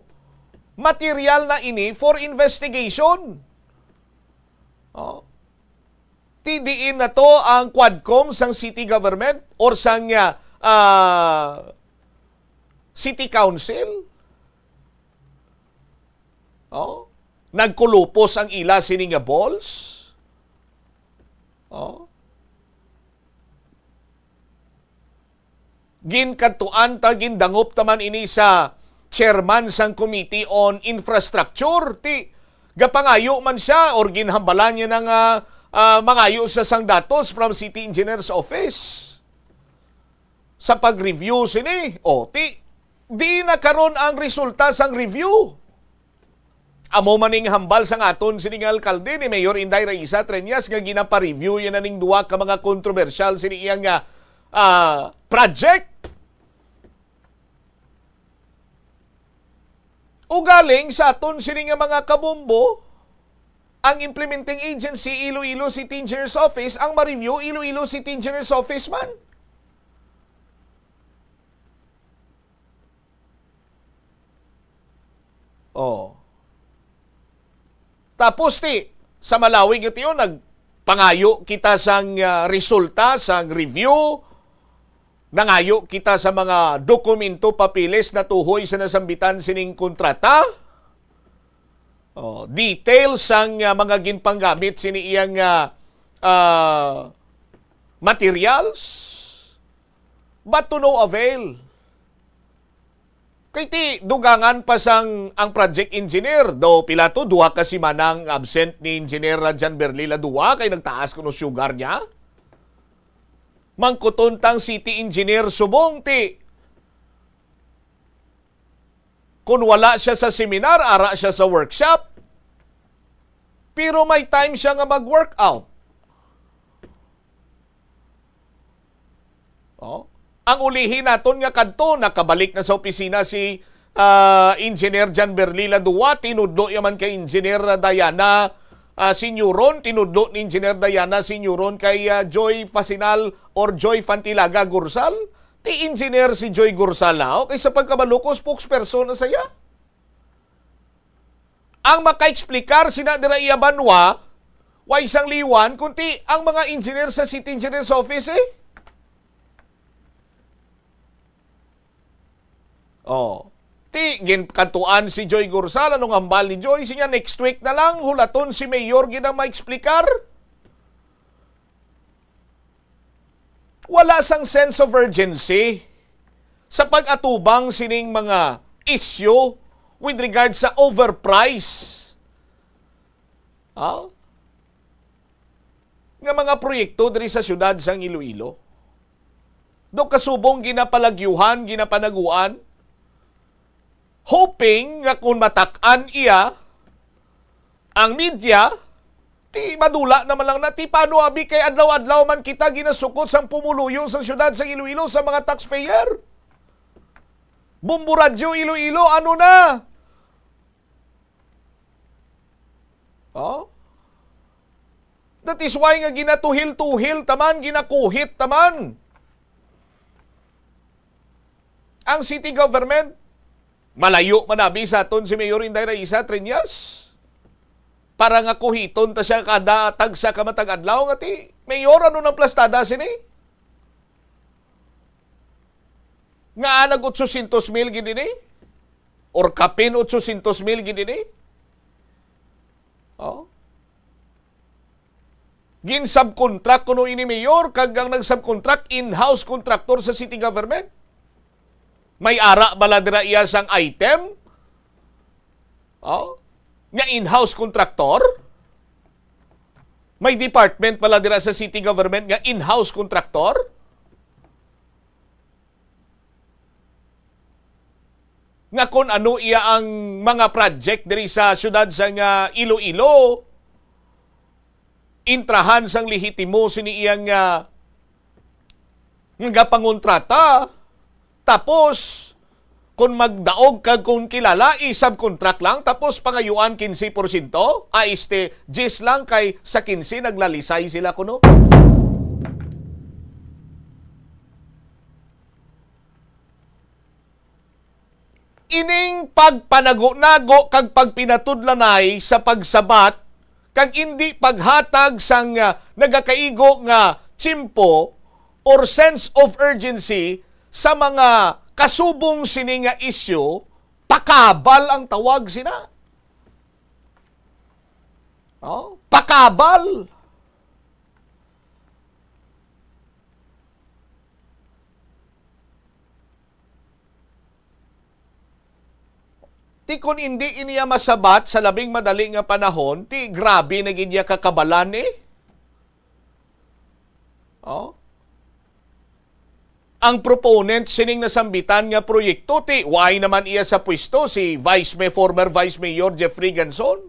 material na ini for investigation. Oh? Ti diin na to ang Quadcom sang city government or sang, ah, ah, city council? Oh? Nagkulupos ang ila sini nga balls? Oh? Ginkadtuan ta, gindangop ta man ini sa chairman sang Committee on Infrastructure. Ti, gapangayo man siya or ginhambalan niya na nga, ah, mangayo sa sang datos from City Engineer's Office sa pag-review sini. O, ti, di na karon ang resulta sang review. Amo man ning hambal sang aton sini nga alkalde ni Mayor Inday Raisa Treñas nga ginapa-review yan na ning duwa ka mga kontrobersyal sini iya nga, ah, project. Ugaling sa aton sini nga mga kabombo, ang implementing agency, Iloilo City Engineers Office, ang ma-review, Iloilo City Engineers Office man. Oh. Tapos ti, sa malawig nga tion, nagpangayo kita sang, ah, resulta sang review, nangayo kita sa mga dokumento, papeles natuhoy sa nasambitan sining kontrata. Oh, details sang, ah, mga ginpanggamit sini iyang, ah, ah, materials. But to no avail. Kay ti dugangan pa sang ang project engineer, daw pila to, duha ka semana ang absent ni Engineer John Berly Ladua kay nagtaas kuno sugar niya. Mangkuton tang city engineer subong ti kun wala siya sa seminar, ara siya sa workshop. Pero may time siya nga mag-workout. Oh. Ang ulihi naton nga kadto, nakabalik na sa opisina si, ah, Engineer John Berly Ladua. Tinudlo yaman kay Engineer Diana, ah, Sinyoron. Tinudlo ni Engineer Diana Sinyoron kay, ah, Joy Fasinal or Joy Fantilaga Gursal. Ti engineer si Joy Gursal, ah, kay sa pagkabalo ko, spokesperson na saya. Ang makaexplikar sina dira iya banwa, way sang liwan, kunti ang mga engineer sa City Engineer's Office, eh. Oh. Ti, ginkantuan si Joy Gursal. Anong hambal ni Joy? Siya, next week na lang, hulaton si Mayor gid ang ma-explicar. Wala sang sense of urgency sa pag-atubang sining mga issue with regard sa overprice, ah, nga mga proyekto diri sa siyudad sang Iloilo. Do kasubong ginapalagyuhan, ginapanaguan, hoping nga kung matak-an iya ang media, ti madula naman lang na. Ti paano, abi, kay adlaw-adlaw man kita ginasukot sang pumuluyo sang siyudad sang Iloilo sa mga taxpayer? Bombo Radyo Iloilo, ano na? Oh? That is why nga ginatuhil-tuhil taman, ginakuhit taman ang city government. Malayo man abi sa aton si Mayor Inday Raisa Treñas para nga kuhiton ta siya kada tagsa ka matag adlaw. Nga ti, Mayor, ano nang plastada sini? Nga nag otsosintos mil gid ini? Or kapin otsosintos mil gid ini? Oh. Gin-subcontract kuno ini, Mayor, kag ang nag-subcontract, in-house contractor sa city government? May ara bala dira iya sang item? Oh? Nga in-house contractor? May department pala dira sa city government nga in-house contractor? Nga kung ano iya ang mga project diri sa siyudad sang, ah, Iloilo, intrahan sang lehitimo sini iyang, ah, nga pangontrata. Tapos, kung magdaog kag kung kilala, i-subcontract lang, tapos pangayuan quince porsyento, ah, este, diyes lang, kay sa quince naglalisay sila kuno. Ining pagpanago-nago kag pagpinatudlanay sa pagsabat kag indi paghatag sang, ah, nagakaigo nga tiyempo or sense of urgency sa mga kasubong sini nga isyu, pakabal ang tawag sina. Oh, pakabal. Ti kon indi iniya masabat sa labing madali nga panahon, ti grabe na gid iya kakabalan, eh. Oh? Ang proponent sining nasambitan nga proyekto, ti why naman iya sa pwesto si Vice May-, former Vice Mayor Jeffrey Ganson?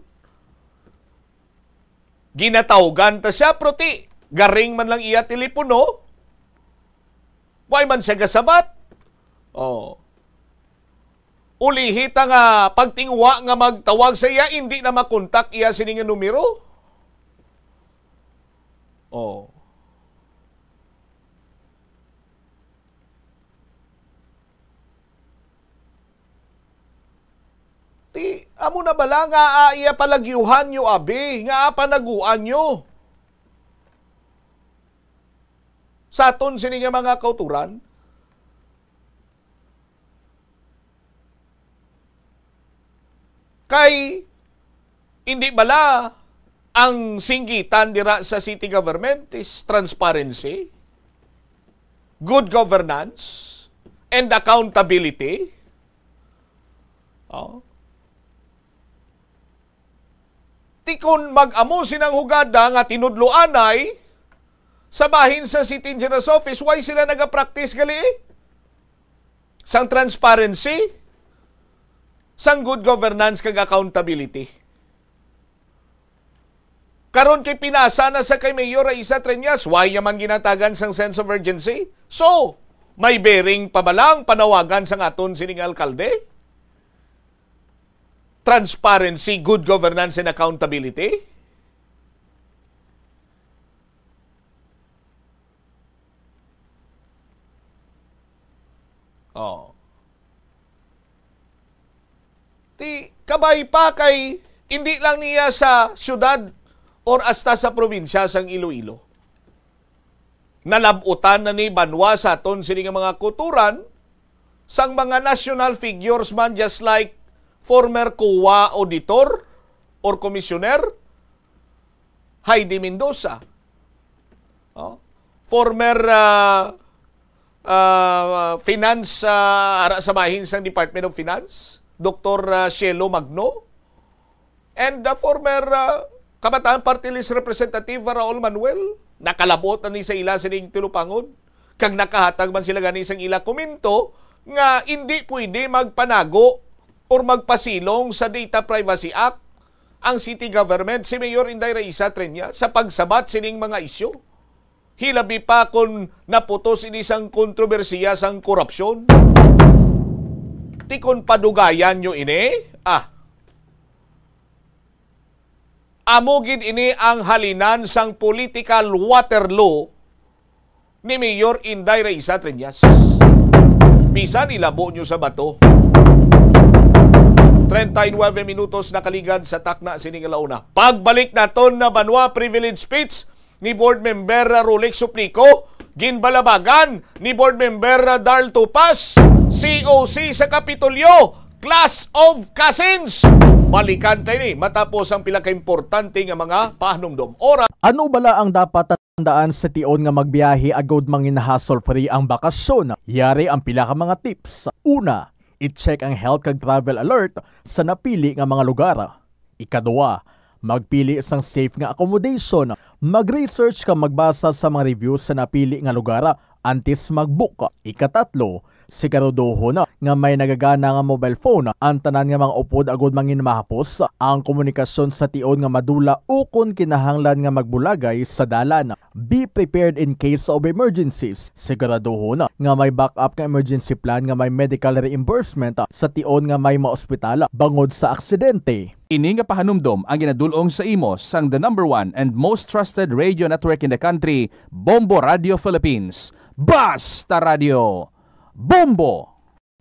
Ginatawgan ta siya, pero ti garing man lang iya telepono. Why man siya gasabat? Oh. Ulihi ta nga pagtinguha nga magtawag sa iya, indi na makontak iya sini nga numero. Oh. Ti, amo na bala nga, ah, iya palagyuhan nyo, abi, nga, ah, panaguan nyo sa aton sini nga mga kauturan? Kay, hindi bala ang singgitan dira sa city government is transparency, good governance, and accountability? Oh. Ti kon mag-amo sinang hugada nga tinudloanay sa bahin sa City Engineer's Office, why sila nagapractice gali? Sang transparency, sang good governance kag accountability. Karon kay pinasa na sa kay Mayor Raisa Treñas, why niya man ginatagan sang sense of urgency? So, may bearing pa ba lang panawagan sang aton sining alkalde? Transparency, good governance, and accountability? Oh. Ti, kabay pa kay hindi lang niya sa syudad or hasta sa probinsya sang Iloilo. Nalab-utan na ni banwa sa aton sini nga mga kutoran sang mga national figures man, just like former COA auditor or commissioner, Heidi Mendoza. Oh. Former, ah, ah, finance, ah, ara sa bahin sang Department of Finance, Doktor, ah, Cielo Magno. And the former, ah, Kabataan Party List Representative Raul Manuel, nakalabot na ni sa ila sining tinupangon. Kag nakahatag man sila gani sang ila komento nga indi pwede magpanago or magpasilong sa Data Privacy Act ang city government, si Mayor Inday Raisa Treñas, sa pagsabat sining mga isyu. Hilabi pa kon naputos ini sang kontrobersiya sang korupsyon. Ti kon padugayan nyo ini, ah, amo gid ini ang halinan sang political Waterloo ni Mayor Inday Raisa Treñas. Bisan ilabo nyo sa bato. Treinta y nueve minutos nakaligad sa takna sini nga launa. Pagbalik naton na banwa, privilege speech ni Board Member Rolex Suplico, ginbalabagan ni Board Member Darl Tupas, C O C sa Kapitolyo, Clash of Cousins. Balikan ta ini matapos ang pila ka importante nga mga pahanumdom. Oras. Ano bala ang dapat tandaan sa tion nga magbiyahe agud mangin hassle-free ang bakasyon? Yari ang pila ka mga tips. Una, i-check ang health kag travel alert sa napili nga mga lugar. Ikaduha, magpili sang safe nga accommodation. Mag-research kag magbasa sa mga reviews sa napili nga lugar antes mag-book. Ikatatlo, siguraduhon nga may nagagana nga mobile phone ang tanan nga mga upod agud mangin mahapos ang komunikasyon sa tion nga madula ukon kinahanglan nga magbulagay sa dalan. Be prepared in case of emergencies. Siguraduhon nga may backup nga emergency plan nga may medical reimbursement sa tion nga may maospital bangod sa aksidente. Ini nga pahanumdom ang ginadul-ong sa imo sang the number one and most trusted radio network in the country, Bombo Radio Philippines. Basta Radio! Bombo!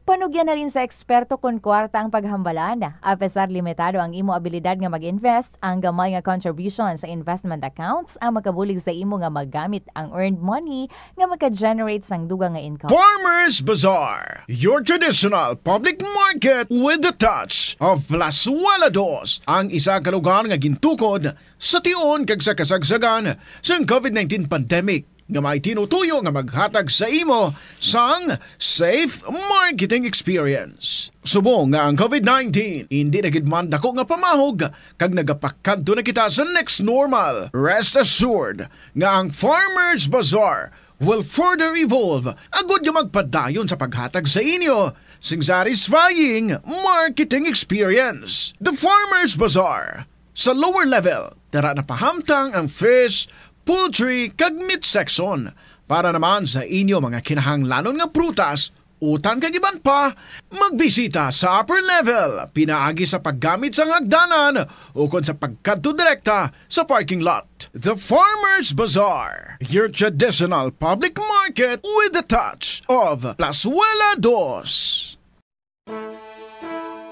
Panugyan halin sa eksperto kon kwarta ang paghambalan. Apesar limitado ang imo abilidad nga mag-invest, ang gamay nga contribution sa investment accounts ang makabulig sa imo nga magamit ang earned money nga maka-generate sang dugang nga income. Farmers Bazaar, your traditional public market with the touch of Plazuela Dos, ang isa ka lugar nga gintukod sa tion kag sa kasagsagan sang COVID nineteen pandemic, nga may tinutuyo nga maghatag sa imo sang safe marketing experience. Subong nga ang COVID nineteen indi na gid man dako nga pamahog kag nagapakadto na kita sa next normal, rest assured nga ang Farmers Bazaar will further evolve agud nga magpadayon sa paghatag sa inyo sing satisfying marketing experience. The Farmers Bazaar. Sa lower level, tara na pahamtang ang fish, poultry, kag meat section. Para naman sa inyo mga kinahanglanon nga prutas, utan kag iban pa, magbisita sa upper level pinaagi sa paggamit sang hagdanan ukon sa pagkadto direkta sa parking lot. The Farmers Bazaar, your traditional public market with the touch of Plazuela Dos.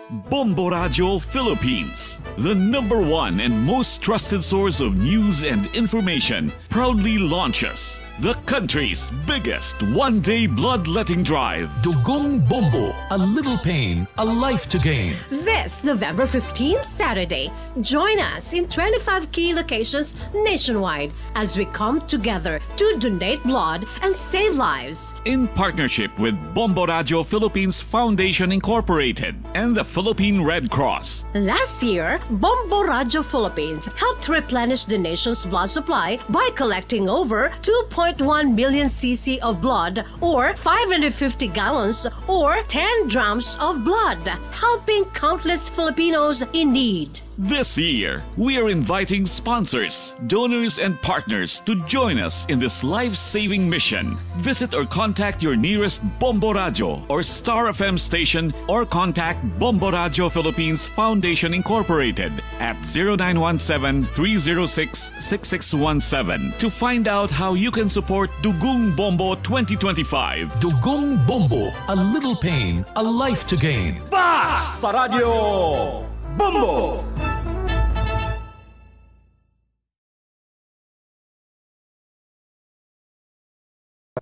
Bombo Radyo Philippines, the number one and most trusted source of news and information, proudly launches the country's biggest one-day bloodletting drive. Dugong Bombo, a little pain, a life to gain. This November fifteenth, Saturday, join us in twenty-five key locations nationwide as we come together to donate blood and save lives. In partnership with Bombo Radyo Philippines Foundation Incorporated and the Philippine Red Cross. Last year, Bombo Radyo Philippines helped replenish the nation's blood supply by collecting over two point one million C C of blood, or five hundred fifty gallons, or ten drums of blood, helping countless Filipinos in need. This year, we are inviting sponsors, donors, and partners to join us in this life-saving mission. Visit or contact your nearest Bombo Radyo or Star F M station, or contact Bombo Radyo Philippines Foundation Incorporated at zero nine one seven, three zero six, six six one seven to find out how you can support Dugong Bombo twenty twenty-five. Dugong Bombo, a little pain, a life to gain. Basta Radyo Bombo!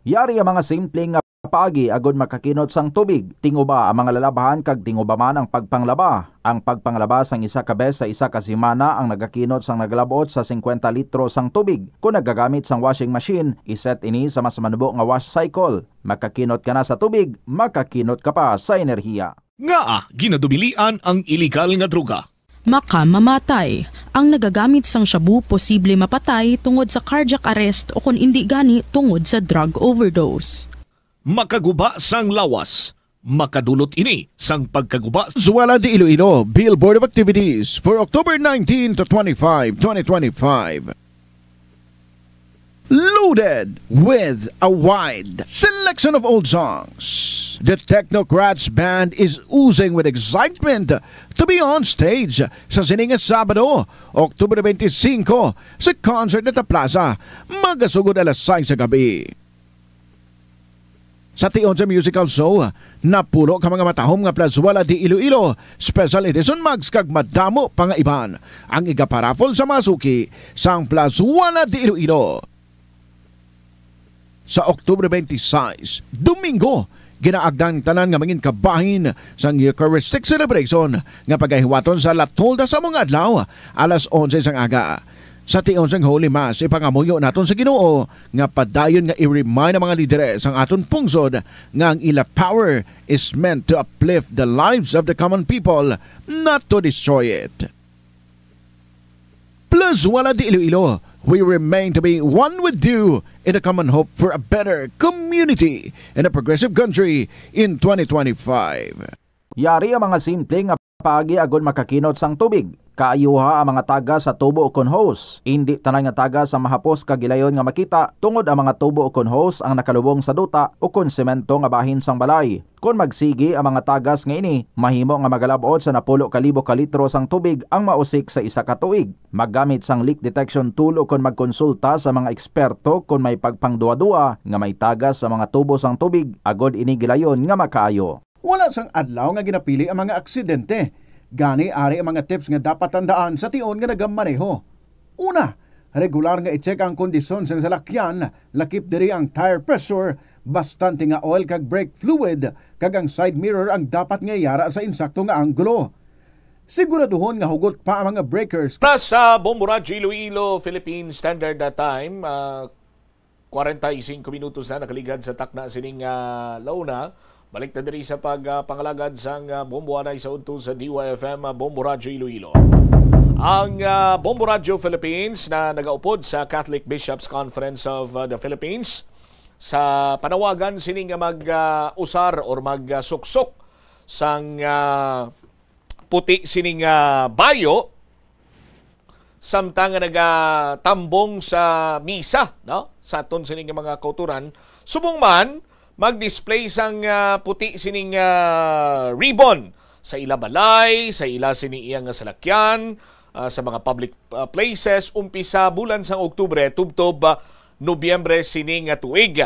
Yari ang mga simple nga paagi agud makakinot sang tubig. Tinguba ang mga lalabhan kag tinguba man ang pagpanglaba. Ang pagpanglaba sang isa ka bes sa isa ka semana ang nagakinot sang nagalabot sa singkwenta litro sang tubig. Kon nagagamit sang washing machine, iset ini sa mas manubo nga wash cycle. Makakinot ka na sa tubig, makakinot ka pa sa enerhiya. Ngaa ginadubilian ang iligal nga droga? Makamamatay. Ang nagagamit sang shabu posible mapatay tungod sa cardiac arrest o kon indi gani tungod sa drug overdose. Makaguba sang lawas. Makadulot ini sang pagkaguba. Zuwala de Iloilo, Bill Board of Activities for October nineteen to twenty-five, twenty twenty-five. Loaded with a wide selection of old songs, the Technocrats Band is oozing with excitement to be on stage sa sining nga Sabado, October twenty-five, sa Concert Plaza, magasugod alas sais sa gabi. Sa tion sa musical show, napulo ka mga matahom nga Plazuela de Iloilo Special Edition mugs kag madamo pa nga iban ang igaparaffle sa mga suki sang Plazuela de Iloilo. Sa October twenty-six, Domingo, ginaagda ang tanan nga mangin kabahin sang Eucharistic celebration nga pagahiwaton sa La Tolda sa mga adlaw, alas onse sang aga. Sa tion sang Holy Mass, ipangamuyo naton sa Ginoo nga padayon nga i-remind ang mga lideres sang aton pungsod nga ang ila power is meant to uplift the lives of the common people, not to destroy it. Plazuela de Iloilo, we remain to be one with you in the common hope for a better community and a progressive country in twenty twenty-five. Yari ang mga simple nga paagi agud makakinot sang tubig. Kaayuha ang mga tagas sa tubo ukon hose. Indi tanan nga tagas ang mahapos kag gilayon nga makita, tungod ang mga tubo ukon hose ang nakalubong sa duta ukon semento nga bahin sang balay. Kon magsigi ang mga tagas nga ini, mahimo nga magalab-ot sa napulo ka libo ka litro sang tubig ang mausik sa isa ka tuig. Maggamit sang leak detection tool ukon magkonsulta sa mga eksperto kon may pagpangduwa-duwa nga may tagas sa mga tubo sang tubig agud ini gilayon nga makaayo. Wala sang adlaw nga ginapili ang mga aksidente. Gani, ari ang mga tips nga dapat tandaan sa tion nga nagamaneho. Una, regular nga i-check ang kondisyon sang salakyan, lakip diri ang tire pressure, bastante nga oil kag brake fluid, kag ang side mirror ang dapat nga yara sa insakto nga anggulo. Siguraduhon nga hugot pa ang mga brakes. Para sa Bombo Radyo Iloilo Philippine Standard Time, ah, kwarenta y singko minutos na nakaligad sa takna sining, ah, launa. Balik ta diri sa pag, ah, pangalagad sang, ah, Bombo anay sa udto sa D Y F M, ah, Bombo Radyo Iloilo. Ang, ah, Bombo Radyo Philippines na nagaupod sa Catholic Bishops Conference of, ah, the Philippines sa panawagan sini nga mag, ah, usar or mag, ah, suksok sang, ah, puti sini nga bayo samtang nga nagatambong sa misa, no? Sa aton sini nga mga kauturan, subong man mag-display sang, ah, puti sining, ah, ribbon sa ila balay, sa ila sini iya nga salakyan, ah, sa mga public, ah, places, umpisa bulan sang Oktubre tubtob, ah, Nobyembre sini nga tuig.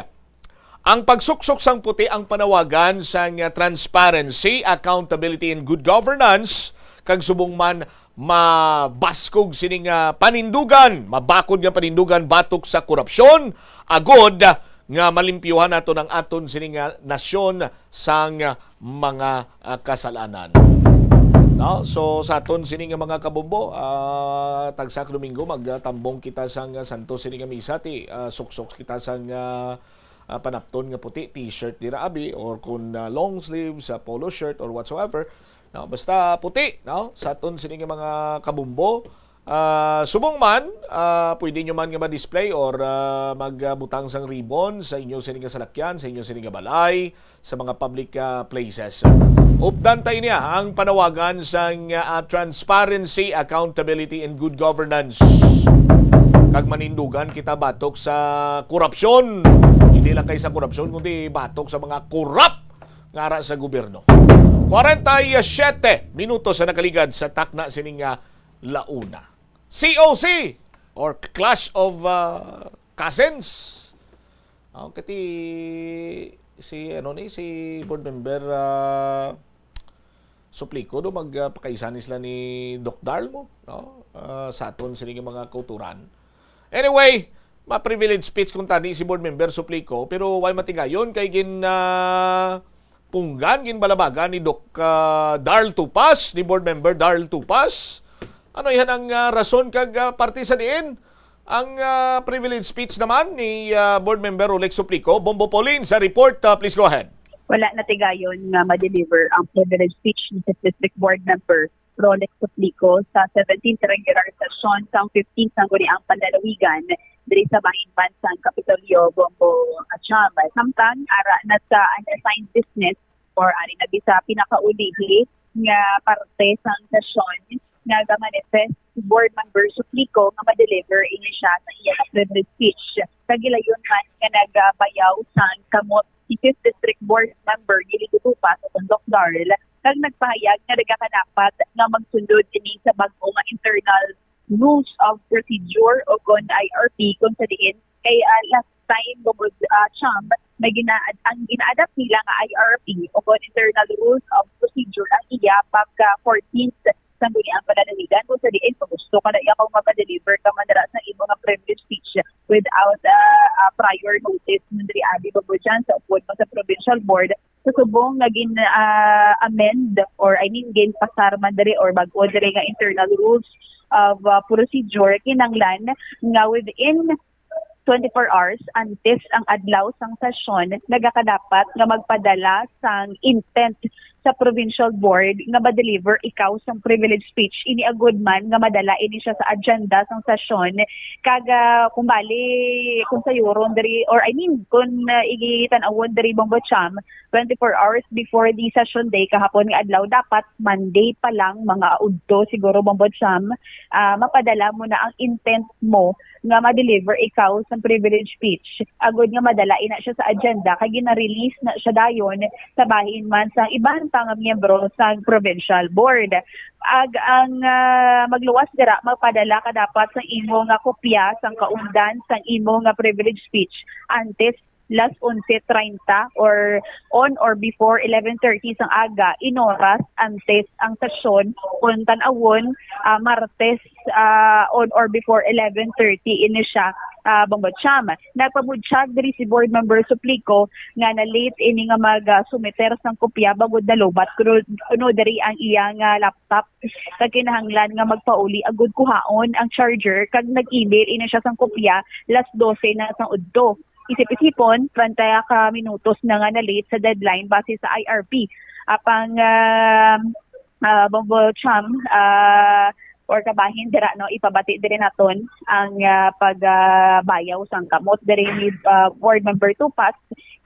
Ang pagsuksok sang puti ang panawagan sang, ah, transparency, accountability, and good governance, kag subong man mabaskog sini nga panindugan, mabakod nga panindugan batok sa korupsyon, agod nga malimpyuhan naton ang aton sini nga nasyon sang mga, ah, kasalanan. No? So, sa aton sini nga mga kabombo, ah, tagsa ka Domingo magtambong kita sang, ah, santo sini nga misa, ti, ah, suksok kita sang, ah, ah, panapton nga puti, t-shirt dira abi, or kun, ah, long sleeves, ah, polo shirt or whatsoever. No, basta puti, no? Sa aton sini nga mga kabombo, ah, subong man, ah, pwede nyo man nga ma-display or, ah, magbutang sang ribbon sa inyo sini nga salakyan, sa inyo sini nga balay, sa mga public, ah, places. Updan ta ini, ah, ang panawagan sang, ah, transparency, accountability, and good governance. Kag manindugan kita batok sa korupsyon. Hindi lang kay sa korupsyon, kundi batok sa mga korap nga ara sa gobyerno. Kwarenta y siyete minutos ang nakaligad sa takna sining, ah, launa. C O C or Clash of, ah, Cousins. Oh, kati si, ano ni, si board member, ah, Suplico do mag, ah, pakaisa ni sila ni Doc Darl mo, no? Ah, sa aton sini nga mga kauturan. Anyway, Ma-privilege speech kung tani si Board Member Suplico, pero way matigayon kay gin, ah, punggan, ginbalabagan ni Doc, ah, Darl Tupas, ni Board Member Darl Tupas. Ano ihan ang, ah, rason kag, ah, parte sa diin? Ang, ah, privilege speech naman ni, ah, Board Member Rolex Suplico. Bombo Pauline sa report, ah, please go ahead. Wala natigayon nga ma-deliver ang privilege speech ni Fifth District Board Member Rolex Suplico sa seventeenth regular session sang fifteenth Sangguniang Panlalawigan diri sa bahin man sang Kapitolyo, Bombo Acham. Samtang ara na sa unassigned business or ari na gid sa pinakaulihi nga parte sang sesyon, nagamanifest si Board Member Suplico nga ma-deliver ini siya sa iya nga privilege speech. Sa gilayon man nga nagabayaw sang kamot si Fifth District Board Member Gilly Tutupas o Doc Darl, kag nagpahayag nga nagakadapat nga magsundot ini sa bag-o nga internal rules of procedure o kon I R P, kung sa diin kay, ah, last time, Bombo, ah, Cham, may gina ang gina-adapt nila nga I R P o kon internal rules of procedure ang iya pagka fourteenth Sangguniang Panlalawigan, kung sa diin kung gusto ka na iya kung mapadeliver ka man dira sa imo nga privilege speech without, ah, ah, prior notice man diri abi, Bombo Cham, sa upod mo sa provincial board, sa subong nga gin, ah, amend or, I mean, ginpasar man diri or bag-o diri nga internal rules of, ah, procedure, kinanglan nga within twenty-four hours antes ang adlaw sang sesyon, nagakadapat nga magpadala sang intent sa provincial board nga ma-deliver ikaw sang privilege speech. Ini agud man nga madala ini siya sa agenda sang sesyon. Kag, ah, kung bali, kung sayuron diri, or I mean, kung, ah, igitan-awon diri, Bombo Cham, twenty-four hours before the session day kahapon nga adlaw, dapat Monday pa lang, mga udto siguro, Bombo Cham, ah, mapadala mo na ang intent mo nga ma-deliver ikaw sang privilege speech, agud nga madala ina siya sa agenda, kay gina-release na siya dayon sa bahin man sang iban pa nga miyembro sang provincial board. Ag ang, ah, magluwas dira, magpadala ka dapat sang imo nga kopya sang kaundan sang imo nga privilege speech antes las onse treinta or on or before eleven thirty sang aga, inoras antes ang sesyon, kung tan-awon, ah, Martes, ah, on or before eleven thirty ini siya, ah, Bombo Cham. Nagpabutyag diri si Board Member Suplico nga na-late ini nga mag, ah, sumiter sang kopya bangod nalobat kuno, kuno diri ang iyang, ah, laptop. Kag kinahanglan nga magpauli agud kuhaon ang charger, kag nag-email ini siya sang kopya las dose na sang udto. Isip-isipon, treinta ka minutos na nga na-late sa deadline base sa I R P. Apang, ah, ah, Bombo Cham, ah, or kabahin dira, no, ipabati diri naton ang, ah, pag, ah, bayaw sang kamot diri ni, ah, Board Member Tupas,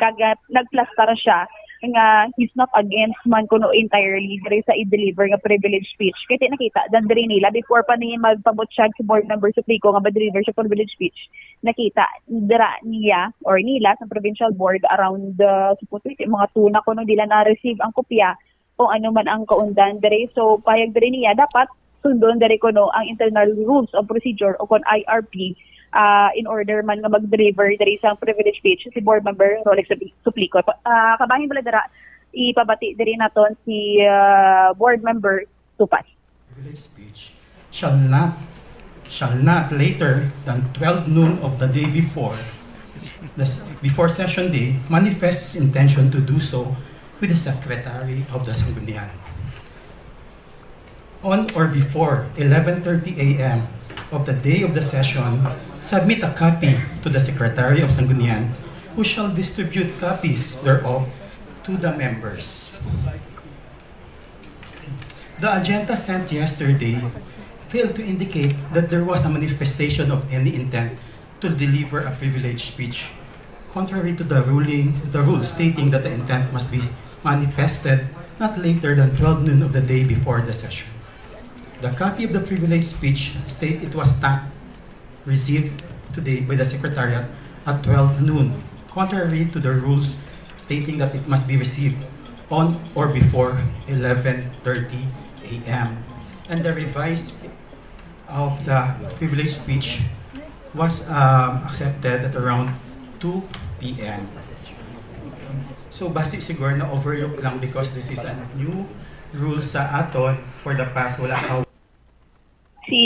kag, ah, nagplastar siya nga he's not against man kuno entirely diri sa i-deliver nga privilege speech. Kay ti nakita dan diri nila before pa ni magpabutyag si Board Member Suplico nga ma-deliver siya privilege speech. Nakita dira niya or nila sa provincial board around, uh, supposedly mga two na kuno nila na-receive ang kopya o ano man ang kaundan diri. So, payag diri niya, dapat sundon diri kuno ang internal rules of procedure o kon I R P, ah, in order man nga mag-deliver diri sa privilege speech si Board Member Rolex Supli-, Suplico. Pa-, ah, kabahin bala dira, ipabati diri naton si, ah, Board Member Tupas. Privilege speech shall not, shall not later than twelve noon of the day before, the s-, before session day, manifest its intention to do so with the Secretary of the Sanggunian. On or before eleven thirty A M of the day of the session, submit a copy to the Secretary of Sanggunian, who shall distribute copies thereof to the members. The agenda sent yesterday failed to indicate that there was a manifestation of any intent to deliver a privilege speech, contrary to the ruling, the rule stating that the intent must be manifested not later than twelve noon of the day before the session. The copy of the privilege speech state it was stamped received today by the Secretariat at twelve noon, contrary to the rules stating that it must be received on or before eleven thirty A M. And the revise of the privilege speech was, um, accepted at around two P M. So, basi siguro na-overlook lang because this is a new rule sa aton for the past, wala ka Si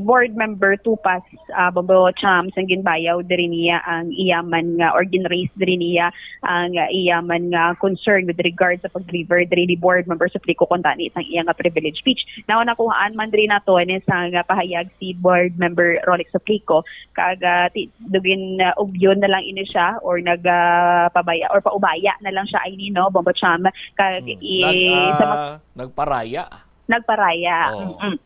Board Member Tupas, ah, Bombo Cham, sang ginbayaw diri niya ang iya man nga, or ginraise diri niya ang, ah, iya man nga concern with regard sa pag-deliver diri ni Board Member Suplico kuntani sang iya nga privilege speech. Now, nakuhaan man diri naton sang, ah, pahayag si Board Member Rolex Suplico, kag, ah, ti-, dugin, ah, ugyon na lang ini siya, or nag, ah, pabaya, or paubaya na lang siya, ay, no, Bombo Cham, kag Hmm. i-, Nag, sa mag- ah, nagparaya. Nagparaya. Oo. Mm-mm.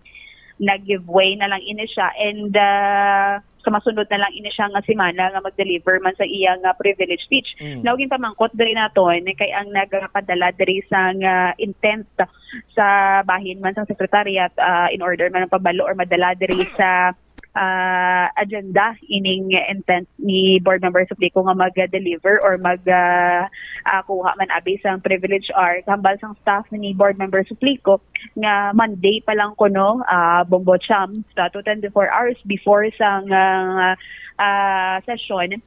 Nag-give way na lang ini siya, and, ah, sa masunod na lang ini siya nga semana nga mag-deliver man sa iya nga privilege speech. Mm. Now, ginpamangkot diri naton kay ang nagpadala diri sang, ah, intent sa bahin man sang secretariat, ah, in order man ang pabalo or madala diri sa, ah, agenda ining intent ni Board Member Suplico nga mag-deliver or mag, ah, ah, kuha man abi sang privilege hour. Hambal sang staff ni Board Member Suplico nga Monday pa lang kuno, ah, Bombo Cham, sa two twenty-four hours before sang, ah, ah, session,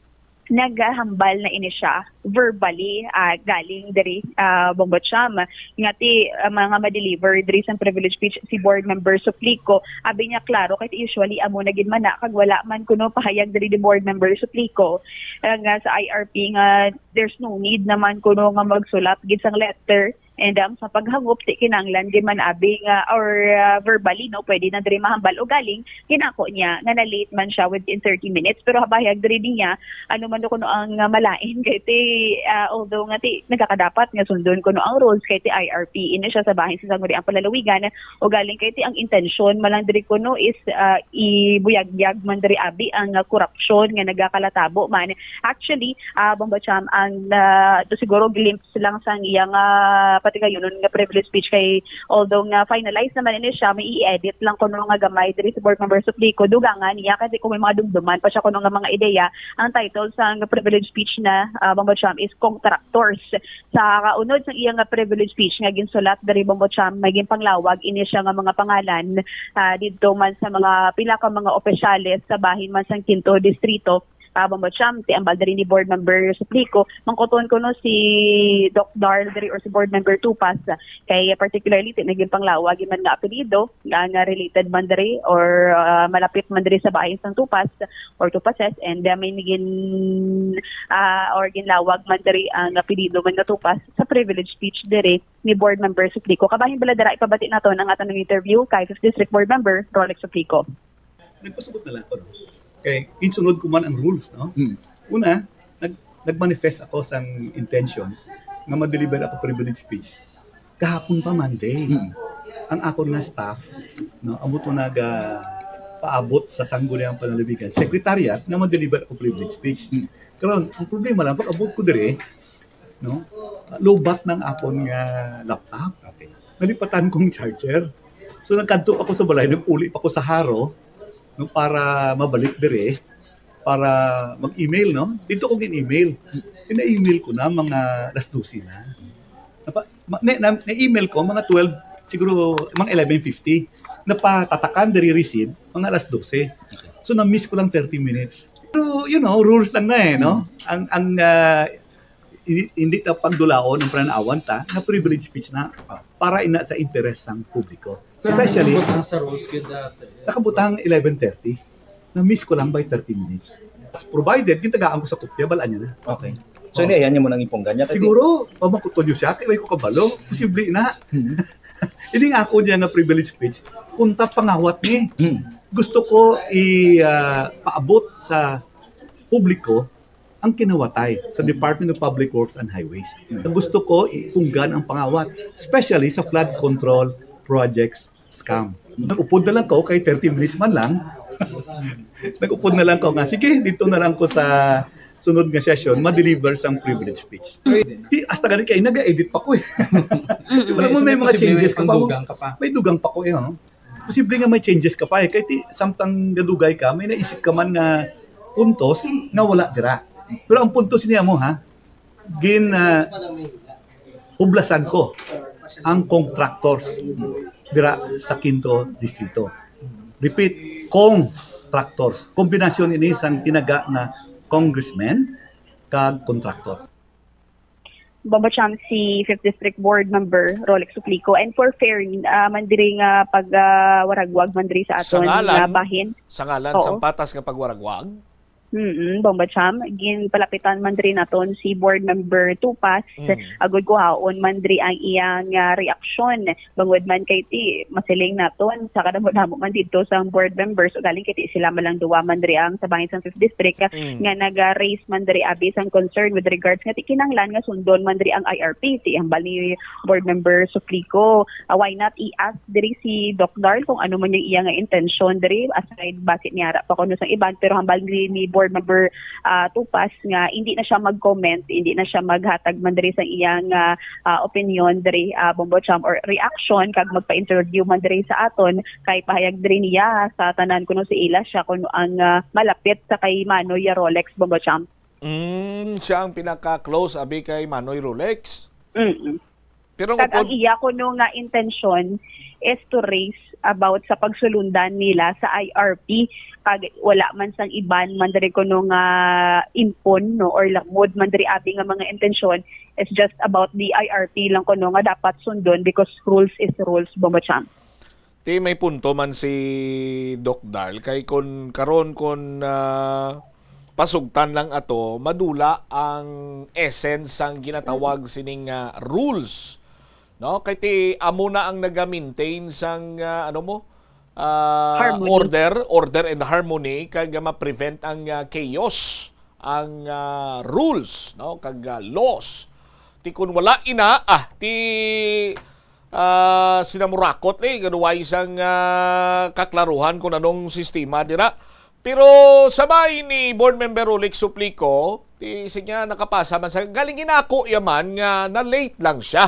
naghambal na ini siya verbally, ah, galing diri, ah, Bombo Cham, nga ti, ah, mga ma-deliver diri sang privilege speech si Board Member Suplico. Abi niya, klaro, kay usually amo na gid man na, kag wala man kuno pahayag diri ni Board Member Suplico, ah, nga sa I R P nga there's no need naman kuno nga magsulat gid sang letter. And, um, sa paghangop, ti kinanglan gid man abi nga, or, ah, verbally, no, pwede na diri mahambal o galing, ginako niya nga na-late man siya within thirty minutes. Pero habahayag diri niya, ano man kuno ang, ah, malain, kay ti, ah, although nga ti nagakadapat nga sundon kuno ang rules, kay ti I R P ini siya sa bahin sa Sangguniang Panlalawigan, o galing kay ti ang intensyon man lang diri kuno is, ah, ibuyagyag man diri abi ang, ah, korupsyon nga nagakalatabo man. Actually, ah, Bombo Cham, ang, ah, to siguro glimpse lang sang iya nga patigayunon nga privilege speech, kay although nga finalize naman ini siya, may i-edit lang kuno nga gamay diri sa Board Member Suplico. Dugangan niya, kasi kung may mga dumduman pa siya kuno nga mga ideya, ang title sang privilege speech na, ah, Bombo Cham, is Contractors. Sa kaunod sang iya nga privilege speech nga ginsulat diri, Bombo Cham, may ginpanglawag ini siya nga mga pangalan, ah, didto man sa mga pila ka mga opisyales sa bahin man sang Quinto Distrito, ah, Bombo Cham, ti ambal diri ni Board Member Suplico, mangkuton kuno si Doc Darl diri or si Board Member Tupas, kay particularly ti naging panglawag man nga apelyido nga, nga related man diri or, ah, malapit man diri sa bahin sang Tupas or Tupases, and, ah, may nagin, ah, or ginlawag man diri ang apelyido man nga Tupas sa privilege speech diri ni Board Member Suplico. Kabahin bala dira, ipabati naton ang aton interview kay Fifth District Board Member Rolex Suplico. Nagpasabot na lang ako, no? Kay, insunod ko man ang rules, no? Hmm. Una, nag-, nag-manifest ako sang intention nga ma-deliver ako privilege speech. Kahapon pa, Monday. Hmm. Ang akon nga staff, no, amo to naga paabot sa Sangguniang Panlalawigan Secretariat nga ma-deliver ako privilege speech. Hmm. Karon, ang problema lang, pag abot ko dire, no? Lowbat na ang akon nga laptop. Okay. Nalipatan kong charger. So, nagkadto pa ko sa balay, nag-uli pa ko sa Jaro, no, para mabalik dire, para mag-email, no? Dito ko gin-email. Tina-email ko na mga alas dose na. Napa-, ma-, na, na, na-email ko mga twelve, siguro mga eleven fifty. Napatatakan diri receive mga alas dose. So, na-miss ko lang thirty minutes. Pero, you know, rules lang na eh, no? Ang, ang, ah, i-, hindi ta pagdulaon ang pananawan ta nga privilege speech na para ina sa interes sang publiko. Pero especially, nakabutang sa rules gyud dati. Nakabutang eleven thirty. Na-miss ko lang by thirty minutes. Provided, gintagaan ko sa kopya, bal-an niya na. Okay. So, Oh. Iniayan niya mo nang ipunggan niya? Kay Siguro, pamakuton niyo siya, kay way ko kabalo. Posible na. Hmm. Ini nga ako niya nga privilege speech, unta pangawat ni. Hmm. Gusto ko i, ah, paabot sa publiko ang kinawatay sa Department of Public Works and Highways. Hmm. Gusto ko ipunggan ang pangawat, especially sa flood control projects scam. Nag-upod na lang ko kay thirty minutes man lang. Nag-upod na lang ko nga, sige, dito na lang ko sa sunod nga session, ma-deliver sang privilege speech. Di, hasta gani kay naga-edit pa ko eh. Mm-mm. Alam mo, may mga changes ka pa. May dugang ka pa. May dugang pa ko eh, oh. Posible nga may changes ka pa eh. Kay ti, samtang gadugay ka, may naisip ka man nga puntos nga wala dira. Pero ang puntos niya mo, ha? Gin, ah, hublasan ko ang contractors dira sa Quinto Distrito. Repeat, contractors. Kombinasyon ini sang tinaga nga congressman kag contractor. Bombo Cham, si Fifth District Board Member Rolex Suplico. And for fair, ah, man diri nga pag, ah, waragwag man diri sa Sa aton ngalan, nga bahin. sa ngalan Oo. sang patas nga pagwaragwag? Mm, Bombo Cham, ginpalapitan man diri naton si Board Member Tupas, Mm. agud kuhaon man diri ang iyang, ah, reaksyon. Bangod man kay ti masiling naton sa kadamo-damo man didto sang board members, ugaling kay ti sila man lang duwa man diri ang sa bahin sang Fifth District, ah, Mm. nga naga-raise man diri abi sang concern with regards nga ti kinahanglan nga sundon man diri ang I R P. Ti hambal ni Board Member Suplico, ah, why not i-ask diri si Doc Darl kung ano man yung iya nga intensyon diri, aside basi niara pa kuno sang iban, pero hambal ni, ni Board Member, ah, Tupas nga hindi na siya mag-comment, hindi na siya maghatag man diri sa iyang, ah, ah, opinion diri, ah, Bombo Cham, or reaction kag magpa-interview man diri sa aton, kay pahayag diri niya sa tanan kuno si ila siya kuno ang, ah, malapit sa kay Manoy Rolex, Bombo Cham. Mm, siya ang pinaka-close abi kay Manoy Rolex. Mm. Pero Kag ang kung iya kuno nga intensyon is to raise about sa pagsulundan nila sa I R P, kag wala man sang iban man diri kuno nga impon, no, or lamod man diri abi nga mga intensyon, is just about the I R P lang kuno nga dapat sundon because rules is rules, Bombo Cham. Ti may punto man si Doc Darl, kay kun karon kun, ah, pasugtan lang ato, madula ang essence sang ginatawag sining, ah, rules, no? Kay ti amo na ang naga-maintain sang, ah, ano mo, ah, Harmony. order, order and harmony, kag ma-prevent ang, ah, chaos, ang, ah, rules, no? Kag, ah, laws. Ti kun wala ina, ah, ti, ah, sinamurakot ni, ganuway sang, ah, kaklaruhan kung anong sistema dira. Pero sa may ni Board Member Rolex Suplico, ti siya nakapasa man sa, galing ginako yaman nga na-late lang siya,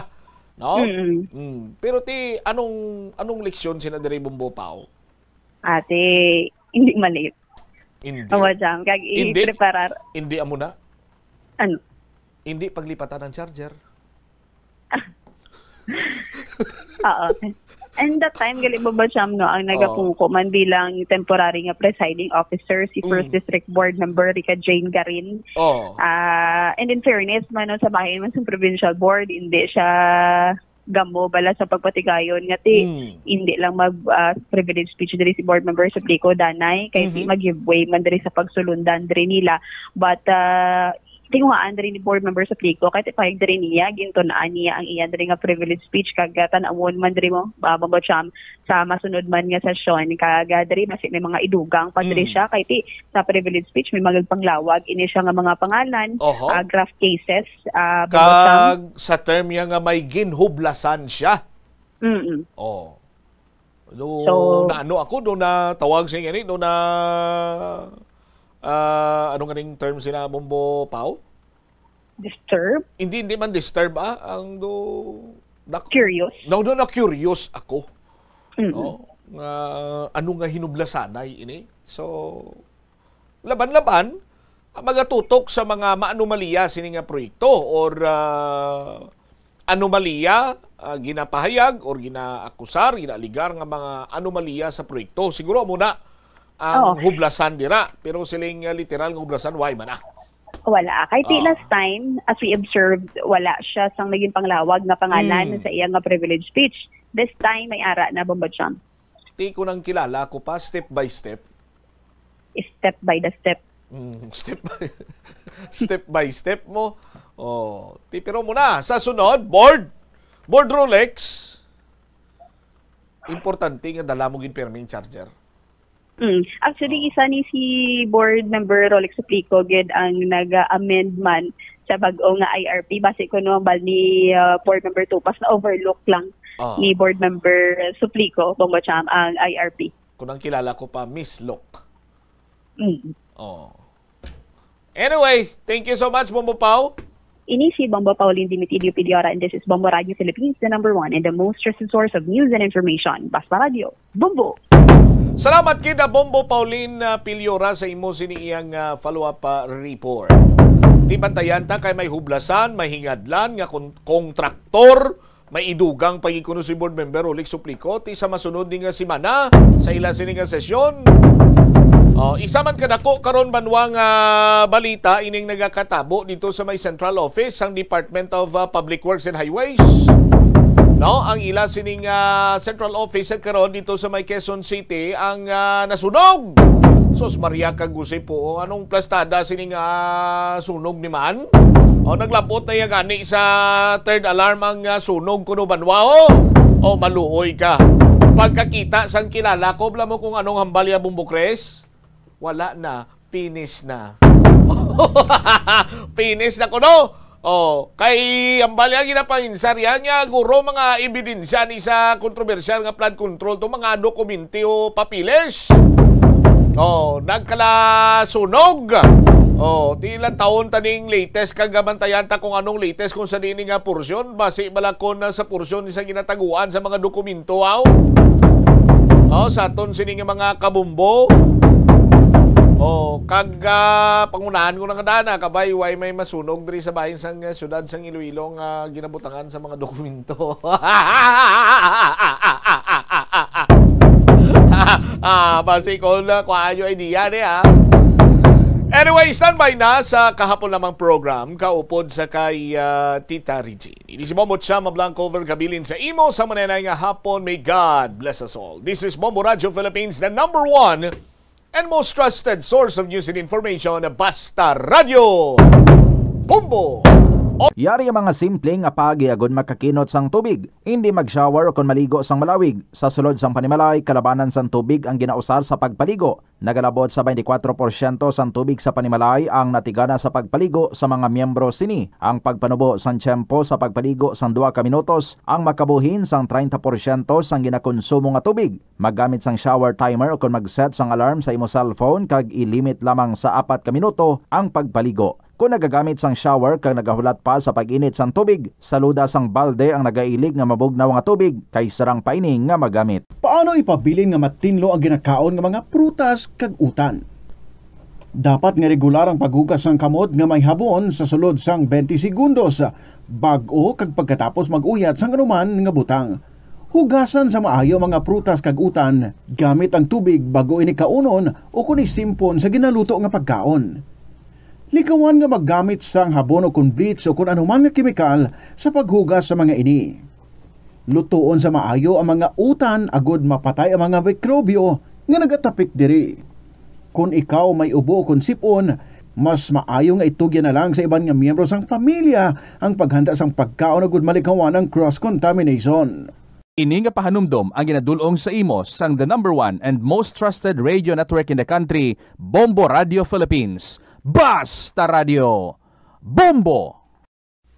no? Mm-mm. Mm. Pero ti anong, anong leksyon sina diri, Bombo Pao? Ate, hindi mali. Hindi. Awa dyan. Kag Hindi. i-preparar. Hindi amo na. Ano? Hindi paglipatan ang charger. Oo. And that time, gali mo ba, Cham, no, ang Oo. nagapungko man bilang temporary nga presiding officer, si First Mm. District Board Member Rica Jane Garin. Oo. Ah, and in fairness, man, no, sa bahin man sa provincial board, hindi siya gamo bala sa pagpatigayon nga ti Mm. hindi lang mag, ah, privilege speech diri si Board Member Suplico, Danay, kay ti Mhm. mag-give way man diri sa pagsulundan diri nila. But, ah, tinguhaan diri ni Board Member Suplico, kay ti pahayag diri niya, gintun-an niya ang iya diri nga privilege speech, kag, ah, tan-awon man diri mo, ah, Bombo Cham, sa masunod man nga sesyon, kag, ah, diri basi may mga idugang pa diri Mm. siya, kay ti sa privilege speech, may magpanglawag ini siya nga mga pangalan, Oho. ah, graft cases, ah, Bombo Cham. Kag sa term niya nga may ginhublasan siya. Mm-mm. Oh. Do, So, naano ako, do na tawag siya gani, do na, ah, ano nga ning term sina Bombo Pao? Disturb? Hindi, hindi man disturb, ah. Ang do, nak-, Curious? No, do na curious ako. Mm. No? Nga, ano nga hinublasanay ini? So, laban-laban, ah, magatutok sa mga maanomalya sini nga proyekto or, ah, anomalya, ah, ginapahayag or ginaakusar, ginaaligar nga mga anomalya sa proyekto. Siguro amo na ang Oo. hublasan dira, pero siling, ah, literal nga hublasan, why man, ah? Wala. Kay ti Ah. last time, as we observed, wala siya sang naging panglawag nga pangalan Mm. sa iya nga privilege speech. This time, may ara na, Bombo Cham. Ti ko nang kilala ko pa, step by step. Step by the step. Mm, step by, step by step mo. Oh, ti pero muna, sa sunod, board. Board Rolex. Importante nga dala mo gid perming charger. Mm. Actually, Oh. isa ni si Board Member Rolex Suplico gid ang nag-amend man sa bag-o nga I R P. Base ko no, bal ni, uh, Board Member Tupas na overlook lang Oh. ni Board Member Suplico, Bombo Cham, ang I R P. Kung ang kilala ko pa, Miss Lok. Mm. Oh. Anyway, thank you so much, Bombo Pao. Ini si Bombo Pauline Dimitidio Piliora, and this is Bombo Radio Philippines, the number one and the most trusted source of news and information. Basta Radio, Bombo! Salamat kita, Bombo Pauline, uh, Piliora, sa imo sini iyang, uh, follow-up, uh, report. Di bantayan ta kay may hublasan, may hingadlan nga kon-, kontraktor, may idugang pa gid kuno si Board Member Rolex Suplico. Ti sa masunod ni nga semana, sa ila sini nga sesyon, Oh, isa man kadako karon banwa nga balita ining nagakatabo dito sa may central office sang Department of, ah, Public Works and Highways. No, ang ila sining, ah, central office karon dito sa may Quezon City ang, ah, nasunog. Sus Maria, kag Jose po, anong plastada sining, ah, sunog ni man? O, naglabot na ya gani sa third alarm ang, ah, sunog kuno banwa, oh. Oh, maluoy ka. Pagkakita sang kilala ko, bala mo kung anong hambal ya, Bombo Chris? Wala na, finish na. Finish na kuno. Oh, kay hambal ya ginapanginsar ya nga guro mga ebidensya ni sa kontrobersyal nga flood control to mga dokumenti o papiles. Oh, nagkalasunog. Oh, tila taon taning latest kag bantayan ta kung anong latest kung sa dini nga porsyon. Basi bala kon sa porsyon sa ginataguan sa mga dokumento, aw. Oh, sa aton sini nga mga kabumbo. Oh, kag, ah, pangunahan ko na nga dana, kabay, way may masunog diri sa bahin sang, ah, syudad sang Iloilo nga ginabutangan sa mga dokumento. Ah, basi ko na, kuha nyo idea ni, ha? Anyway, standby na sa kahapon lamang program, kaupod sa kay, ah, Tita Regine. Ini si Bombo Chama Blanco, over kabilin sa imo sa manenay nga hapon. May God bless us all. This is Bombo Radio Philippines, the number one and most trusted source of news and information, Basta Radio. Bombo! Yari ang mga simple nga paagi agud makakinot sang tubig. Indi mag-shower ukon maligo sang malawig. Sa sulod sang panimalay, kalabanan sang tubig ang ginausar sa pagpaligo. Nagalabot sa twenty-four porsyento sang tubig sa panimalay ang natigana sa pagpaligo sa mga miyembro sini. Ang pagpanubo sang tiyempo sa pagpaligo sang duha ka minutos ang makabuhin sang treinta porsyento sang ginakonsumo nga tubig. Maggamit sang shower timer ukon mag-set sang alarm sa imo cellphone kag i-limit lamang sa apat ka minuto ang pagpaligo. Kon nagagamit sang shower kag nagahulat pa sa pag-init sang tubig, saluda sang balde ang nagailig nga mabugnaw nga tubig kay sarang pa ini nga magamit. Paano ipabilin nga matinlo ang ginakaon nga mga prutas kag utan? Dapat nga regular ang paghugas sang kamot nga may habon sa sulod sang twenty segundos, bag-o kag pagkatapos mag-uyat sang anuman nga butang. Hugasan sa maayo ang mga prutas kag utan gamit ang tubig bag-o ini kaunon ukon isimpon sa ginaluto nga pagkaon. Likawan nga maggamit sang habon ukon bleach ukon anuman nga kemikal sa paghugas sa mga ini. Lutoon sa maayo ang mga utan agud mapatay ang mga mikrobyo nga nagatapik diri. Kon ikaw may ubo ukon sip-on, mas maayo nga itugyan na lang sa iban nga miyembro sang pamilya ang paghanda sang pagkaon agud malikawan ang cross contamination. Ini nga pahanumdom ang ginadul-ong sa imo sang the number one and most trusted radio network in the country, Bombo Radio Philippines. Basta Radio! Bombo!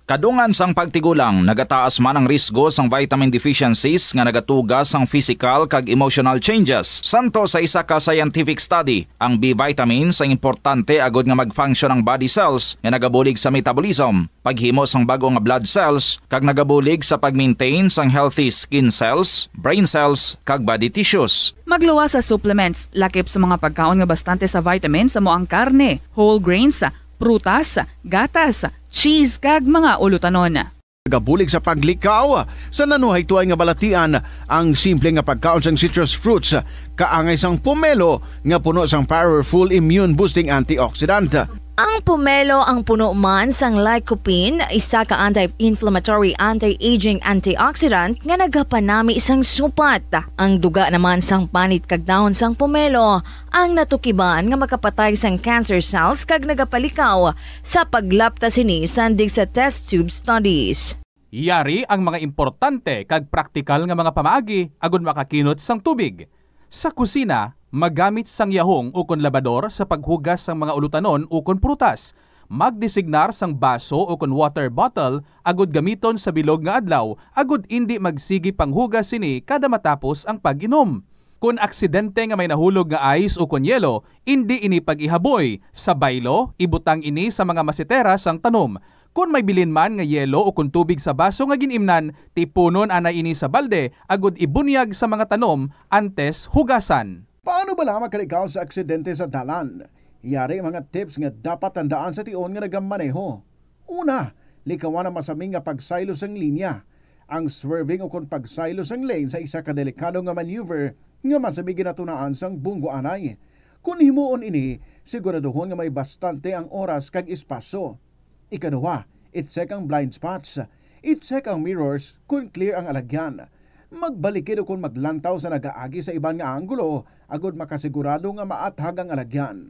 Kadungan sang pagtigulang, nagataas man ang risgo sang vitamin deficiencies nga nagatuga sang physical kag emotional changes. Santo sa isa ka scientific study, ang B vitamins ang importante agud nga mag-function ang body cells nga nagabulig sa metabolism, paghimo sang bag-o nga blood cells, kag nagabulig sa pag-maintain sang healthy skin cells, brain cells, kag body tissues. Magluwas sa supplements, lakip sa mga pagkaon nga bastante sa vitamins, amo ang karne, whole grains, prutas, gatas, cheese, kag mga ulutanon. Nagabulig sa paglikaw sa nanuhaytoy nga balatian ang simple nga pagkaon sang citrus fruits, kaangay sang pomelo nga puno sang powerful immune boosting antioxidant. Ang pomelo ang puno man sang lycopene, isa ka anti-inflammatory, anti-aging antioxidant nga nagapanami sang supat. Ang duga naman sang panit kag dahon sang pomelo ang natukiban nga makapatay sang cancer cells kag nagapalikaw sa paglapta sini sa indig sa test tube studies. Yari ang mga importante kag praktikal nga mga pamaagi agud makakinot sang tubig. Sa kusina, magamit sang yahong ukon labador sa paghugas sang mga ulutanon ukon prutas. Magdesignar sang baso ukon water bottle agud gamiton sa bilog nga adlaw agud indi magsigi panghugas sini kada matapos ang pag-inom. Kon aksidente nga may nahulog nga ice ukon yelo, indi ini pag-ihaboy. Sa baylo, ibutang ini sa mga masetera sang tanom. Kon may bilin man nga yelo ukon tubig sa baso nga gin-imnan, tipunon anay ini sa balde agud ibunyag sa mga tanom antes hugasan. Paano bala makalikaw sa aksidente sa dalan? Yari ang mga tips nga dapat tandaan sa tion nga nagamaneho. Una, likawan ang masami nga pagsaylo sang linya. Ang swerving ukon pagsaylo sang lane sa isa ka delikado nga maneuver nga masami ginatunaan sang bunggo anay. Kon himuon ini, siguraduhon nga may bastante ang oras kag espasyo. Ikaduha, i-check ang blind spots. I-check ang mirrors kon clear ang alagyan. Magbalikid ukon maglantaw sa nagaagi sa iban nga anggulo agod makasigurado nga maathag ang alagyan.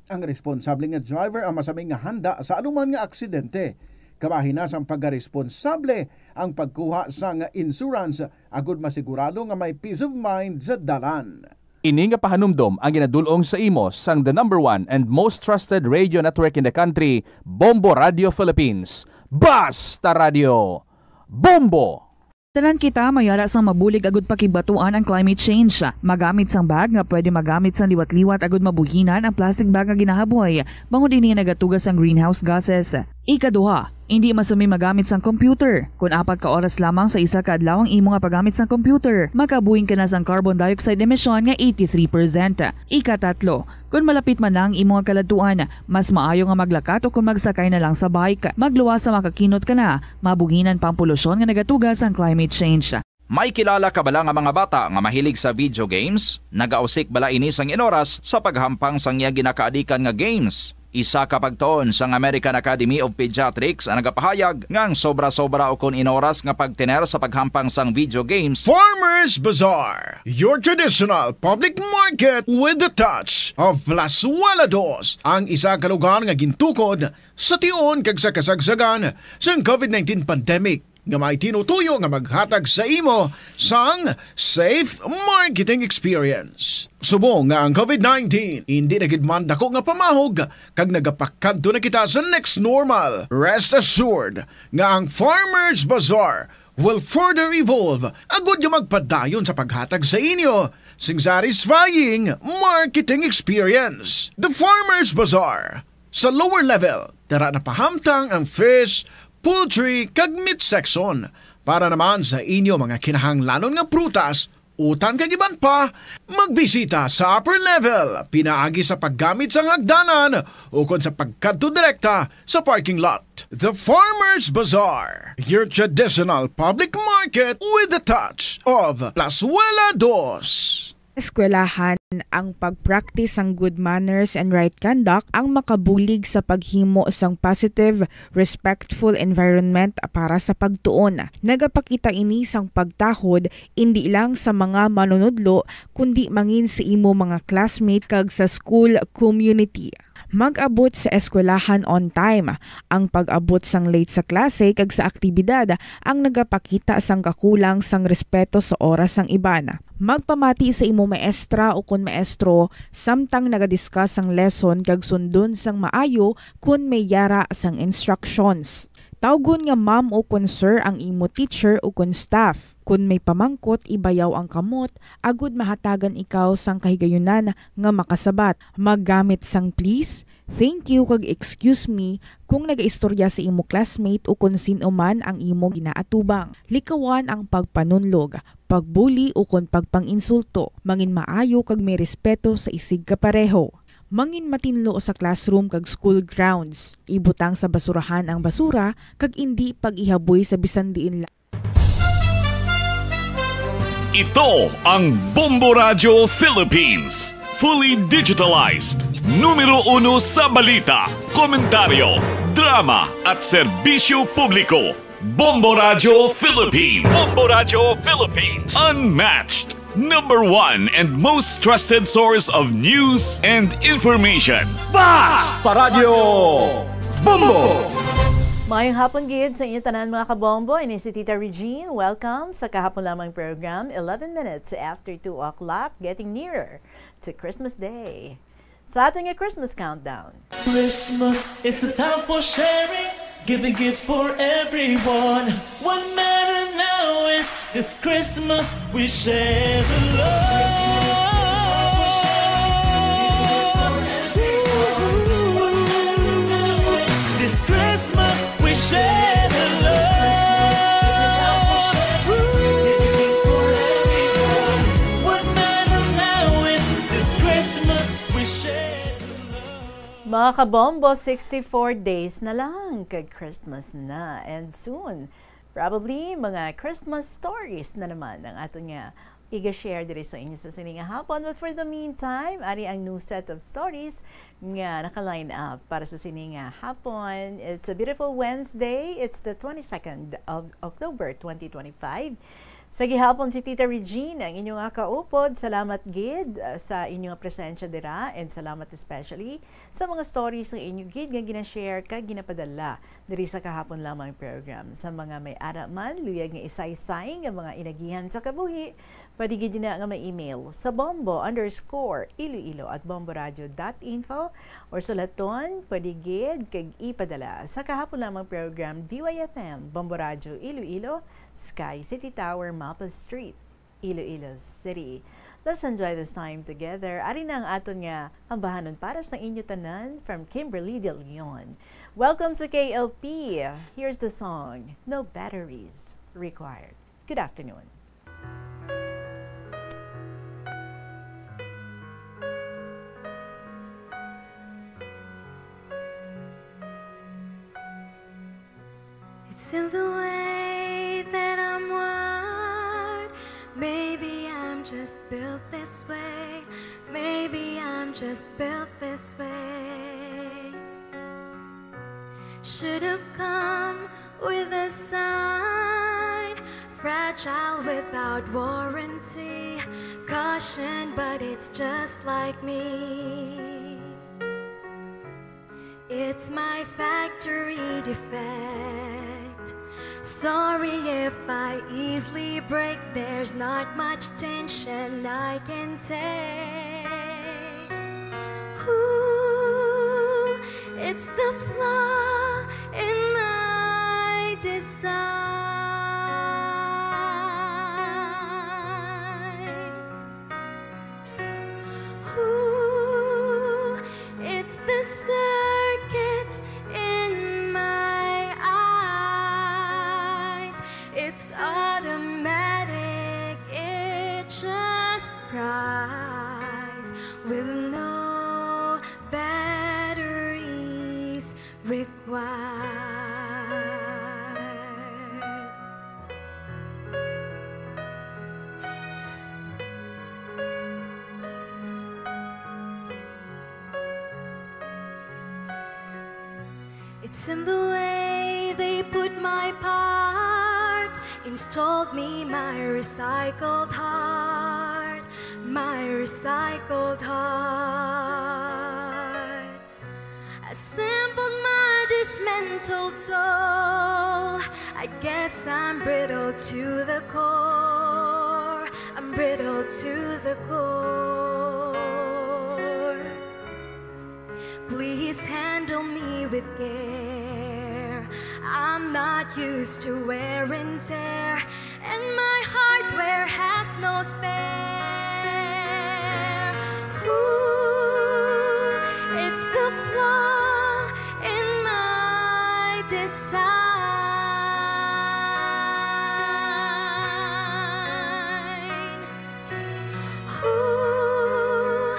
Ang responsable nga driver ang masami nga handa sa anuman nga aksidente. Kabahin na sang pagkaresponsable ang pagkuha sang insurance agod masigurado nga may peace of mind sa dalan. Ini nga pahanumdom ang ginadul-ong sa imo sang the number one and most trusted radio network in the country, Bombo Radio Philippines. Basta Radio, Bombo! Tanan kita may ara sang mabulig agud pakigbatuan ang climate change. Magamit sang bag nga pwede magamit sang liwat-liwat agud mabuhinan ang plastic bag nga ginahaboy, bangod ini nagatuga sang greenhouse gases. Ikaduha, indi masami magamit sang computer. Kon apat ka oras lamang sa isa ka adlaw ang imo nga paggamit sang computer, makabuhin ka na sang carbon dioxide emission nga eighty-three percent. Ikatatlo, kon malapit man na ang imo nga kaladtuan, mas maayo nga maglakat o kon magsakay na lang sa bike. Magluwas sa makakinot ka na, mabuhinan pa ang polusyon nga nagatuga sang climate change. May kilala ka bala nga mga bata nga mahilig sa video games? Nagausik bala ini sang inoras sa paghampang sang iya ginakaadikan nga games? Isa ka pagtuon sang American Academy of Pediatrics ang nagapahayag nga ang sobra-sobra ukon inoras nga pagtener sa paghampang sang video games. Farmers Bazaar, your traditional public market with the touch of Plazuela Dos, ang isa ka lugar nga gintukod sa tion kag sa kasagsagan sang covid nineteen pandemic, nga may tinutuyo nga maghatag sa imo sang safe marketing experience. Subong nga ang covid nineteen indi na gid man dako nga pamahog kag nagapakadto na kita sa next normal, rest assured nga ang Farmers Bazaar will further evolve agud nga magpadayon sa paghatag sa inyo sing satisfying marketing experience. The Farmers Bazaar. Sa lower level, tara na pahamtang ang fish, poultry, kag meat section. Para naman sa inyo mga kinahanglanon nga prutas, utan kag iban pa, magbisita sa upper level pinaagi sa paggamit sang hagdanan ukon sa pagkadto direkta sa parking lot. The Farmers Bazaar, your traditional public market with the touch of Plazuela Dos. Eskwelahan ang pag-practice sang good manners and right conduct ang makabulig sa paghimo sang positive, respectful environment para sa pagtuon. Nagapakita ini sang pagtahod indi lang sa mga manunudlo, kundi mangin sa imo mga classmate kag sa school community. Mag-abot sa eskwelahan on time. Ang pag-abot sang late sa klase kag sa aktibidad ang nagapakita sang kakulang sang respeto sa oras sang iban. Magpamati sa imo maestra ukon maestro samtang naga-discuss sang lesson kag sundon sang maayo kon may yara sang instructions. Tawgon nga ma'am ukon sir ang imo teacher ukon staff. Kon may pamangkot, ibayaw ang kamot agud mahatagan ikaw sang kahigayunan nga makasabat. Maggamit sang please, thank you, kag excuse me kon nagaistorya sa imo classmate ukon sin-o man ang imo ginaatubang. Likawan ang pagpanunlog, pagbuli, ukon pagpang-insulto. Mangin maayo kag may respeto sa isig kapareho. Mangin matinlo sa classroom kag school grounds. Ibutang sa basurahan ang basura kag indi pag-ihaboy sa bisan diin lang. Ito ang Bombo Radyo Philippines. Fully digitalized. Numero uno sa balita, komentaryo, drama at serbisyo publiko. Bombo Radyo Philippines. Bombo Radyo Philippines. Unmatched. Number one and most trusted source of news and information. Basta Radyo Bombo! Maayong hapon gid sa inyo tanan, mga kabombo. Ini si Tita Regine. Welcome sa kahapon lamang program, eleven minutes after two o'clock, getting nearer to Christmas Day. Sa aton nga Christmas countdown. Christmas is a time for sharing, giving gifts for everyone. What matter now is this Christmas we share the love. This Christmas we share the love. What matter now is this Christmas we share the love. Mga kabombo, sixty-four days na lang kag Christmas na. And soon, Probably, mga Christmas stories na naman ang aton nga iga-share diri sa inyo sa sini nga hapon. But for the meantime, ari ang new set of stories nga naka-line up para sa sini nga hapon. It's a beautiful Wednesday. It's the twenty-second of October, twenty twenty-five. Sa gihapon, si Tita Regine ang inyo nga kaupod. Salamat gid, uh, sa inyo nga presensya dira, and salamat especially sa mga stories nga inyo gid nga gina-share kag ginapadala diri sa kahapon lamang program. Sa mga may ara man, luyag nga isaysay nga mga inagihan sa kabuhi, pwede gid na nga ma-email sa bombo underscore iloilo at bomboradio dot info or sulaton, pwede gid kag ipadala sa kahapon lamang program, D Y F M, Bombo Radio Iloilo, Sky City Tower, Mapa Street, Iloilo City. Let's enjoy this time together. Ari na ang aton nga ambahanon para sa inyo tanan from Kimberly De Leon. Welcome sa K L P. Here's the song, No Batteries Required. Good afternoon. It's in the way that I'm wired. Maybe I'm just built this way. Maybe I'm just built this way. Should have come with a sign. Fragile without warranty. Caution, but it's just like me. It's my factory defect. Sorry if I easily break. There's not much tension I can take. Ooh, it's the flaw in my design. Ooh, it's the circuits in my eyes. It's automatic, it just cries with no batteries required. It's in the way they put my parts, installed me my recycled heart, my recycled heart. Assembled my dismantled soul. I guess I'm brittle to the core. I'm brittle to the core. Please handle me with care. I'm not used to wear and tear, and my hardware has no spare. Ooh, it's the flaw in my design. Ooh,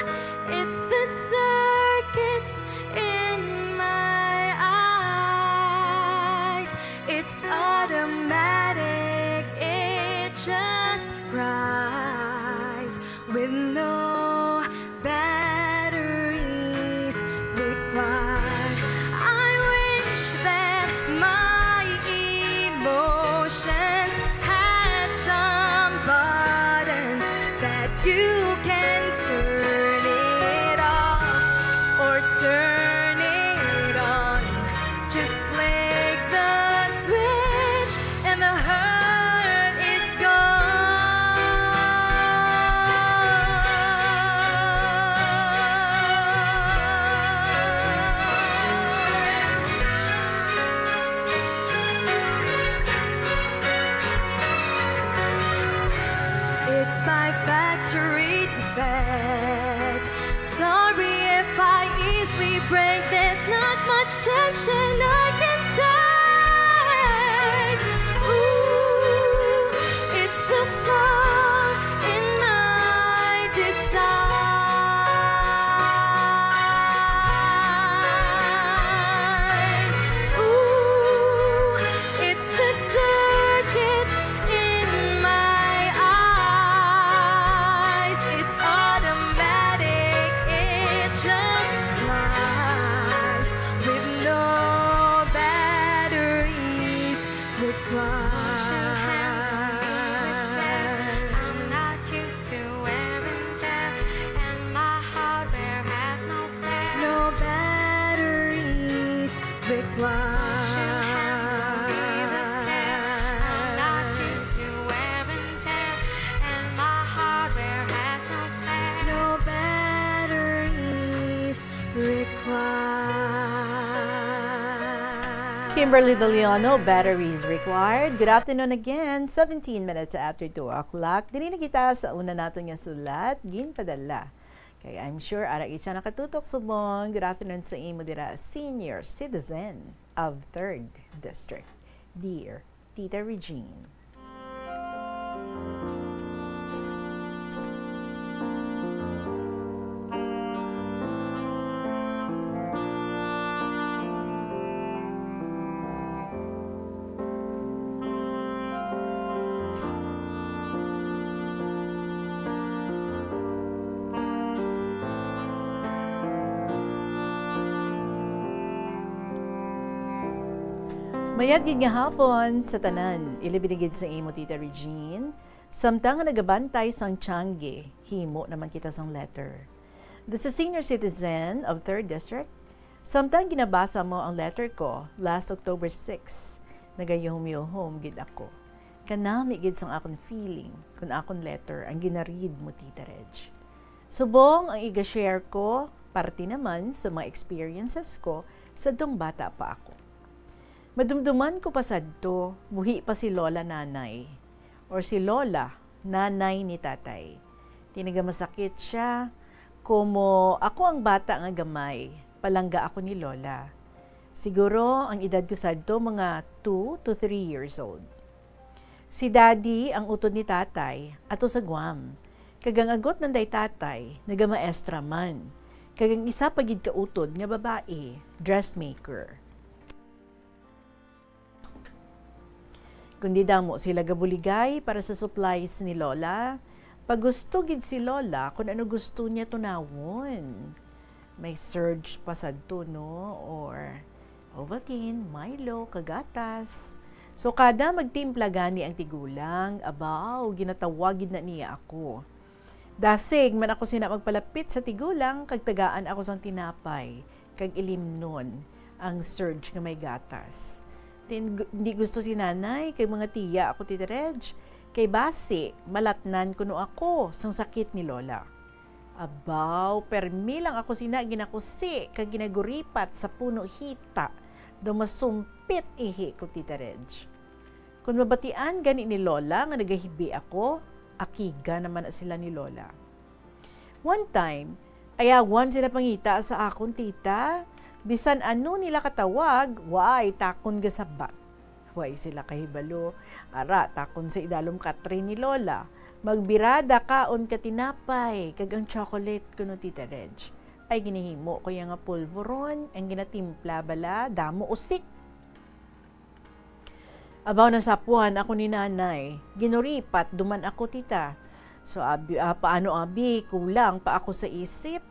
it's the circuits in my eyes. It's automatic, it just cries with no batteries required. I wish that my emotions had some buttons that you can turn it off or turn it on. Just flick the switch and the hurt is gone. It's my factory defect. Sorry if I easily break. There's not much tension I can take. Ooh, it's the flaw in my design. Ooh, it's the Kimberly De Leono, batteries required. Good afternoon again, seventeen minutes after two o'clock. Diri na kita sa una naton nga sulat, ginpadala. Kay I'm sure ara gid siya nakatutok subong. Good afternoon sa imo dira, senior citizen of third District. Dear Tita Regine. Mayad gid nga hapon sa tanan, ilabi na gid sa imo, Tita Regine. Samtang nga nagabantay sang tiangge, himo naman kita sang letter. This is senior citizen of third District. Samtang ginabasa mo ang letter ko last October six, nagayuhom-yuhom gid ako. Kanami gid sang akon feeling kun akon letter ang ginaread mo, Tita Reg. Subong ang iga-share ko, parte naman sa mga experiences ko sadtong bata pa ako. Madumduman ko pa sadto, buhi pa si Lola Nanay, or si Lola, nanay ni Tatay. Tinaga masakit siya, komo ako ang bata nga gamay, palangga ako ni Lola. Siguro ang edad ko sadto mga two to three years old. Si Daddy ang utod ni Tatay ato sa Guam, kag ang agot nanday Tatay nagamaestra man, kag ang isa pa gid ka utod nga babae, dressmaker. Kundi damo sila gabuligay para sa supplies ni Lola. Pagusto gid si Lola kung ano gusto niya tunawon. May Surge pa sadto, no? Or Ovaltine, Milo, kagatas. So, kada magtimpla gani ang tigulang, abaw, ginatawag gid na niya ako. Dasig man ako sina magpalapit sa tigulang, kag tagaan ako sang tinapay, kag ilimnon ang Surge nga may gatas. Tin-, gu-, hindi gusto si Nanay kag mga tiya ako, Tita Reg, kay basi malatnan kuno ako sang sakit ni Lola. Abaw, permi lang ako sina ginakusi kag ginaguripat sa puno hita, daw masumpit ihi ko, Tita Reg. Kon mabatian gani ni Lola nga nagahibi ako, akiga naman na sila ni Lola. One time, ayawan sila pangita sa akon, Tita. Bisan ano nila katawag, way takon gasabat. Way sila kahibalo. Ara, takon sa idalom katre ni Lola. Magbirada kaon ka tinapay, kag ang chocolate kuno, Tita Reg. Ay ginahimo ko ya nga pulveron, ang ginatimpla bala, damo usik. Abaw, nasapuhan ako ni Nanay. Ginuripat duman ako, Tita. So, abi, ah, paano, abi, kulang pa ako sa isip?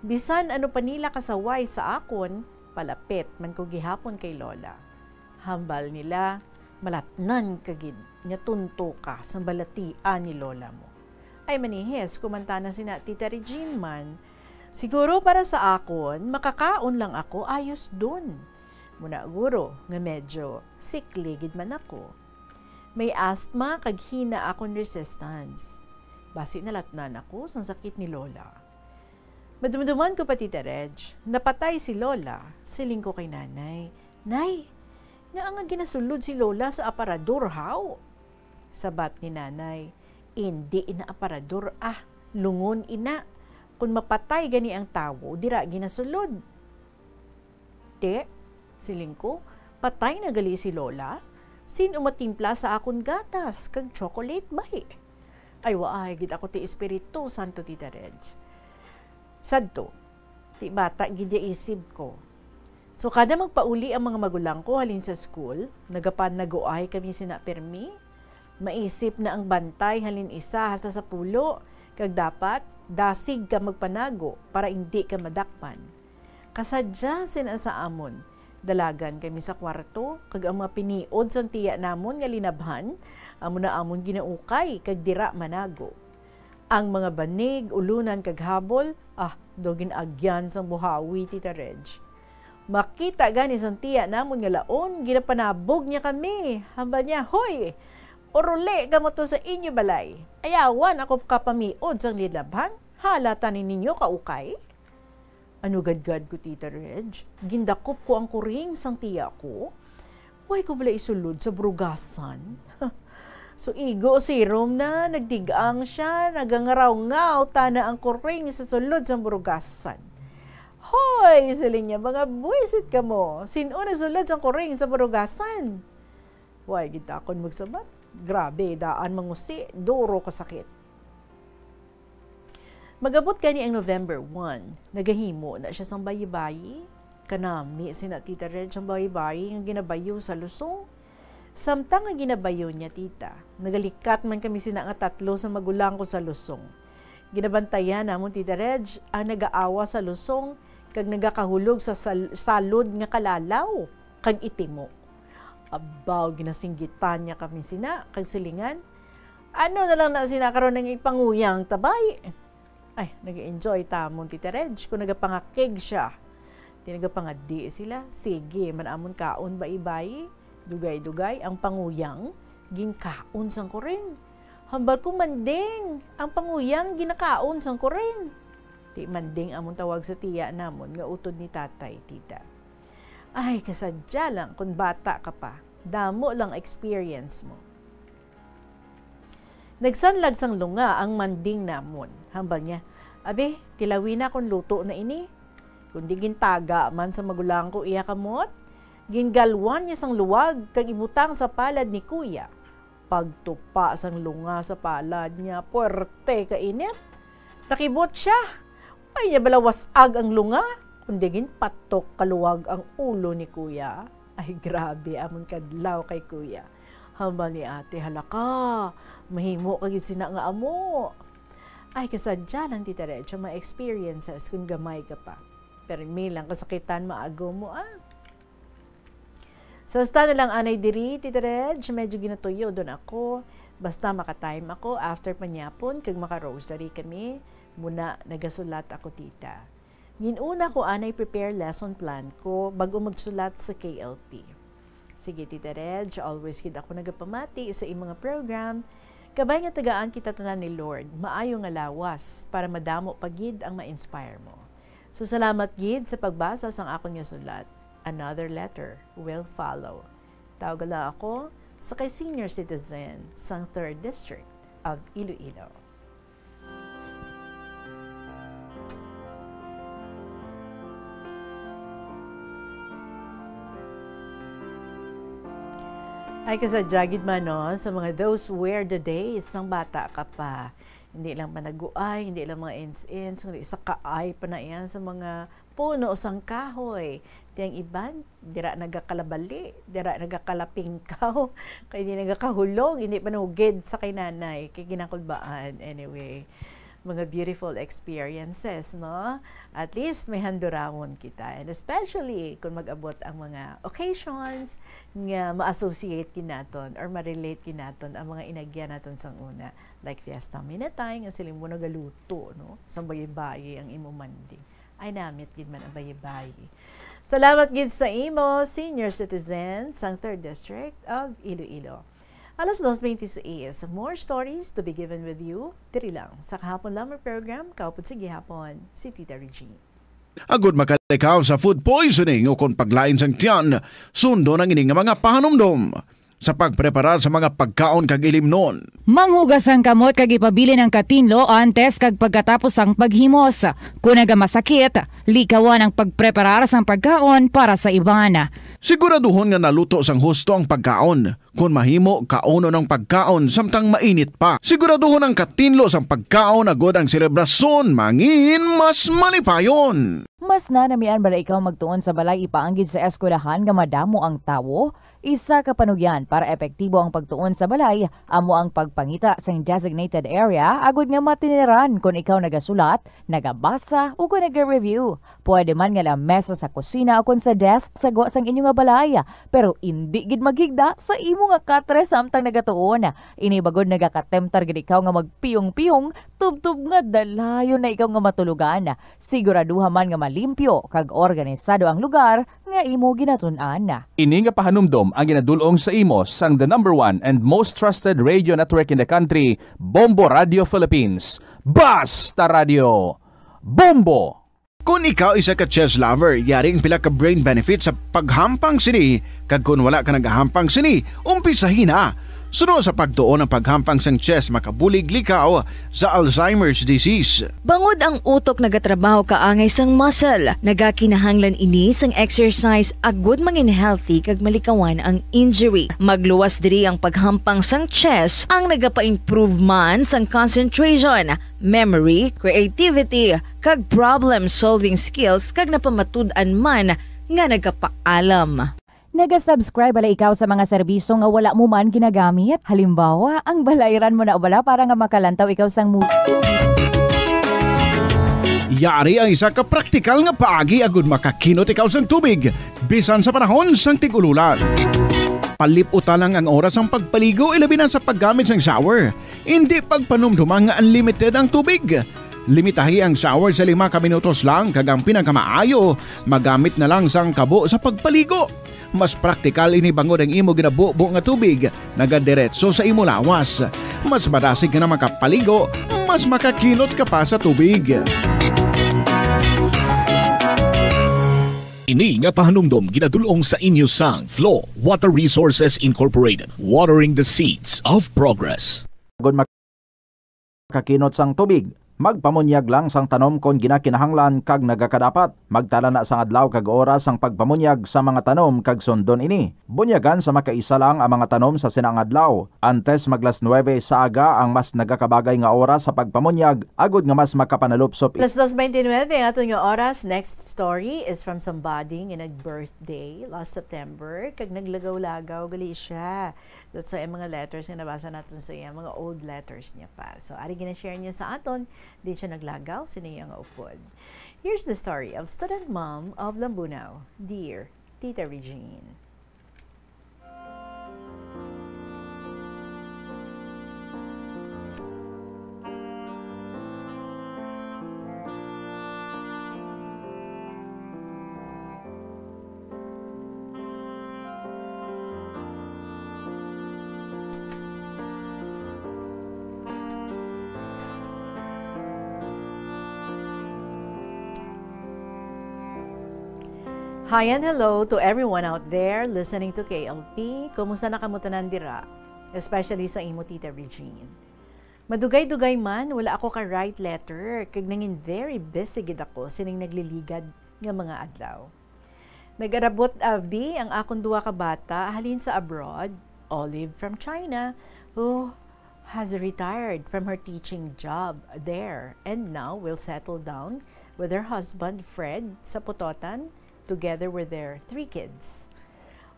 Bisan ano pa nila kasaway sa akon, palapit man ko gihapon kay Lola. Hambal nila, malatnan ka gid nga tunto ka sa balatian ni Lola mo. Ay manihis, kumanta na sina Tita Regine man. Siguro para sa akon, makakaon lang ako, ayos dun. Muna guro nga medyo sikli gid man ako. May asthma kag hina akon resistance. Basi nalatnan ako sang sakit ni Lola. Madumduman ko pa, Tita Reg, napatay si Lola, siling ko kay Nanay, "Nay, ngaa nga ginasulod si Lola sa aparador, haw?" Sabat ni Nanay, "Indi ina aparador, ah, lungon ina. Kon mapatay gani ang tawo, dira ginasulod." "Ti," siling ko, "patay na gali si Lola? Sin-o matimpla sa akon gatas kag chocolate, bay?" Ay, waay gid ako ti Espiritu Santo, Tita Reg. Sadto, ti bata gid ya isip ko. So, kada magpauli ang mga magulang ko halin sa school, nagapanaguay kami sina pirmi. Maisip na ang bantay halin isa hasta sa pulo, kag dapat dasig ka magpanago para indi ka madakpan. Kasadya sina sa amon, dalagan kami sa kwarto, kag ang mga piniod sang tiya namon nga linabhan, amo na amon ginaukay kag dira manago. Ang mga banig, ulunan, kag habol, ah, daw gin-agyan sang buhawi, Tita Reg. Makita gani sang tiya namon nga laon, ginapanabog niya kami. Hambal niya, "Hoy! Uruli kamo to sa inyo balay. Ayawan ako kapamiod sang linabhan. Hala, tanin ninyo kaukay." Ano gadgad ko, Tita Reg? Gindakop ko ang kuring sang tiya ko. Way ko bala isulod sa burugasan? So, igo sirom na, nagtig-ang siya, nagangarawngaw tana ang kuring sa sulod sang burugasan. "Hoy," siling niya, "mga buwisit kamo, sin-o nagsulod sang kuring sa burugasan?" Way gid akon magsabat. Grabe, daan mangusi, duro ka sakit. Mag-abot gani ang November one, nagahimo na siya sang bayi-bayi. Kanami sina Tita Reg ang bayi-bayi nga ginabayo sa lusong. Samtang nga ginabayo niya, tita, nagalikat man kami sina nga tatlo sa magulang ko sa lusong. Ginabantayan namon, Tita Reg, ang nagaawa sa lusong kag nagakahulog sa sal-, salod nga kalalaw kag itimo. Abaw, ginasinggitan niya kami sina kag silingan, "Ano na lang na sina karon ang ipanguyang ta, bay?" Ay, nag-enjoy tamon, Tita Reg, kung nagapangakig siya. Di nagapangadi sila. Sige man amon kaon, bayi-bayi. Dugay-dugay ang panguyang ginkaon sang kuring. Hambal ko, "Manding, ang panguyang ginakaon sang kuring." Di manding amon tawag sa tiya namon nga utod ni tatay, tita. Ay, kasadya lang kung bata ka pa. Damo lang experience mo. Nagsanlag sang lunga ang manding namon. Hambal niya, "Abi, tilawi na kon luto na ini." Kundi gintaga man sa magulang ko iya kamot, gingalwan niya sang luwag kag ibutang sa palad ni kuya. Pagtupa sang lunga sa palad niya, puwerte ka init. Nakibot siya. Ay niya bala was-ag ang lunga, kundi ginpatok kaluwag ang ulo ni kuya. Ay, grabe amon kadlaw kay kuya. Hambal ni ate, "Hala ka, mahimo ka gid sina nga amo." Ay, kasadya lang, Tita Reg, ang mga experiences kung gamay ka pa. Pero may lang kasakitan, maagom mo, ah. So, hasta na lang anay diri, Tita Reg, medyo ginatuyodon ako. Basta maka-time ako, after panyapon, kag maka-rosary kami, muna nagasulat ako, tita. Ginuna ko anay prepare lesson plan ko bago magsulat sa K L P. Sige, Tita Reg, always gid ako nagapamati sa imong mga program. Kabay nga tagaan kita tanan ni Lord, maayo nga lawas para madamo pa gid ang ma-inspire mo. So, salamat gid sa pagbasa sang akon nga sulat. Another letter will follow. Tawag lang ako sa kay senior citizen sang Third District of Iloilo. Ay, kasadya gid man, no, sa mga those were the days sang bata ka pa. Hindi lang managuay, hindi lang mga ins-ins, kundi sa kaay pa na yan sa mga puno sang kahoy. Ti ang iban, dira nagakalabali, dira nagakalapingkaw, kay hindi nagakahulog, hindi panugid sa kay nanay, kay ginakulbaan. Anyway, mga beautiful experiences, no? At least may handurawon kita. And especially kung mag-abot ang mga occasions nga ma-associate kinaton or ma-relate kinaton ang mga inagyan naton sang una, like Fiesta Minatay, nga sila mo nagaluto, no? Sa bayi-bayi ang imo manding. Ay, namit gid man ang bayi-bayi. Salamat gid sa imo, senior citizen sang Third District of Iloilo. Alas dos bente seis, more stories to be given with you. Diri lang sa Kahapon Lamang program, kaupod sa gihapon, si Tita Regine. Agud makalikaw sa food poisoning ukon paglain sang tiyan, sundon ang ini nga mga pahanumdom sa pagpreparar sa mga pagkaon kag ilimnon. Manghugas ang kamot kag ipabilin ang katinlo antes kag pagkatapos sang paghimos. Kon nagamasakit, likawan ang pagpreparar sang pagkaon para sa iban. Siguraduhon nga naluto sang husto ang pagkaon. Kon mahimo, kaunon ang pagkaon samtang mainit pa. Siguraduhon ang katinlo sang pagkaon agud ang selebrasyon mangin mas malipayon. Mas nanamian bala ikaw magtuon sa balay ipaanggid sa eskwelahan nga madamo ang tawo? Isa ka panugyan para epektibo ang pagtuon sa balay amo ang pagpangita sang designated area agud nga matiniran kon ikaw nagasulat, nagabasa, o kon naga-review. Pwede man nga lamesa sa kusina o kon sa desk sa gwa sang inyo nga balay, pero indi gid maghigda sa imo nga katre samtang nagatuon. Ini bagod nagakatemtar gid ikaw nga magpiyong-piyong, tubtob nga dalayon na ikaw nga matulogan. Siguraduha man nga malimpyo kag organisado ang lugar nga imo ginatun-an. Ini nga pahanumdom ang ginadul-ong sa imo sang the number one and most trusted radio network in the country, Bombo Radio Philippines. Basta Radio! Bombo! Kon ikaw isa ka chess lover, yari ang pila ka brain benefits sa paghampang sini, kag kon wala ka nagahampang sini, umpisahi na. Suno sa pagtuon, ang paghampang sang chess makabulig likaw sa Alzheimer's disease. Bangod ang utok nagatrabaho kaangay sang muscle, nagakinahanglan ini sang exercise agud mangin healthy kag malikawan ang injury. Magluwas diri ang paghampang sang chess, ang nagapa-improve man sang concentration, memory, creativity, kag problem-solving skills, kag napamatud-an man nga nagapaalam. Naga-subscribe bala ikaw sa mga serbisyo nga wala mo man ginagamit? Halimbawa, ang balayran mo na bala para nga makalantaw ikaw sang movie. Yari ang isa ka praktikal nga paagi agud makakinot ikaw sang tubig, bisan sa panahon sang tig-ululan. Palip-uta lang ang oras sang pagpaligo, ilabi na sa paggamit sang shower. Indi pagpanumduma nga unlimited ang tubig. Limitahi ang shower sa lima ka minutos lang, kag ang pinakamaayo, magamit na lang sang kabo sa pagpaligo. Mas praktikal ini bangod ang imo ginabubo nga tubig nagadiretso sa imo lawas. Mas madasig ka na makapaligo, mas makakinot ka pa sa tubig. Ini nga pahanumdom ginadul-ong sa inyo sang Flow Water Resources Incorporated, watering the seeds of progress. Agud makakinot sang tubig, magpamunyag lang sang tanom kon ginakinahanglan kag nagakadapat. Magtala na sang adlaw kag oras sang pagpamunyag sa mga tanom kag sundon ini. Bunyagan sa makaisa lang ang mga tanom sa sina nga adlaw. Antes mag las nuebe sa aga ang mas nagakabagay nga oras sa pagpamunyag, agud nga mas makapanalupsop. Las dos veintinuebe ang aton nga oras. Next story is from somebody nga nag-birthday last September, kag naglagaw-lagaw gali siya. That's why ang mga letters nga nabasa naton sa iya, mga old letters niya pa. So, ari gina-share niya sa aton, di siya naglagaw, sini iya nga upod. Here's the story of student mom of Lambunao, dear Tita Regine. Hi and hello to everyone out there listening to K L P. Kumusta na kamo tanan dira? Especially sa imo, Tita Regine. Madugay-dugay man, wala ako ka-write letter, kag nangin very busy gid ako sining nagliligad nga mga adlaw. Nag-arabot abi ang akon duha ka bata halin sa abroad, Olive from China, who has retired from her teaching job there and now will settle down with her husband, Fred, sa Pototan, together with their three kids.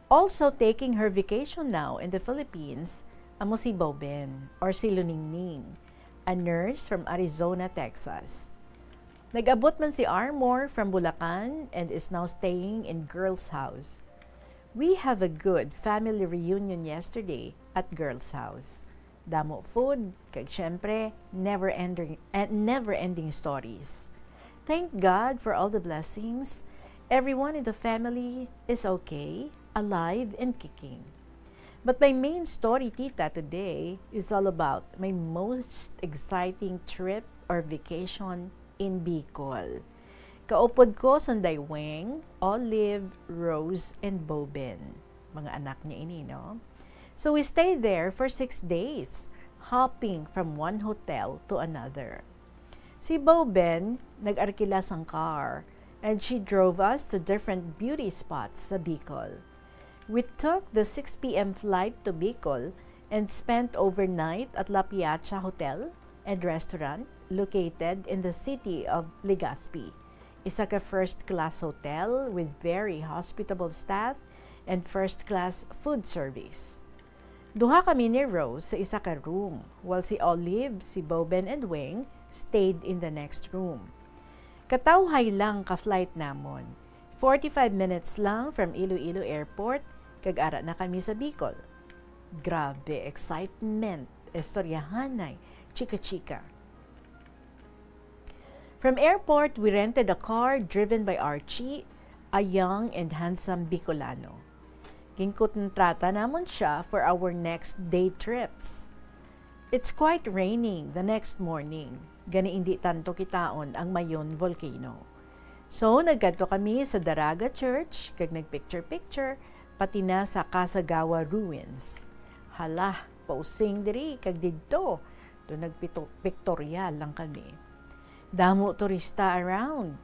Also taking her vacation now in the Philippines, amo si Boben, or si Luningning, a nurse from Arizona, Texas. Nag-abot man si Armor from Bulacan and is now staying in Girls House. We have a good family reunion yesterday at Girls House. Damo food, kag syempre, never ending, eh, never ending stories. Thank God for all the blessings. Everyone in the family is okay, alive, and kicking. But my main story, Tita, today is all about my most exciting trip or vacation in Bicol. Kaupod ko sanday Weng, Olive, Rose, and Boben. Mga anak niya ini, no? So we stayed there for six days, hopping from one hotel to another. Si Boben nag-arkila sang car, and she drove us to different beauty spots sa Bicol. We took the six p m flight to Bicol and spent overnight at La Piacha Hotel and Restaurant located in the city of Legazpi. Isa ka first-class hotel with very hospitable staff and first-class food service. Duha kami ni Rose sa isa ka room, while si Olive, si Boben, and Weng stayed in the next room. Katawhay lang ka flight namon. Forty-five minutes lang from Iloilo Airport, kag ara na kami sa Bicol. Grabe, excitement, istoryahanay, chika-chika. From airport, we rented a car driven by Archie, a young and handsome Bicolano. Ginkontrata namon sia for our next day trips. It's quite raining the next morning, gani indi tanto kitaon ang Mayon Volcano. So, nagkadto kami sa Daraga Church kag nagpicture-picture, pati na sa Kasagawa Ruins. Hala, pausing diri kag didto, do nagpito-, pictorial lang kami. Damo turista around.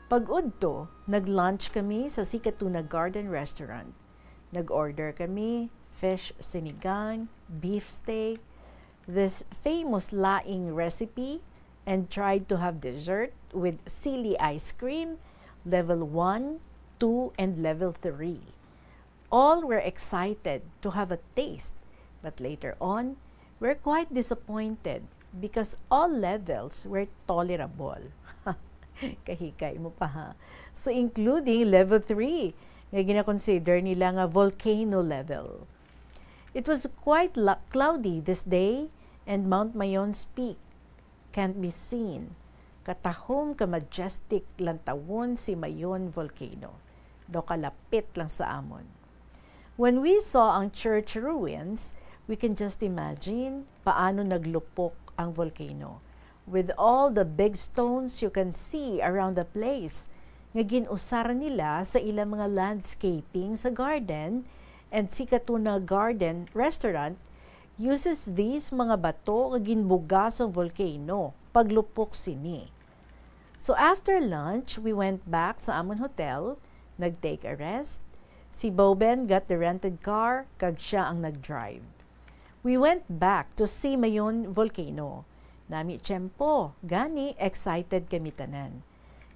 Pag-udto, nag-lunch kami sa Sikatuna Garden Restaurant. Nag-order kami fish sinigang, beef steak, this famous laing recipe, and tried to have dessert with sili ice cream, level one, two, and level three. All were excited to have a taste, but later on, were quite disappointed because all levels were tolerable. Kahikay mo pa, ha? So, including level three, nga ginakonsider nila nga volcano level. It was quite la-, cloudy this day, and Mount Mayon's peak can't be seen. Katahom ka majestic lantawon si Mayon Volcano, daw kalapit lang sa amon. When we saw ang church ruins, we can just imagine paano naglupok ang volcano. With all the big stones you can see around the place, nga gin-usar nila sa ilang mga landscaping sa garden, and Sikatuna Garden Restaurant uses these mga bato nga ginbuga sang volcano paglupok sini. So after lunch, we went back sa amon hotel, nag-take a rest. Si Boben got the rented car, kag siya ang nag-drive. We went back to see Mayon Volcano. Nami tiyempo, gani excited kami tanan.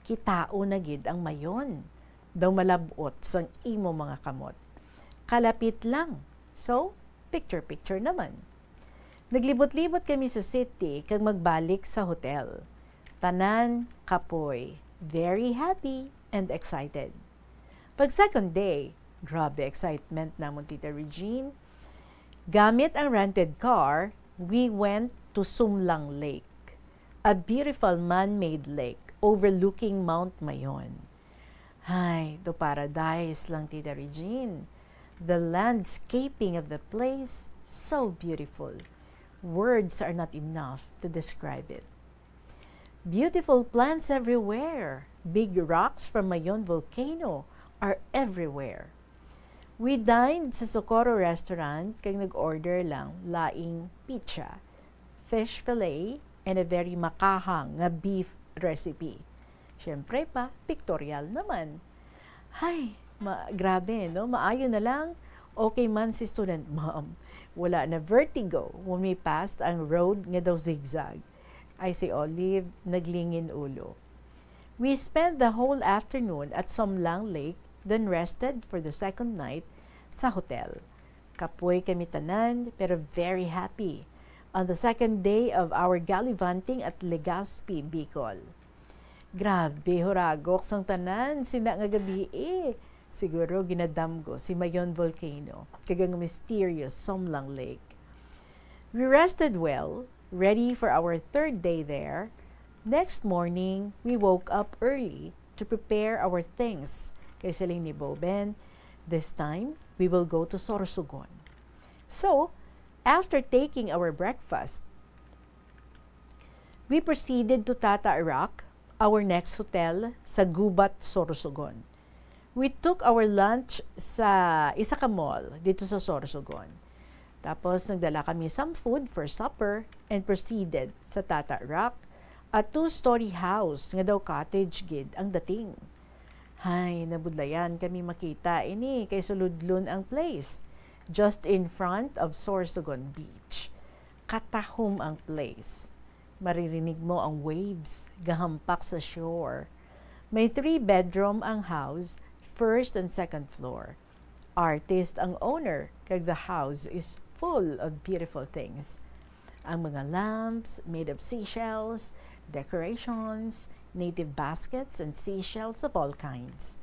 Kitaon na gid ang Mayon. Daw malab-ot sang imo mga kamot. Kalapit lang. So, picture-picture naman. Naglibot-libot kami sa city kag magbalik sa hotel. Tanan kapoy, very happy and excited. Pag second day, grabe excitement namon, Tita Regine. Gamit ang rented car, we went to Sumlang Lake, a beautiful man-made lake overlooking Mount Mayon. Ay, to paradise lang, Tita Regine. The landscaping of the place, so beautiful. Words are not enough to describe it. Beautiful plants everywhere. Big rocks from Mayon Volcano are everywhere. We dined sa Socorro Restaurant kag nag-order lang laing pizza, fish fillet, and a very makahang nga beef recipe. Siyempre pa, pictorial naman. Hay, ma-, grabe, no? Maayo na lang, okay man si student mom. Wala na vertigo when we passed ang road nga daw zigzag. Ay, si Olive, naglingin ulo. We spent the whole afternoon at Somlang Lake, then rested for the second night sa hotel. Kapoy kami tanan, pero very happy. On the second day of our gallivanting at Legazpi, Bicol. Grabe, huragok sang tanan sina nga gabii. Siguro ginadamgo si Mayon Volcano kag ang mysterious Somlang Lake. We rested well, ready for our third day there. Next morning, we woke up early to prepare our things. Kay siling ni Boben, "This time, we will go to Sorsogon." So, after taking our breakfast, we proceeded to Tata Rock, our next hotel, sa Gubat, Sorsogon. We took our lunch sa isa ka mall dito sa Sorsogon. Tapos, nagdala kami some food for supper and proceeded sa Tata Rock, a two-story house nga daw cottage gid ang dating. Hay, nabudlayan kami makita ini kay suludlon ang place, just in front of Sorsogon Beach. Katahom ang place. Maririnig mo ang waves gahampak sa shore. May three bedroom ang house, first and second floor. Artist ang owner, kag the house is full of beautiful things. Ang mga lamps made of seashells, decorations, native baskets, and seashells of all kinds.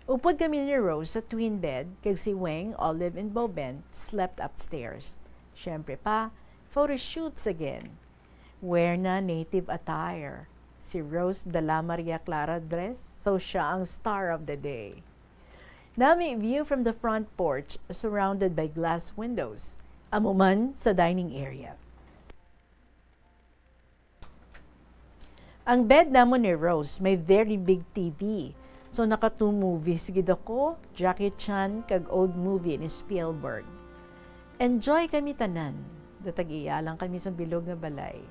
Upod kami ni Rose sa twin bed, kag si Weng, Olive, and Boben slept upstairs. Siyempre pa, photo shoots again. Wear na native attire. Si Rose dala Maria Clara dress, so siya ang star of the day. Nami view from the front porch, surrounded by glass windows. Amo man sa dining area. Ang bed namon ni Rose may very big T V. So, naka two movies gid ako, Jackie Chan kag old movie ni Spielberg. Enjoy kami tanan. Do tag-iya lang kami sa bilog nga balay.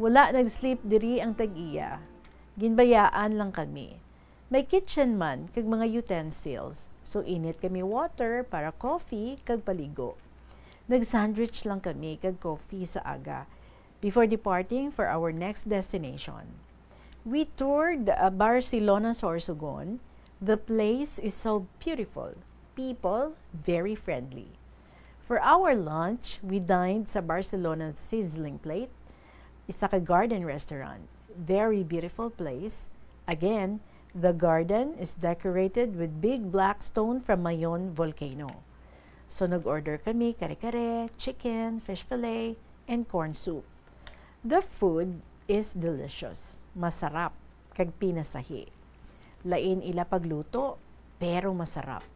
Wala nag-sleep diri ang tag-iya. Ginbayaan lang kami. May kitchen man kag mga utensils. So, init kami water para coffee kag paligo. Nag-sandwich lang kami kag coffee sa aga before departing for our next destination. We toured uh, Barcelona Sorsogon. The place is so beautiful. People very friendly. For our lunch, we dined sa Barcelona Sizzling Plate, isa ka garden restaurant. Very beautiful place. Again, the garden is decorated with big black stone from Mayon volcano. So nag-order kami kare-kare, chicken, fish fillet, and corn soup. The food is delicious. Masarap kag pinasahi. Lain ila pagluto, pero masarap.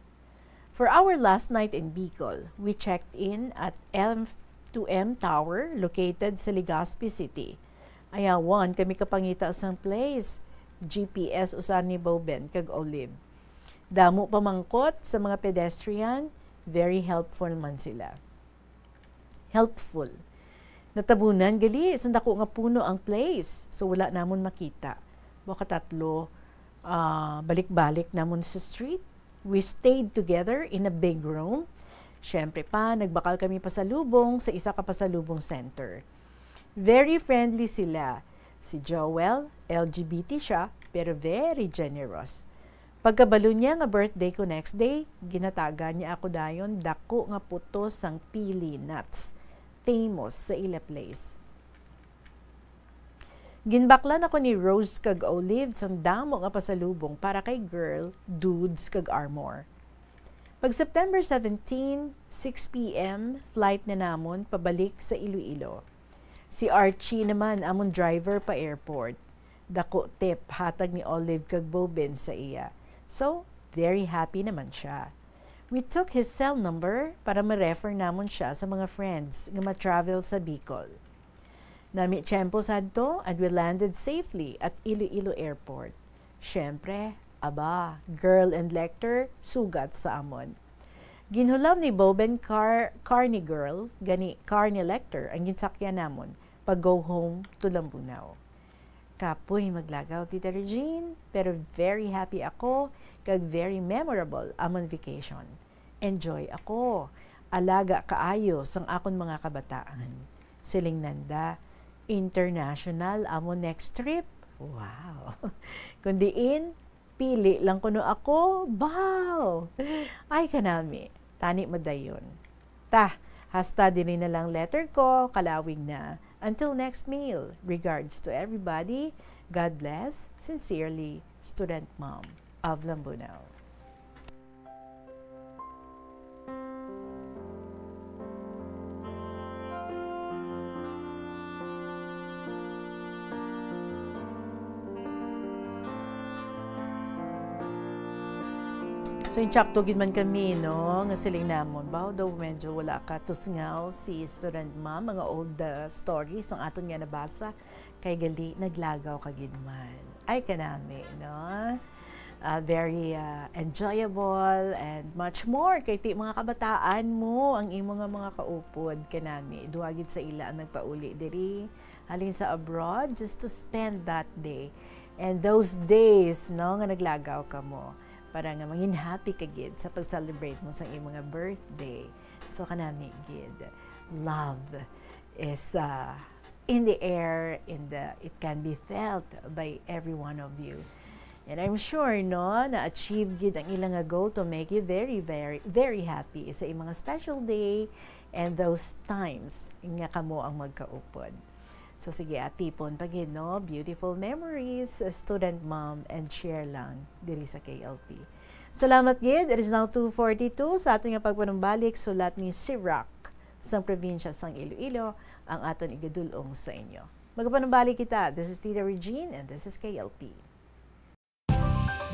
For our last night in Bicol, we checked in at M two M Tower located sa Legazpi City. Ayawan kami kapangita sang place. G P S usar ni Boben kag Olive. Damo pamangkot sa mga pedestrian, very helpful man sila. Helpful. Natabunan gali sang dako nga puno ang place, so wala namon makita. Makatatlo, ah, balik-balik namon sa street. We stayed together in a big room. Siyempre pa, nagbakal kami pasalubong sa isa ka pasalubong center. Very friendly sila. Si Joel, L G B T siya, pero very generous. Pagkabalo niya nga birthday ko next day, ginatagan niya ako dayon dako nga putos sang pili nuts, famous sa ila place. Ginbaklan ako ni Rose kag Olive sang damo nga pasalubong para kay girl, dudes, kag armor. Pag September seventeen, six P M, flight na namon pabalik sa Iloilo. Si Archie naman amon driver pa airport. Dako tip hatag ni Olive kag Boben sa iya. So, very happy naman siya. We took his cell number para ma-refer namon siya sa mga friends nga ma-travel sa Bicol. Nami tiyempo sadto and we landed safely at Iloilo Airport. Siyempre, aba, girl and lector, sugat sa amon. Ginhulam ni Boben car, car ni girl, gani car ni lector ang ginsakyan namon pag go home to Lambunao. Kapoy maglagaw, Tita Regine, pero very happy ako kag very memorable amon vacation. Enjoy ako. Alaga kaayo sang akon mga kabataan. Siling nanda, international amon next trip. Wow! Kun diin, pili lang kuno ako. Baw! Ay, kanami. Tani madayon. Ta, hasta diri na lang letter ko, kalawig na. Until next mail, regards to everybody. God bless. Sincerely, Student Mom of Lambunao. So, insakto gid man kami, no, nga siling namon, baw daw medyo wala ka tusngaw si Student Mom, mga old, uh, stories ang aton nga nabasa, kay gali naglagaw ka gid man. Ay, kanami, no? Ah, very, ah, enjoyable and much more. Kay ti mga kabataan mo ang imo nga mga kaupod, kanami. Duha gid sa ila ang nagpauli diri, halin sa abroad, just to spend that day. And those days, no, nga naglagaw ka mo, para nga mangin happy ka gid sa pag-celebrate mo sa imo nga birthday. So, kanami gid, love is, ah, in the air, in the, it can be felt by every one of you. And I'm sure, no, na-achieve gid ang ila nga goal to make you very, very, very happy sa imong mga special day and those times nga kamo ang magkaupod. So, sige, atipon pa gid, no? Beautiful memories, Student Mom, and share lang diri sa K L P. Salamat gid. It is now two forty-two. Sa aton nga pagpanumbalik, sulat ni Sirak, sang probinsya sang Iloilo, ang aton igadul-ong sa inyo. Magapanumbalik kita. This is Tita Regine and this is K L P.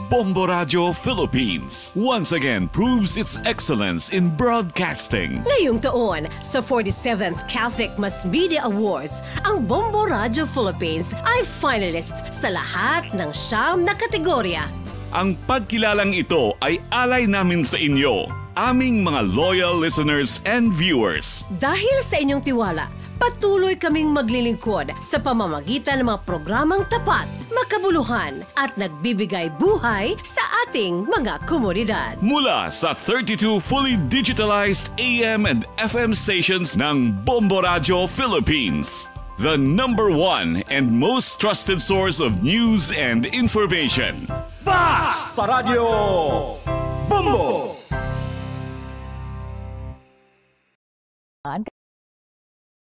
Bombo Radio Philippines once again proves its excellence in broadcasting. Ngayong taon, sa forty-seventh Catholic Mass Media Awards, ang Bombo Radio Philippines ay finalist sa lahat ng siyam na kategorya. Ang pagkilalang ito ay alay namin sa inyo, aming mga loyal listeners and viewers. Dahil sa inyong tiwala, patuloy kaming maglilingkod sa pamamagitan ng mga programang tapat, makabuluhan, at nagbibigay buhay sa ating mga komunidad. Mula sa thirty-two fully digitalized A M and F M stations ng Bombo Radio Philippines, the number one and most trusted source of news and information. Basta Radyo Bombo!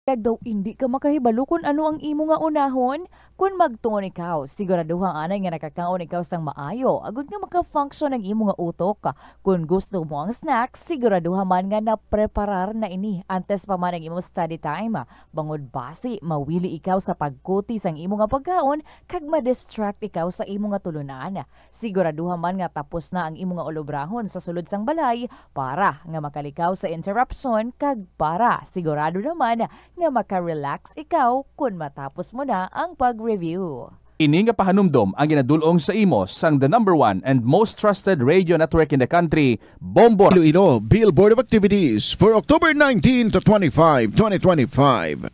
Kag daw indi ka makahibalo kon ano ang imo nga unahon? Kon magtuon ikaw, siguraduha anay nga nakakaon ikaw sang maayo, agod nga maka-function ang imo nga utok. Kon gusto mo ang snack, siguraduha man nga napreparar na ini antes pa man ang imo study time. Bangod basi, mawili ikaw sa pagkuti sang imo nga pagkaon kag ma-distract ikaw sa imo nga tulunan. Siguraduha man nga tapos na ang imo nga ulobrahon sa sulod sang balay para nga makalikaw sa interruption kag para sigurado naman nga maka-relax ikaw kon matapos mo na ang pag-review. Ini nga pahanumdom ang ginadul-ong sa imo sang the number one and most trusted radio network in the country, Bombo Iloilo Bill Board of Activities for October nineteen to twenty-five, twenty twenty-five.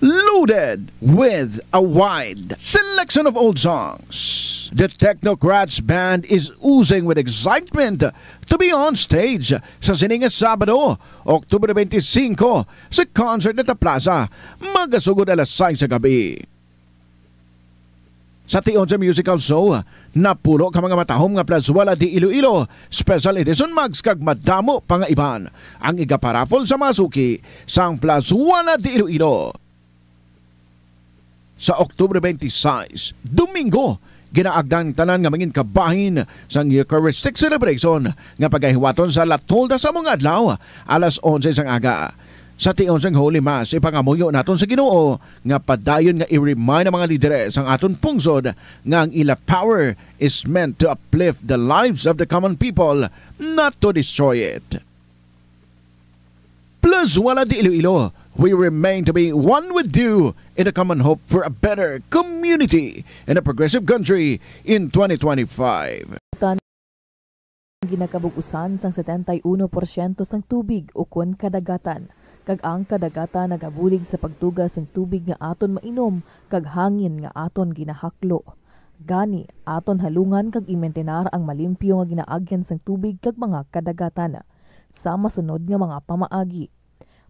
Loaded with a wide selection of old songs, the Technocrats Band is oozing with excitement to be on stage sa sini nga Sabado, October twenty-five, sa Concert Hall Plaza, magasugod alas sais sa gabi. Sa tion sa musical show, napulo ka mga matahom nga Plazuela de Iloilo Special Edition mugs kag madamo pa nga iban ang igaparaffle sa mga suki sang Plazuela de Iloilo. Sa October twenty-six, Domingo, ginaagda ang tanan nga mangin kabahin sang Eucharistic celebration nga pagahiwaton sa La Tolda sa mga adlaw, alas onse sang aga. Sa tion sang Holy Mass, ipangamuyo naton sa Ginoo nga padayon nga i-remind ang mga lideres sang aton pungsod nga ang ila power is meant to uplift the lives of the common people, not to destroy it. Plazuela de Iloilo, we remain to be one with you in the common hope for a better community and a progressive country in twenty twenty-five. Ginakabug-usan sang setenta y uno porsyento sang tubig ukon kadagatan, kag ang kadagatan nagabulig sa pagtuga sang tubig nga aton mainom kag hangin nga aton ginahaklo. Gani, aton halungan kag imintinar ang malimpyo nga ginaagyan sang tubig kag mga kadagatan. Sa masunod nga mga pamaagi,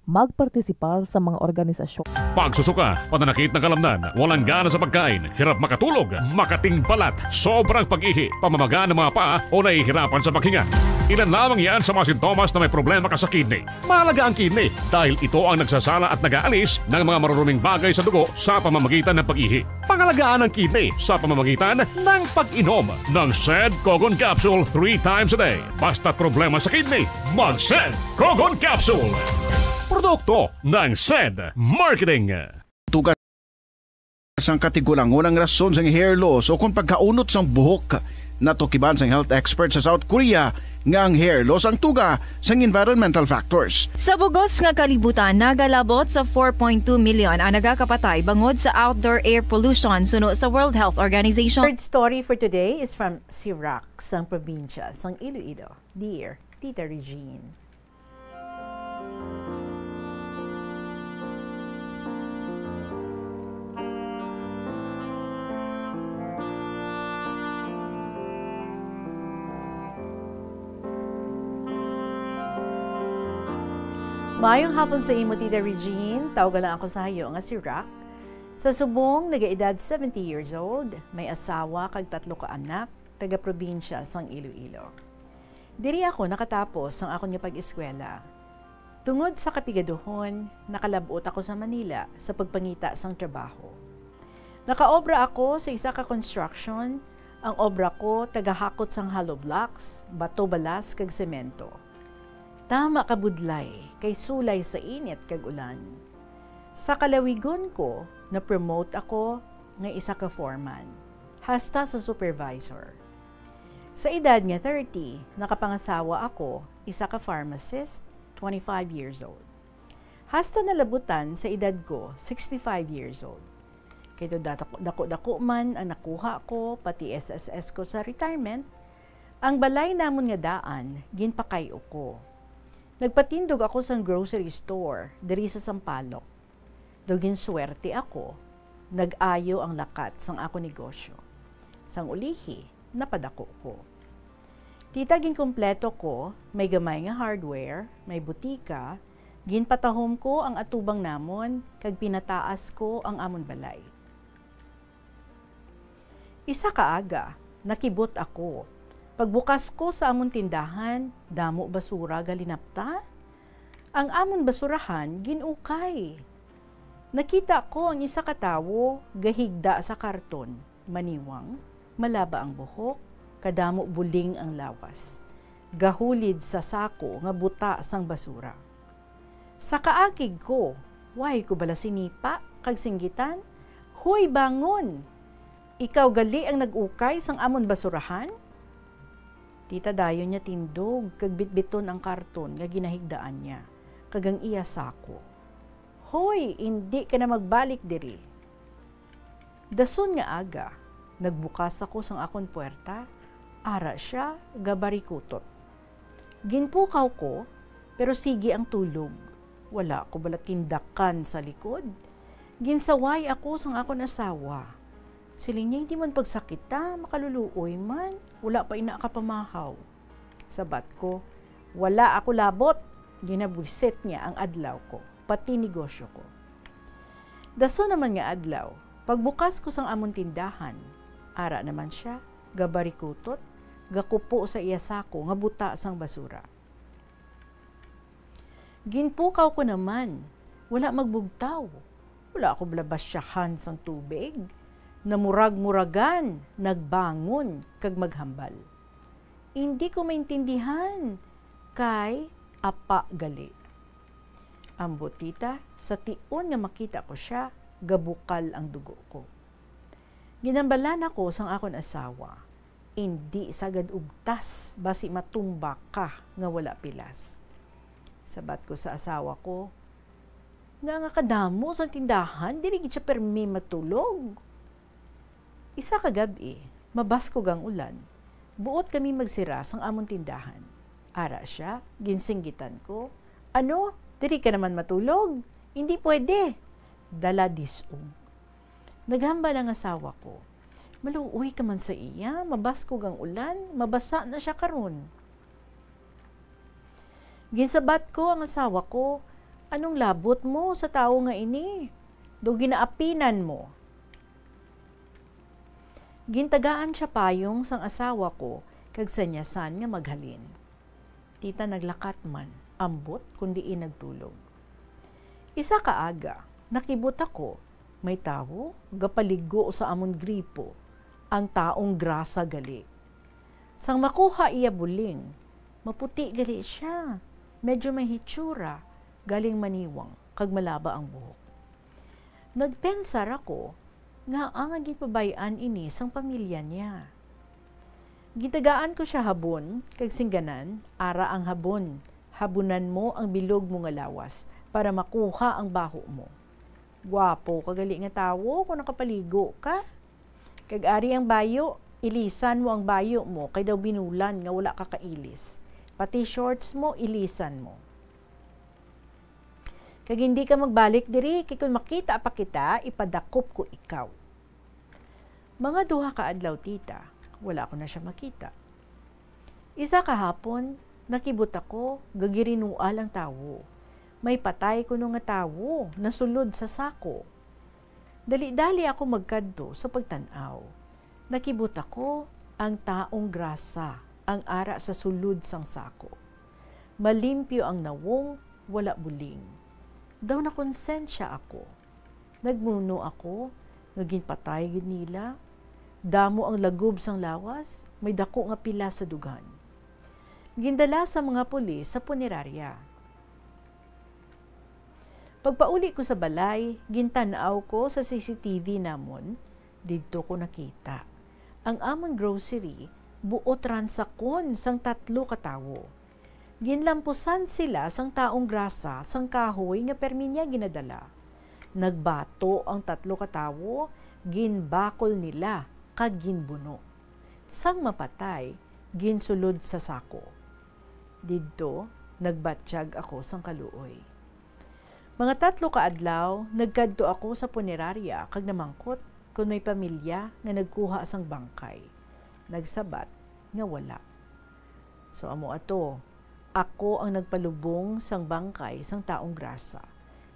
magpartisipar sa mga organisasyon. Pagsusuka, pananakit ng kalamnan, walang gana sa pagkain, hirap makatulog, makatingbalat, sobrang pag-ihi, pamamaga ng mga paa o nahihirapan sa paghinga. Ilan lamang yan sa mga sintomas na may problema ka sa kidney. Mahalaga ang kidney dahil ito ang nagsasala at nag-aalis ng mga maruruming bagay sa dugo sa pamamagitan ng pag-ihi. Pangalagaan ang kidney sa pamamagitan ng pag-inom ng Sed Cogon Capsule three times a day. Basta't problema sa kidney, mag-Sed Cogon Capsule. Produkto ng Sed Marketing. Tugas sang katigulangon ang rason sang hair loss o kon pagkaunot sang buhok. Natukiban sang health expert sa South Korea nga ang hair loss ang tuga sang environmental factors. Sa bugos nga kalibutan, nagalabot sa four point two million ang nagakapatay bangod sa outdoor air pollution, suno sa World Health Organization. Third story for today is from Sirac, sang probinsya sang Iloilo. Dear Tita Regine. Maayong hapon sa imo, Tita Regine. Tawga lang ako sa hayo nga si Rock. Sa subong, nagaedad seventy years old, may asawa kag tatlo ka anak, taga-probinsya sang Iloilo. Diri ako nakatapos ang akon nga pag-eskwela. Tungod sa kapigaduhon, nakalab-ot ako sa Manila sa pagpangita sang trabaho. Nakaobra ako sa isa ka construction. Ang obra ko, tagahakot sang hollow blocks, bato, balas, kag semento. Tama ka budlay, kay sulay sa init kag ulan. Sa kalawigon ko, na-promote ako nga isa ka foreman. hasta sa supervisor. Sa edad nga thirty, nakapangasawa ako, isa ka pharmacist, twenty-five years old. Hasta nalabutan sa edad ko, sixty-five years old. Kay daw dako-, dako-dako man ang nakuha ko, pati S S S ko sa retirement, ang balay namon nga daan, ginpakay-o ko. Nagpatindog ako sang grocery store diri sa Sampaloc. Daw ginswerte ako, nag-ayo ang lakat sang akon negosyo. Sang ulihi, napadako ko. Tita, ginkumpleto ko, may gamay nga hardware, may butika, ginpatahom ko ang atubang namon, kag pinataas ko ang amon balay. Isa ka aga, nakibot ako. Pagbukas ko sa amon tindahan, damo basura galinapta. Ang amon basurahan gin-ukay. Nakita ko ang isa ka tawo gahigda sa karton, maniwang, malaba ang buhok, kadamo buling ang lawas. Gahulid sa sako nga buta sang basura. Sa kaakig ko, way ko bala sinipa kag singgitan, "Hoy, bangon! Ikaw gali ang nag-ukay sang amon basurahan?" Tita, dayon niya tindog kag bitbiton ang karton nga ginahigdaan niya kag ang iya sako. "Hoy, indi ka na magbalik diri." Dason nga aga, nagbukas ako sang akon puwerta, ara sia gabarikutot. Ginpukaw ko, pero sige ang tulog. Wala ko bala tindakan sa likod. Ginsaway ako sang akon asawa. Siling niya, "Hindi man pagsakita, makaluluoy man. Wala pa ina ka pamahaw." Sabat ko, "Wala ako labot." Ginabwisit niya ang adlaw ko, pati negosyo ko. Dason naman nga adlaw, pagbukas ko sang amon tindahan, ara naman sia, gabarikutot, gakupo sa iya sako nga buta sang basura. Ginpukaw ko naman, wala magbugtaw. Wala ako bala basyahan sang tubig. Namurag-muragan, nagbangon, kag maghambal. Indi ko maintindihan, kay apa gali. Ambot, tita, sa tion nga makita ko sia, gabukal ang dugo ko. Ginhambalan ako sang akon asawa, "Indi sagad ugtas, basi matumba ka nga wala pilas." Sabat ko sa asawa ko, "Nga, nga kadamo sang tindahan, diri gid sia permi matulog." Isa ka gab-i, mabaskog ang ulan. Buot kami magsira sang amon tindahan. Ara sia, ginsinggitan ko, "Ano, diri ka naman matulog? Hindi pwede." Dala dis-og. Naghambal ang asawa ko, "Maluoy ka man sa iya, mabaskog ang ulan, mabasa na sia karon." Ginsabat ko ang asawa ko, "Anong labot mo sa tawo nga ini? Do ginaapinan mo?" Gintagaan sia payong sang asawa ko kag sanyasan nga maghalin. Tita, naglakat man, ambot kon diin nagtulog. Isa ka aga, nakibot ako, may tawo gapaligo sa amon gripo, ang taong grasa gali. Sang makuha iya buling, maputi gali sia, medyo may hitsura, galing maniwang, kag malaba ang buhok. Nagpensar ako, ngaa nga ginpabay-an ini sang pamilya niya. Gitagaan ko sia habon, kag singganan, "Ara ang habon, habunan mo ang bilog mo nga lawas, para makuha ang baho mo. Gwapo ka gali nga tawo kon nakapaligo ka. Kag ari ang bayo, ilisan mo ang bayo mo, kay daw binulan nga wala ka kailis. Pati shorts mo, ilisan mo. Kag hindi ka magbalik diri, kay kon makita pa kita, ipadakop ko ikaw." Mga duha ka adlaw, tita, wala ko na sia makita. Isa ka hapon, nakibot ako, gagirinual ang tawo. May patay kuno nga tawo nasulod sa sako. Dali-dali ako magkadto sa pagtan-aw. Nakibot ako, ang taong grasa ang ara sa sulod sang sako. Malimpyo ang nawong, wala buling. Daw nakonsensya ako. Nagmuno ako nga ginpatay gid nila. Damo ang lagob sang lawas, may dako nga pilas sa dughan. Gindala sa mga pulis sa punerarya. Pagpauli ko sa balay, gintan-aw ko sa C C T V namon. Didto ko nakita Ang amon grocery buot ransakon sang tatlo ka tawo. Ginlampusan sila sang taong grasa sang kahoy nga permi niya ginadala. Nagbato ang tatlo ka tawo, ginbakol nila kag ginbuno. Sang mapatay, ginsulod sa sako. Didto, nagbatyag ako sang kaluoy. Mga tatlo ka adlaw, nagkadto ako sa punerarya kag namangkot kon may pamilya nga nagkuha sang bangkay. Nagsabat nga wala. So, amo ato, ako ang nagpalubong sang bangkay sang taong grasa.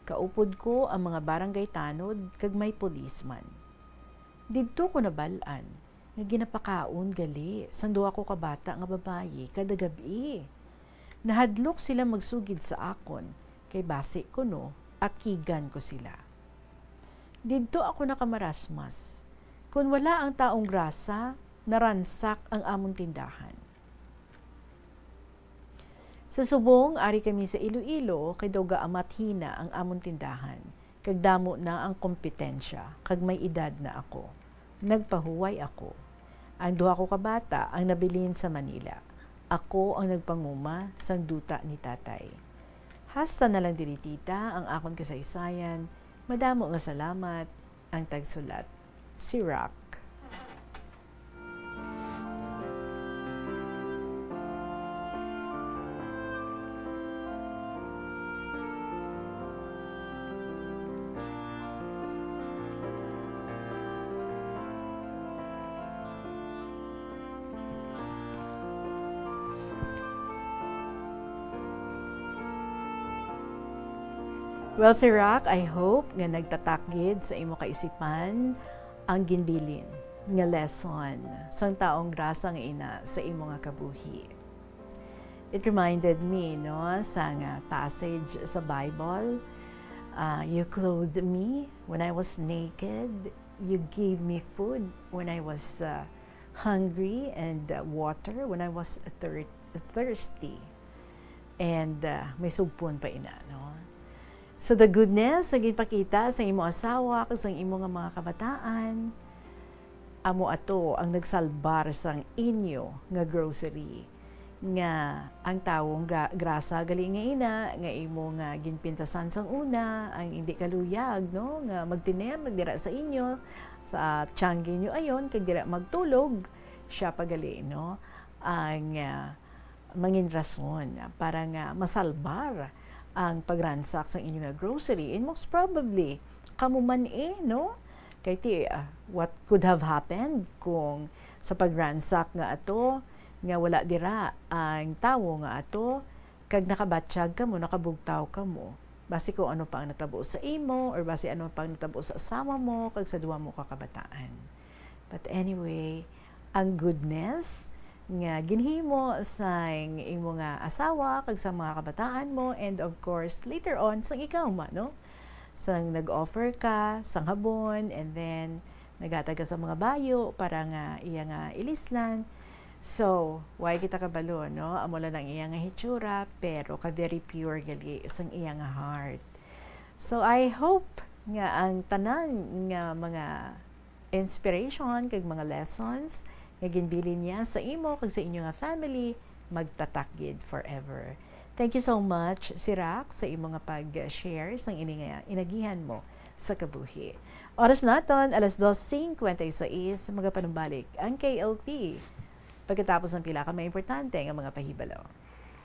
Kaupod ko ang mga barangay tanod kag may policeman. Didto ko nabal-an nga ginapakaon gali sang duha ko ka bata nga babayi kada gab-i. Nahadlok sila magsugid sa akon, kay basi kuno akigan ko sila. Didto ako nakamarasmas. Kon wala ang taong grasa, naransak ang amon tindahan. Sa subong, ari kami sa Iloilo, kay daw gaamat hina ang amon tindahan, kag damo na ang kompetensya, kag may edad na ako. Nagpahuway ako. Ang duha ko ka bata ang nabilin sa Manila. Ako ang nagpanguma sang duta ni tatay. Hasta na lang diri, tita, ang akon kasaysayan. Madamo nga salamat. Ang tagsulat, si Rock. Well, Sir Rock, I hope nga nagtatak gid sa imo kaisipan ang ginbilin nga lesson sang taong grasa nga ina sa imo nga kabuhi. It reminded me, no, sang, ah, passage sa Bible, ah, "You clothed me when I was naked, you gave me food when I was, ah, hungry, and, uh, water when I was thir-, thirsty." And, uh, may sugpon pa ina, no? So, the goodness nga ginpakita sa imo asawa kag sa imo nga mga kabataan, amo ato ang nagsalbar sang inyo nga grocery, nga ang tawong ga-, grasa gali nga ina nga imo nga ginpintasan sang una, ang indi kaluyag, no, nga magtiner dira sa inyo, sa tiangge nyo ayon, kag dira magtulog, sia pa gali, no, ang, ah, mangin rason para nga masalbar ang pagransak sa inyo nga grocery. And most probably, kamo man eh, no? Kay ti, ah, what could have happened kung sa pagransak nga ato, nga wala dira ang tawo nga ato, kag nakabatyag kamo, nakabugtaw kamo? Basi kung ano pa ang natabo sa imo, or basi ano pa ang natabo sa asawa mo, kag sa duha mo ka kabataan. But anyway, ang goodness nga ginhimo sang imo nga asawa kag sa mga kabataan mo, and of course, later on, sang ikaw ma, no? Sang nag-offer ka sang habon, and then naghatag ka sa mga bayo para nga iya nga ilislan. So, why kita kabalo, no? Amo lang ang iya nga hitsura, pero ka very pure gali sang iya nga heart. So, I hope nga ang tanan nga mga inspiration kag mga lessons nga ginbilin niya sa imo kag sa inyo nga family magtatak gid forever. Thank you so much, Sir Rock, sa imo nga pag-share sang ini nga inagihan mo sa kabuhi. Oras naton, alas dos cincuenta y seis, magapanumbalik ang K L P. Pagkatapos ang pila ka mga importante nga mga pahibalo.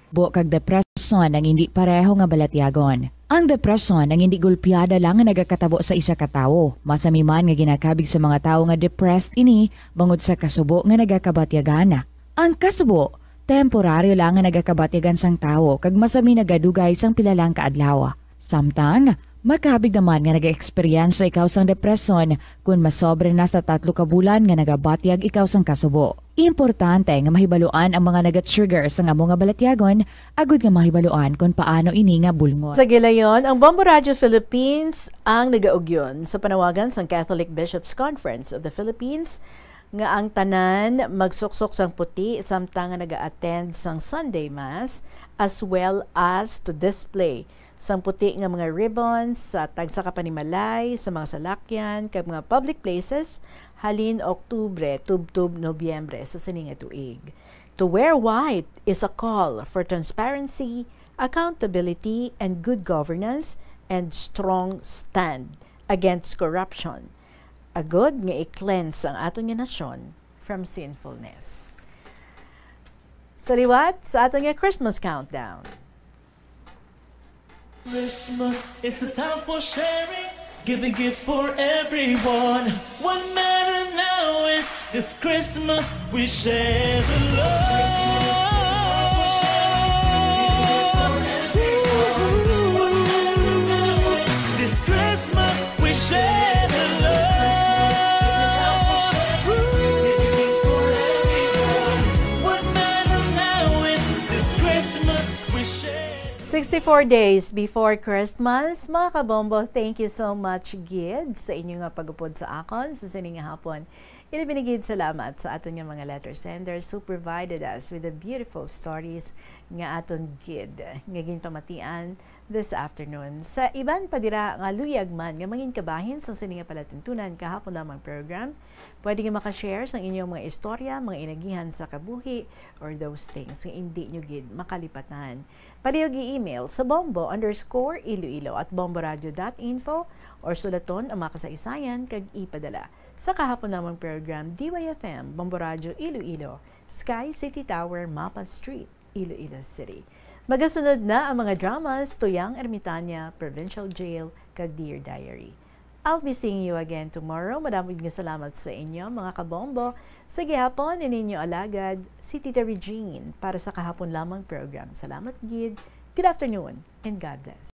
Bo kag depresyon ang hindi pareho nga balatyagon. Ang depresyon ang hindi gulpiada lang nga nagakatabo sa isa ka tawo. Masami man nga ginakabig sa mga tawo nga depressed ini bangod sa kasubo nga nagakabatyagan. Ang kasubo, temporaryo lang nga nagakabatyagan sang tawo kag masami nagadugay sang pila lang ka adlaw. Samtang, makabig naman nga nag-eksperyensya ikaw sang depresyon kon masobra na sa tatlo ka bulan nga nagabatyag ikaw sang kasubo. Importante nga mahibaluan ang mga naga-trigger sang amo nga balatyagon, agud nga mahibaluan kon paano ini nga bulngon. Sa gilayon, ang Bombo Radio Philippines ang nagaugyon sa panawagan sang Catholic Bishops' Conference of the Philippines nga ang tanan magsuksok sang puti samtang nga naga-attend sang Sunday Mass, as well as to display sang puti nga mga ribbons sa tagsa ka panimalay, sa mga salakyan, kag mga public places halin Oktubre tubtob Nobyembre sa sini nga tuig. To wear white is a call for transparency, accountability, and good governance, and strong stand against corruption. Agod nga i-cleanse ang aton nga nasyon from sinfulness. So liwat sa aton nga Christmas countdown. Christmas is a time for sharing, giving gifts for everyone. What matter now is this Christmas we share the love. This Christmas we share the love. What matter now is this Christmas we share. Sixty-four days before Christmas, mga kabombo, thank you so much gid sa inyo nga pag-upod sa akon sa sini nga hapon. Ilabi na gid salamat sa aton nga mga letter senders who provided us with the beautiful stories nga aton gid nga ginpamatian this afternoon. Sa iban pa dira nga luyag man nga mangin kabahin sang sini nga palatuntunan kahapon lamang program, pwede nga makashare sang inyong mga istorya, mga inagihan sa kabuhi, or those things nga indi nyo gid makalipatan. Palihog i-email sa bombo underscore iloilo at bomboradio dot info or sulaton ang mga kasaysayan kag ipadala sa kahapon lamang program, D Y F M, Bombo Radio Iloilo, Sky City Tower, Mapa Street, Iloilo City. Magasunod na ang mga dramas, Tuyang Ermitana, Provincial Jail, kag Dear Diary. I'll be seeing you again tomorrow. Madamo gid nga salamat sa inyo, mga kabombo. Sa gihapon, ini inyo alagad, si Tita Regine, para sa kahapon lamang program. Salamat gid. Good afternoon and God bless.